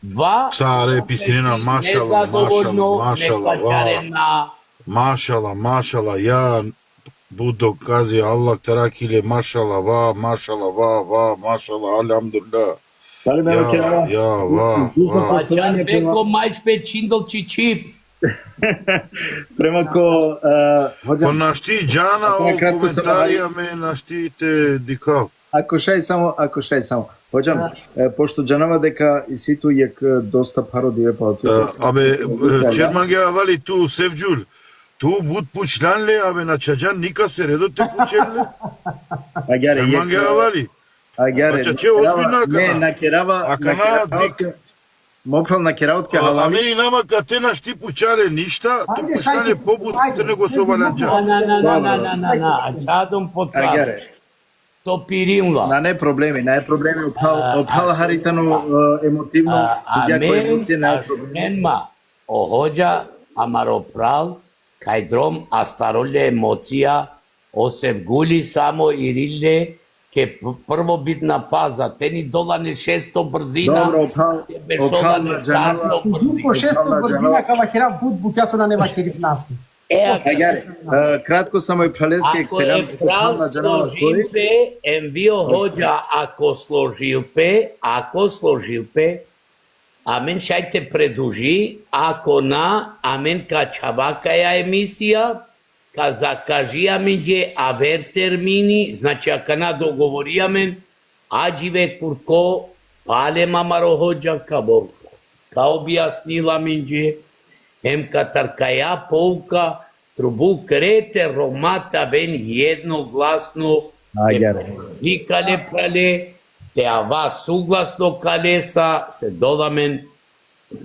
va, sare pisinena, mašala, mašala, mašala, va. Mašala, mašala, ja, but dokazi, Allah te rakhi le, mašala, va, mašala, va, va, mašala, alhamdulillah. Dali me vakirava? Ja, va, va. Ačhar beko majš pe čindel čičip. Prema ko, e, hodžam. Pa našti džana o komentarija, me našti te dikhav. Ako šaj samo, ako šaj samo. Hodžam, e, pošto džanava deka isi tu jek, e, dosta pharo dive pala tu. E, abe, e, čer mange avali tu, Sevdžul, tu but pučlan le, abe, na čađan nikase redo te pučel le. Agjaar, čer mange avali. Agjaar, ača, čače ozbiljno akana. Ne, na kerava, akana na kerava dik-, mo phral, na kerava tuke halali. Amen inama kate našti pučale ništa, tu pučale pobut nego so valanđa. Na, na, na, na, na, na, na, na, ačhadom po. Agjaar. Stopirinla. Nane problemi, nane problemi, o phral, o phral hari tano, e, emotivno, a, sudija ko emocije, nane problemi. Amen ma, o hodža, amaro phral, kaj drom astaro le emocija, o Sevguli samo irile ke p-, prvobitna faza, te ni dola ne šesto brzina. Dobro, o phral, o phral na džanava. Duko šesto brzina, ka vakerav but bukja so nane vakeriv naski. E, agjaar, e, kratko samo e phraleske, ako e phral složil pe, em vi o hodža, ako složil pe, ako složil pe, amen šaj te preduži, ako na, amen ka čhava kaja emisija, ka zakaži amenđe aver termini, znači, akana dogovori amen, adžive kurko, palem amaro hodža ka bol, ka objasnil amenđe, em katar kaja pouka, trubu kere te Roma te aven jednoglasno, te, agjaar, i kale prale, te ava suglasno kalesa, se dola amen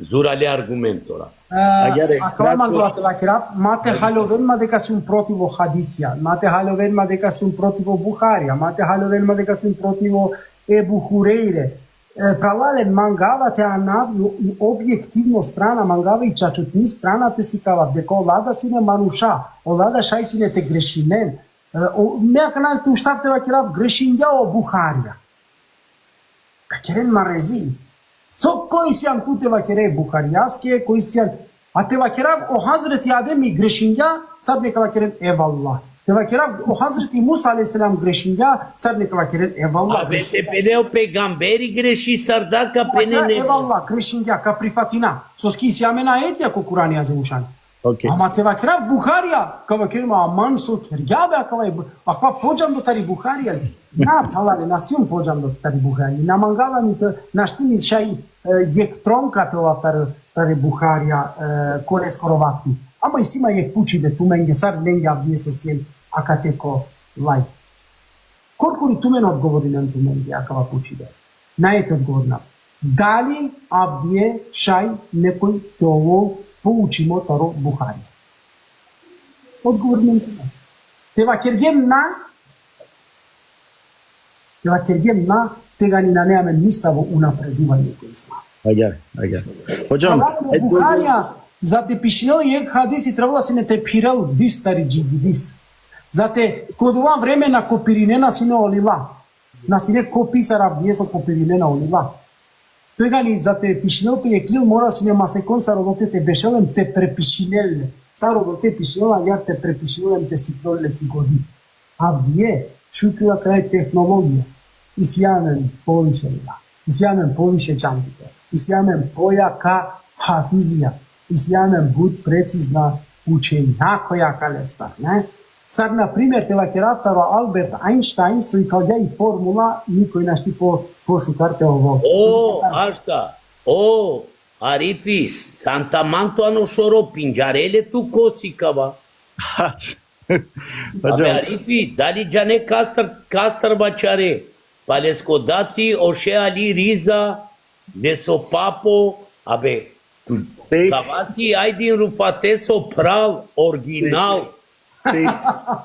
zurale argumentora. E, agjaar, akava mangava te vakerav, ma te haljoven ma deka sium protiv o hadisija, ma te haljoven ma deka sium protiv o Buharija, ma te haljoven ma deka sium protiv o Ebu Hurejre. E, phralalen, mangava te anav i, i objektivno strana, mangava i čačutni strana te sikavav, deka ola da sine manuša, ola da šaj sine te grešinen. E, o, me akana te uštav te vakerav grešingja o Buharija. Ka keren ma rezil. So koj sian tu te vakere Buharijaske, koj sian, a te vakerav o Hazreti Ademi grešingja, sar me ka vakeren, evallah. Te vakerav, o Hazreti Musa alejhi selam grešingja, sar neka vakeren, evallah, A pe te pene o pejgamberi greši sar da ka pene ne. Evallah, grešingja, ka prifatina. Soske isi amen ajetja ko Kurani Azimušan. Okay. Ama te vakerav Buharija, ka vakerav, aman so kergja be akava, akava podžando tari Buharija. Na, halale, na sijum podžando tari Buharija. Na mangava ni te, našti ni šaj, e, jekh tronka te ovav tari, tari Buharija, e, ko leskoro vakti. Ama isi ma jekh pučibe tumenge, sar lenge avdive so sien akate ko live. Korkori tumen odgovorinen tumenge akava pučibe. Nae te odgovorinav. Dali avdive šaj nekoj te ovol poučimo taro Buhari? Odgovorinen tumen. Te vakergjem na, te vakergjem na, tegani nane amen nisavo unapreduvanje ko islam. Agjaar, agjaar. Hocam, Naravno, Buharija, za te pišinel jekh hadisi, trebela sine te phirel dis tari džildi, dis. Za te, ko dova vreme na kopirinena sine o lila. Na sine kopi sar avdive so kopirinena o lila. Tegani, za te pišinel pe jekh lil, mora sine masekon sar odote te bešel em te prepišinel le. Sar odote pišinel, agjaar te prepišinel em te sikljol le ki godi. Avdive, šukar kaj tehnologija. Isi amen poviše lila. Isi amen poviše čantike. Isi amen pojaka hafizija. Isi amen but precizna učenjakoja kalestar, ne? Sar, na primer, te vakerav taro Albert Einstein, so ikalgja i formula, nikoj našti po, pošukar te ovol. O, ašta, o, Arifi, san taman tu ano šoro, pindžare le tu ko si kava. Hač. Abe, Arifi, dali džane kastar, kastar vaćare? Pa lesko daci o Šeh Ali Riza, leso papo, abe, tu, Šejh. Kava si Ajdin Rufateso phral, original. Šejh,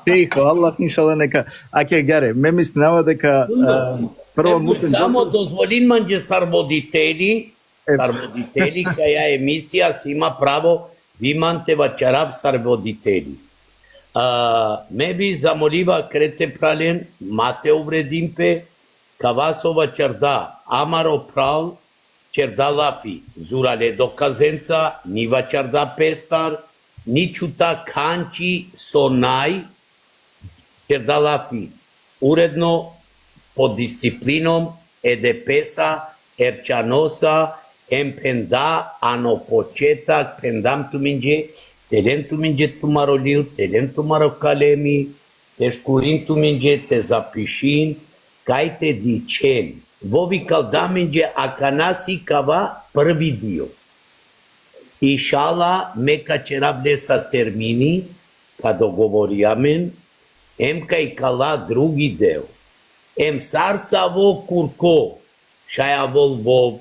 šejh, Allah inšallah neka. Ake, agjaar, me mislinava deka, Sundo. e, prvo Em, mutin samo dozvolin mange sar voditeli, sar voditeli, kaja emisija si ma pravo, vi man te vaćarav sar voditeli. A, me bi zamoliva krete pralen, ma te uvredin pe, kava so vaćarda amaro phral, ćerda lafi, zurale dokazenca, ni vaćarda pestar, ni čhuta khanči so naj, ćerda lafi, uredno, pod disciplinom, edepesa, erčanosa, em phenda, ano početak, phendam tuminđe, te len tuminđe tumaro lil, te len tumaro kalemi, te škurin tuminđe, te zapišin, kaj te dičhen. Vov ikalda amenđe akana si kava prvi dio. Inšallah, me ka ćerav lesa termini, ka dogovorija amen, em ka ikala drugi deo. Em sar savo kurko, šaj avol vov,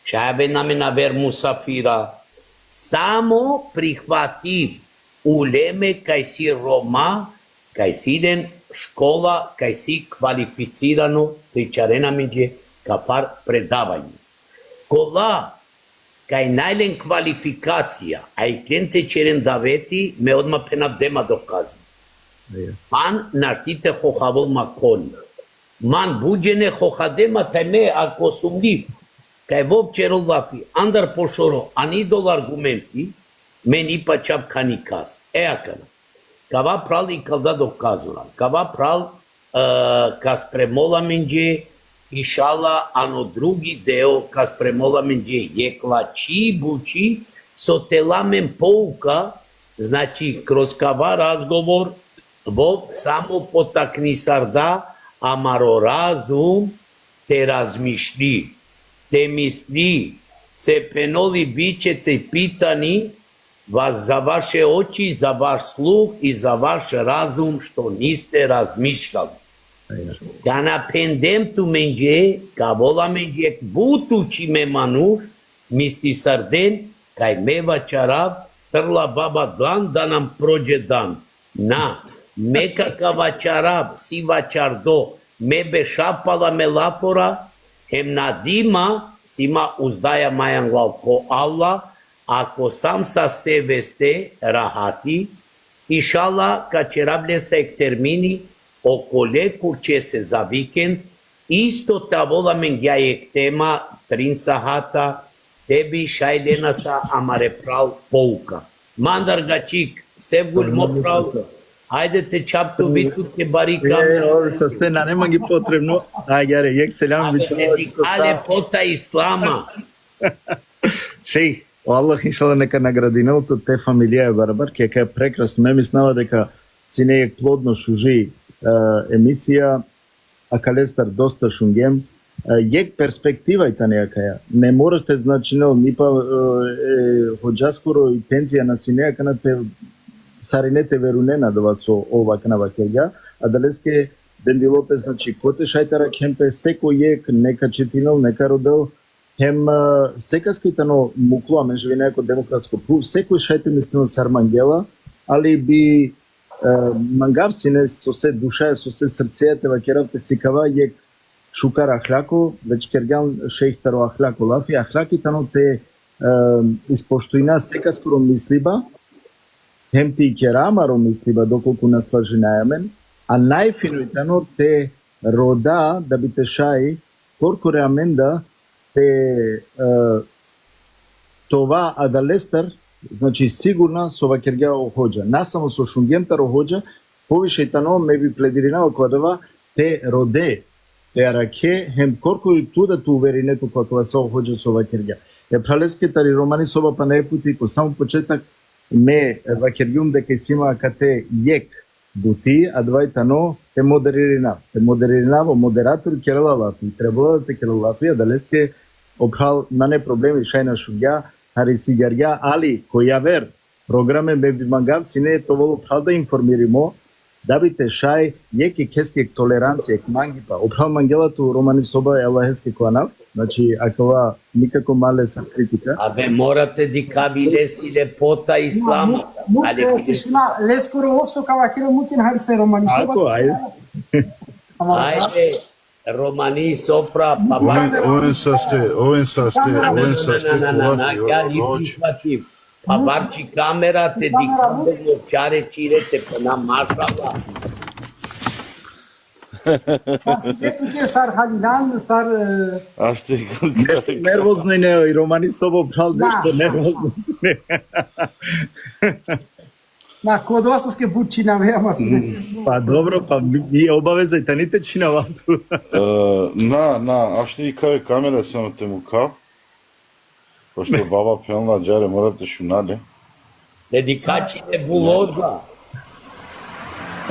šaj aven amen aver musafira, samo prihvativ uleme kaj si Roma, kaj si len škola, kaj si kvalificirano te ćeren amenđe ka far predavanje. Kola kaj naj len kvalifikacija, a iklen te ćeren daveti, me odma phenav dema dokazi. Eja. Man našti te hohavol ma koni. Man but džene hohadema, taj me ako sumnjiv kaj vov ćerol lafi, andar pošoro, ani dol argumenti, me ni paćav kanikas. E akana. Kava phral ikalda dokazura. Kava phral, e, ka spremol amenđe, inšallah, ano drugi deo ka spremol amenđe jekh lači buči, so te la amen pouka, znači, kroz kava razgovor, vov samo potaknisarda amaro razum te razmišli, te misli, se phenol i biće te pitani, vas za vaše oči, za vaš sluh i za vaš razum što niste razmišljali. Kana phendem tumenđe, ka avol amenđe but učime manuš, mislisarden, kaj me vaćarav, trla baba dlan da nam prođe dan. Na, me kaka vaćarav, si vaćardo, me bešav pala me lafora, hem nadima, si ma uzdaja majan lal ko Allah, ako sam saste veste, rahati, inšallah, ka ćerav lesa jekh termini, okole kurćese za vikend, isto te avol amenge jekh tema, trin sahata, te bi šaj lena sa amare phral pouka. Mandar gačik, sevgul mo phral, Ajde te čhap tu, vi tu te bari kamera. E, ov saste, nane mangi potrebno. Ajde, jare, jekh selam. Ajde, te dikale pota islama. Šejh, o Allah inšallah neka nagradinel tut, te familijaja barabar, kaj ka prekrasno. Me mislinava deka sine jekh plodno šuži, e, emisija, akalestar dosta šungjem. E, jekh perspektiva i tane akaja. Ne moraš te značinel, ni pa, e, e, hodžaskoro intencija na sine akana te sarine te verujnen adava so ov akana vakergja, adaleske dendilo pe, znači, kote šaj te arakhen pe, seko jekh, neka čitinel, neka rodel, hem, e, sekaske tano muklo, amen živinaja ko demokratsko phuv, sekoj šaj te mislinel sar mangela, ali bi, e, mangav sine sose dušaja, sose srceja te vakerav, te sikava jekh šukar ahlako, već kergjan šejh taro ahlako lafi, ahlaki tano te, e, ispoštujna sekaskoro misliba, hem te ikera amaro misliba dokolku na slažinaja amen, a najfino i tano te roda da bi te šaj korkore amen da te, e, te ova adalestar, znači, sigurna so vakergja o hodža. Na samo so šungjem taro hodža, poviše i tano me bi pledirinava ko adava te rode, te arakhe, hem korkori tu da te uverine tu ko akava so o hodža so vakergja. E phraleske tari romani soba pana jekh puti ko samo početak me, e, vakergjum deka isi ma akate jekh buti, adava i tano te moderirinav. Te moderirinav, o moderator kerela lafi, trebela da te kerela lafi, adaleske o phral nane problemi, šaj na šungja, hari sigjargja, ali ko javer programe me bi mangav sine te ovel o phral da informirimo, da bi te šaj jekh jekheske tolerancija, jekh mangipa. O phral mangela tu romani soba, e Allaheske ko anav, znači, akava nikako ma le sar kritika. Abe, mora te dikha bi lesi lepota islama. Mu, mu, ali te šuna, leskoro ov so ka vakeri, mumkin hari se romani soba. Ako, ajde. Ajde, romani sofra, pa oven, oven saste, oven saste, oven saste, na, na, na, na, kolafi, ja, pa barči kamera te dikha, čare čire te pana, mašallah. Pa si te tu ke sar Halilan, sar, e, ašte nervozno ne, i romani sobo, pral, nešto nervozno sine. Na, ko odova soske but činave, ama sine. Pa dobro, pa i obaveza i tani te činava tu. E, na, na, ašte i kaj kamera samo te mukha. Pošto baba phenela, džare, mora te šuna le. Te dikha čine buloza.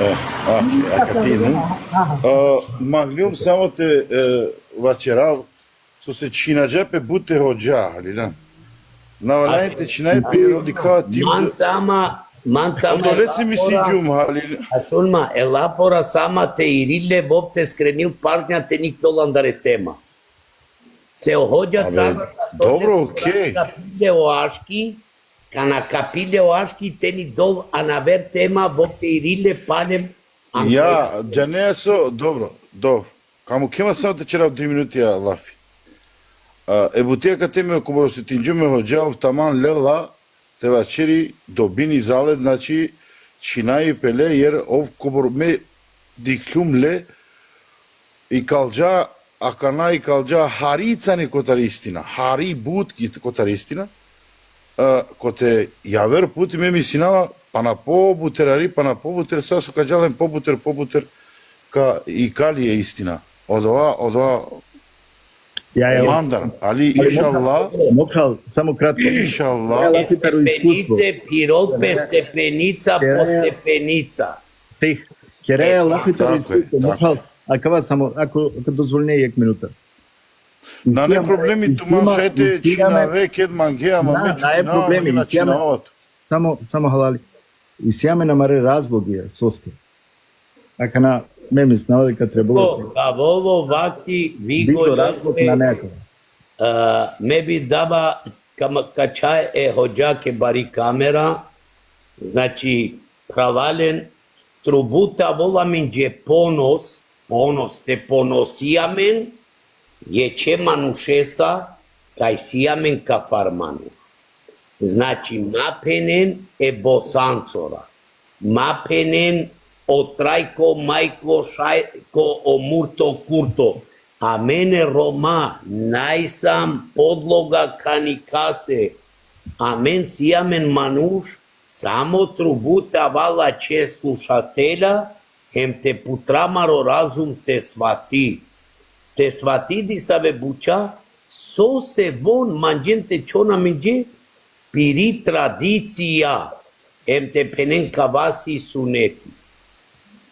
E, a, a katinu. E, mangljum samo te, e, vaćerav, so se činađa pe but te hodža, Halila. Na valjani te činaj pe, jer dikha ti. Man sama, man sama. Odolese mi si džum, Halila. A šun ma, e lafora sama te iril le, bov te skrenil pažnja te niklol andar e tema. Se o hodža cara, dobro, okej. Kapile o aški, kana kapile o aški, te ni dol anaver tema, bov te iril le palem. Ja, džanea so, dobro, dobro. Kamo kema samo te ćerav dvi minuti, a, lafi. A, e butija kate me kobor osetinđum e hodža, ov taman lela, te vaćeri, dobini zale, znači, činaj pe le, jer ov kobor me dikhljum le, ikalđa, akana ikalđa hari cani kotar istina, hari but ki kotar istina, e, kote javer puti me misinava, pana pobuter hari, pana pobuter, sa so ka džal hem pobuter, pobuter, ka ikali e istina. Odova, odova, ja, ja, mandar, ali inšallah. Mokral, samo kratko. Inšallah. Stepenice, pirol pe stepenica po stepenica. Tih, kere, e, lafi taro iskustvo, mokral, akava samo, ako, ako dozvoline jek minuta. Nane problemi, tuman šaj te činave ked mangea, ama me čutina, problemi, na činava tu. Samo, samo halali. Isi amen amare razlogija, soske. Akana me mislinava deka trebalo. Ko, ka avol o vakti, vi goljose, me bi dava, ka čhaj e hodžake bari kamera, znači, phralalen, trubu te avol amenđe ponos, ponos, te ponosi amen, jekhe manušesa, kaj si amen kafar manuš. Znači, ma phenen e Bosancora, ma phenen o Trajko, Majko, Šajko, o Murto, Kurto. Amen e Roma, na isam podloga kanikase. Amen si amen manuš, Samo trubu te ava lačhe slušatelja, hem te putra amaro razum te svati. Te svati disave buča, sose von manđen te čhon amenđe piri tradicija, hem te phenen kava si suneti.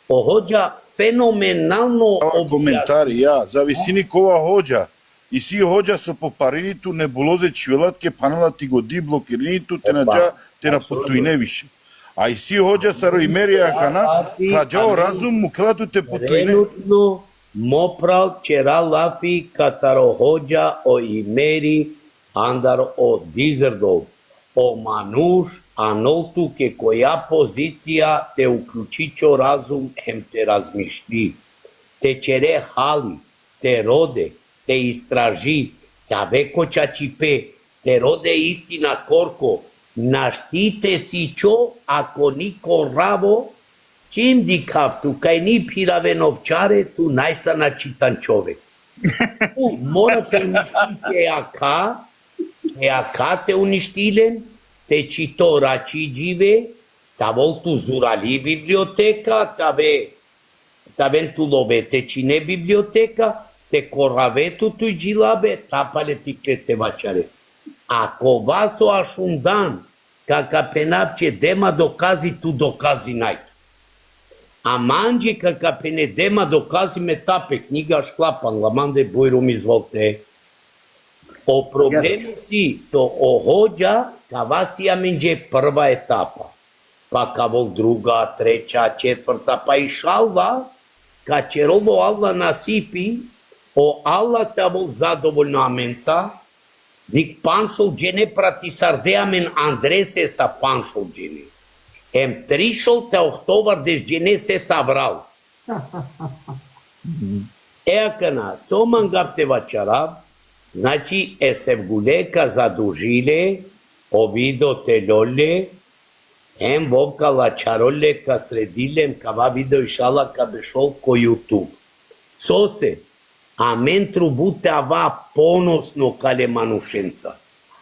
O hodža fenomenalno objasni. Komentari, ja, zavisini kova hodža. Isi hodža so po parini tu nebuloze čhivela tuke, phanela ti godi, blokirini tu, te na dža, te na putujne više. A isi hodža sar o Imeri akana, ka dža o razum, mukhela tu te putujne. Trenutno mo phral ćera lafi kataro hodža o Imeri andar o Dizerdol. O manuš anol tuke koja pozicija te uključić o razum hem te razmišlji. Te ćere hali, te rode, te istraži, te ave ko čačipe, te rode istina korko, našti te sićo, ako ni koravo, čim dikhav tu, kaj ni phiraven ovčare, tu najsa na čitan čovek. Tu mora te uništi te akha, te akha te uništi len, te čito rači džive, te avol tu zurali biblioteka, te ave te aven tu love te čine biblioteka, te korave tu tuj džilabe, ta pale te ikle te vaćare. Ako vaso ašundan, ka, ka phenav će dema dokazi, tu dokazi naj tu. A manđe ka, ka phene dema dokazi, me tape knjiga šklapan, la mande bujrum, izvolite. O problemi si so o hodža, kava si amenđe prva etapa. Pa ka avol druga, treća, četvrta, pa išalva, ka ćerol o Allah nasipi, o Allah te avol zadovoljno amenca, dik panšol džene pratisarde amen andre sesa panšol džene. Em trišol te ohtovardeš džene sesa avral. E akana, so mangav te vaćarav, znači, e sevgule ka zaduži le, o video te lol le, em vov ka lačharol le, ka sredil le, em kava video išala ka bešol ko YouTube. Sose, amen trubu te ava ponosno kale manušenca.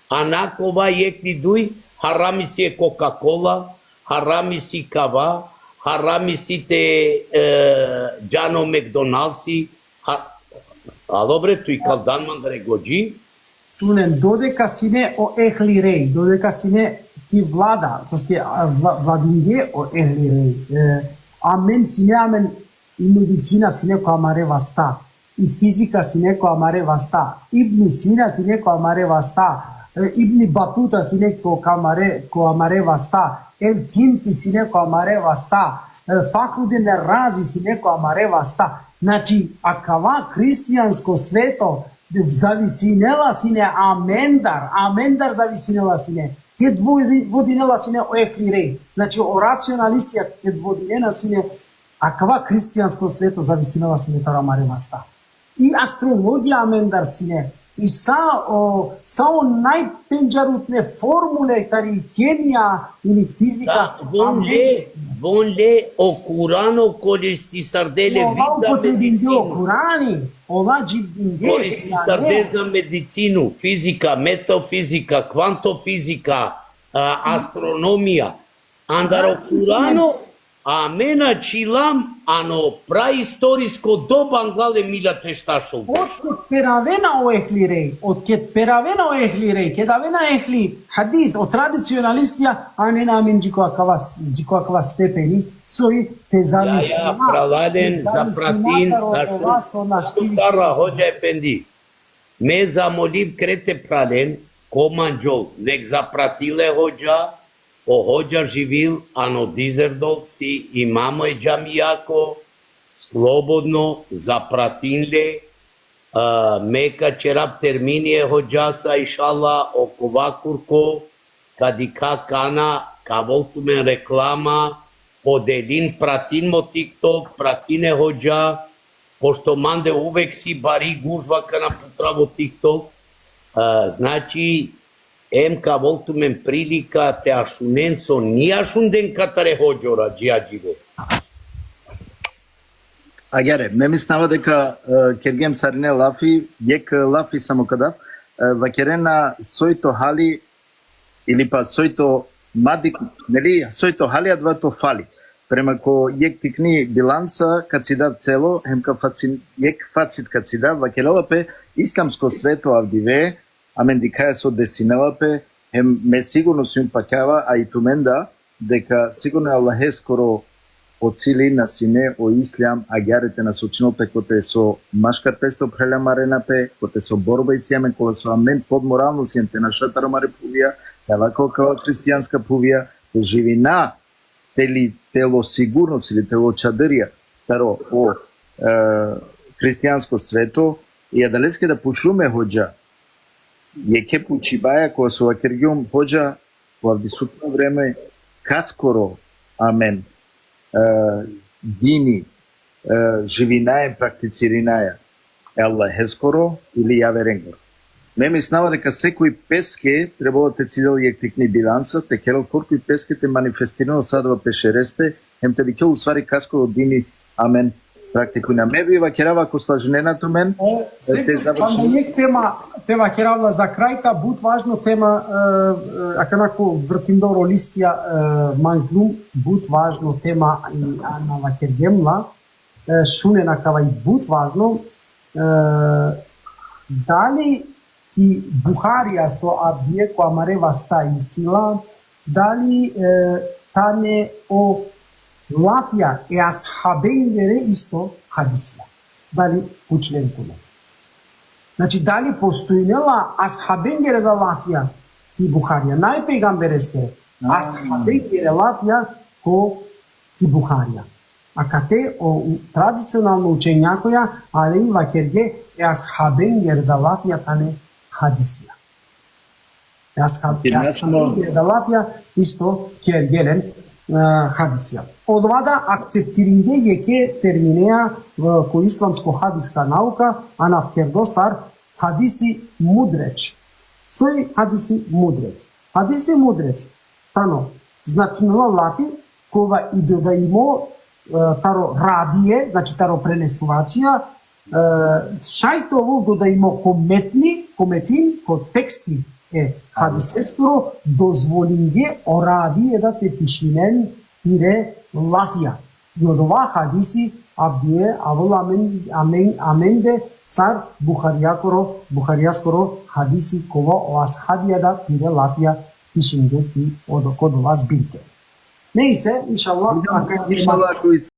A na kova jekh ili duj, haram isi e Coca-Cola, haram isi kava, haram isi te, e, džan o McDonald's-i, ha, alo bre, tu ikaldan mandar e godži. Tunen, dodeka sine o ehli rej, dodeka sine ki vlada, soske, a, vla-, vladinge o ehli rej, e, amen sine amen i medicina sine ko amare vasta, i fizika sine ko amare vasta, Ibn Sina sine ko amare vasta, e, Ibn Batuta sine ko amare, ko amare vasta, El Kinti sine ko amare vasta, e, Fahruddin Razi sine ko amare vasta. Znači, akava hristijansko sveto zavisinela sine amendar, amendar zavisinela sine. Ked vodi-, vodinela sine o ehli rej. Znači, o racionalistija ked vodinena sine, akava hristijansko sveto zavisinela sine taro amare vasta. I astrologija amendar sine. I sa o, sa o najpendžarutne formule tari hemija ili fizika. Da, von le, amendar. Von le o Kurano koristisarde le. Ola vida upotrebinge o medicinu. Kurani, ola dživdinge. Koristisarde za medicinu, fizika, metafizika, kvantofizika, a, astronomija. Andar o Kurano, amen ačhilam ano praistorisko doba, anglal e milat e štašol. Otked peravena o ehli rej, otked peravena o ehli rej, ked avena ehli hadis, o tradicionalistija, anena amen dži ko akava s-, dži ko akava stepeni, soj te zavisina, ja, ja, phralalen, te zavisina zapratin, taro našti ova so našti više. Cara, hodža efendi. Me zamoliv krete phralen, ko manđol, nek zapratil e hodža, o hodža živil ano Dizerdol, si imamo e džamijako, slobodno zapratin le, a, me ka ćerav termini e hodžasa, išala, okova kurko, ka dikha kana, ka avol tumen reklama, podelin, pratin mo TikTok, pratin e hodža, pošto mande uvek si bari gužva kana putravo TikTok, a, znači, em ka avol tumen prilika te ašunen so ni ašunden katare hodžora, dži adžive. Agjaar, me mislinava deka, e, kergjem sarine lafi, jekh lafi samo ka dav, e, vakerena soj to hali, ili pa soj to Madik, neli, soj to hali adava to fali. Prema ko jek tikni bilanca ka cidav celo, hem ka facin, jek facit ka cidav, vakerela pe islamsko sveto avdive, amen dikhaja so desinela pe, hem me sigurno sijum pakjava, a i tumen da, deka sigurno e Allaheskoro o cili na sine o islam, agjaar te na sočinel pe kote so maškar pesto phralja marena pe, kote so borba isi amen, kote so amen podmoralno siem te naša taro amare phuvja, te ava ko kala hristijanska phuvja, te živina, te li, te lo sigurnost ili te lo čadrja, taro o, e, hristijansko sveto, i adaleske da pučlum e hodža, jekhe pučibaja kova so vakergjum hodža, ko avdisutno vreme, kaskoro amen, e, dini, e, živinaja, prakticirinaja, e Allaheskoro ili javerengoro. Me mislinava deka sekoj peske trebalo te cidel jek tikni bilanca, te kerel korkoj peske te manifestirinel sa adava pešereste, hem te dikhel ustvari kaskoro dini amen praktikujna. Me bi vakerava, ako slažinena tumen, E, sekoj, panda jek tema, te vakerav la za kraj, ka but važno tema, e, e, akana ko vrtindoro listija, e, manglum, but važno tema i ana vakergjem la, e, šunen akava i but važno, e, dali ki Buharija so avdive ko amare vasta isi la, dali, e, tane o lafija e ashabengere isto hadisija. Dali pučlen tumen. Znači, dali postojinela ashabengere da lafija ki Buharija, naj pejgambereskere, ashabengere lafija ko ki Buharija. Akate o u-, tradicionalno učenjakoja, ale i vakerge e ashabengere da lafija tane hadisija. E ashab-, e ashabengere da lafija isto kergje len, e, hadisija. Odova da akceptiringe jekhe termineja, e, ko islamsko hadiska nauka, anavkerdo sar hadisi mudreč. Soj hadisi mudreč? Hadisi mudreč tano značinela lafi kova i dodaimo, e, taro ravije, znači taro prenesuvačija, e, šaj te ovel dodaimo ko metni, ko metin, ko teksti e hadiseskoro, dozvolinge o ravije da te pišinen pire lafija. I odova hadisi avdive avela amen, amen, amende sar Buharijakoro, Buharijaskoro hadisi kova o ashabija da pire lafija pišinge ki odo-, ko dova zbirke. Nejse, inšallah, Inšallah, ako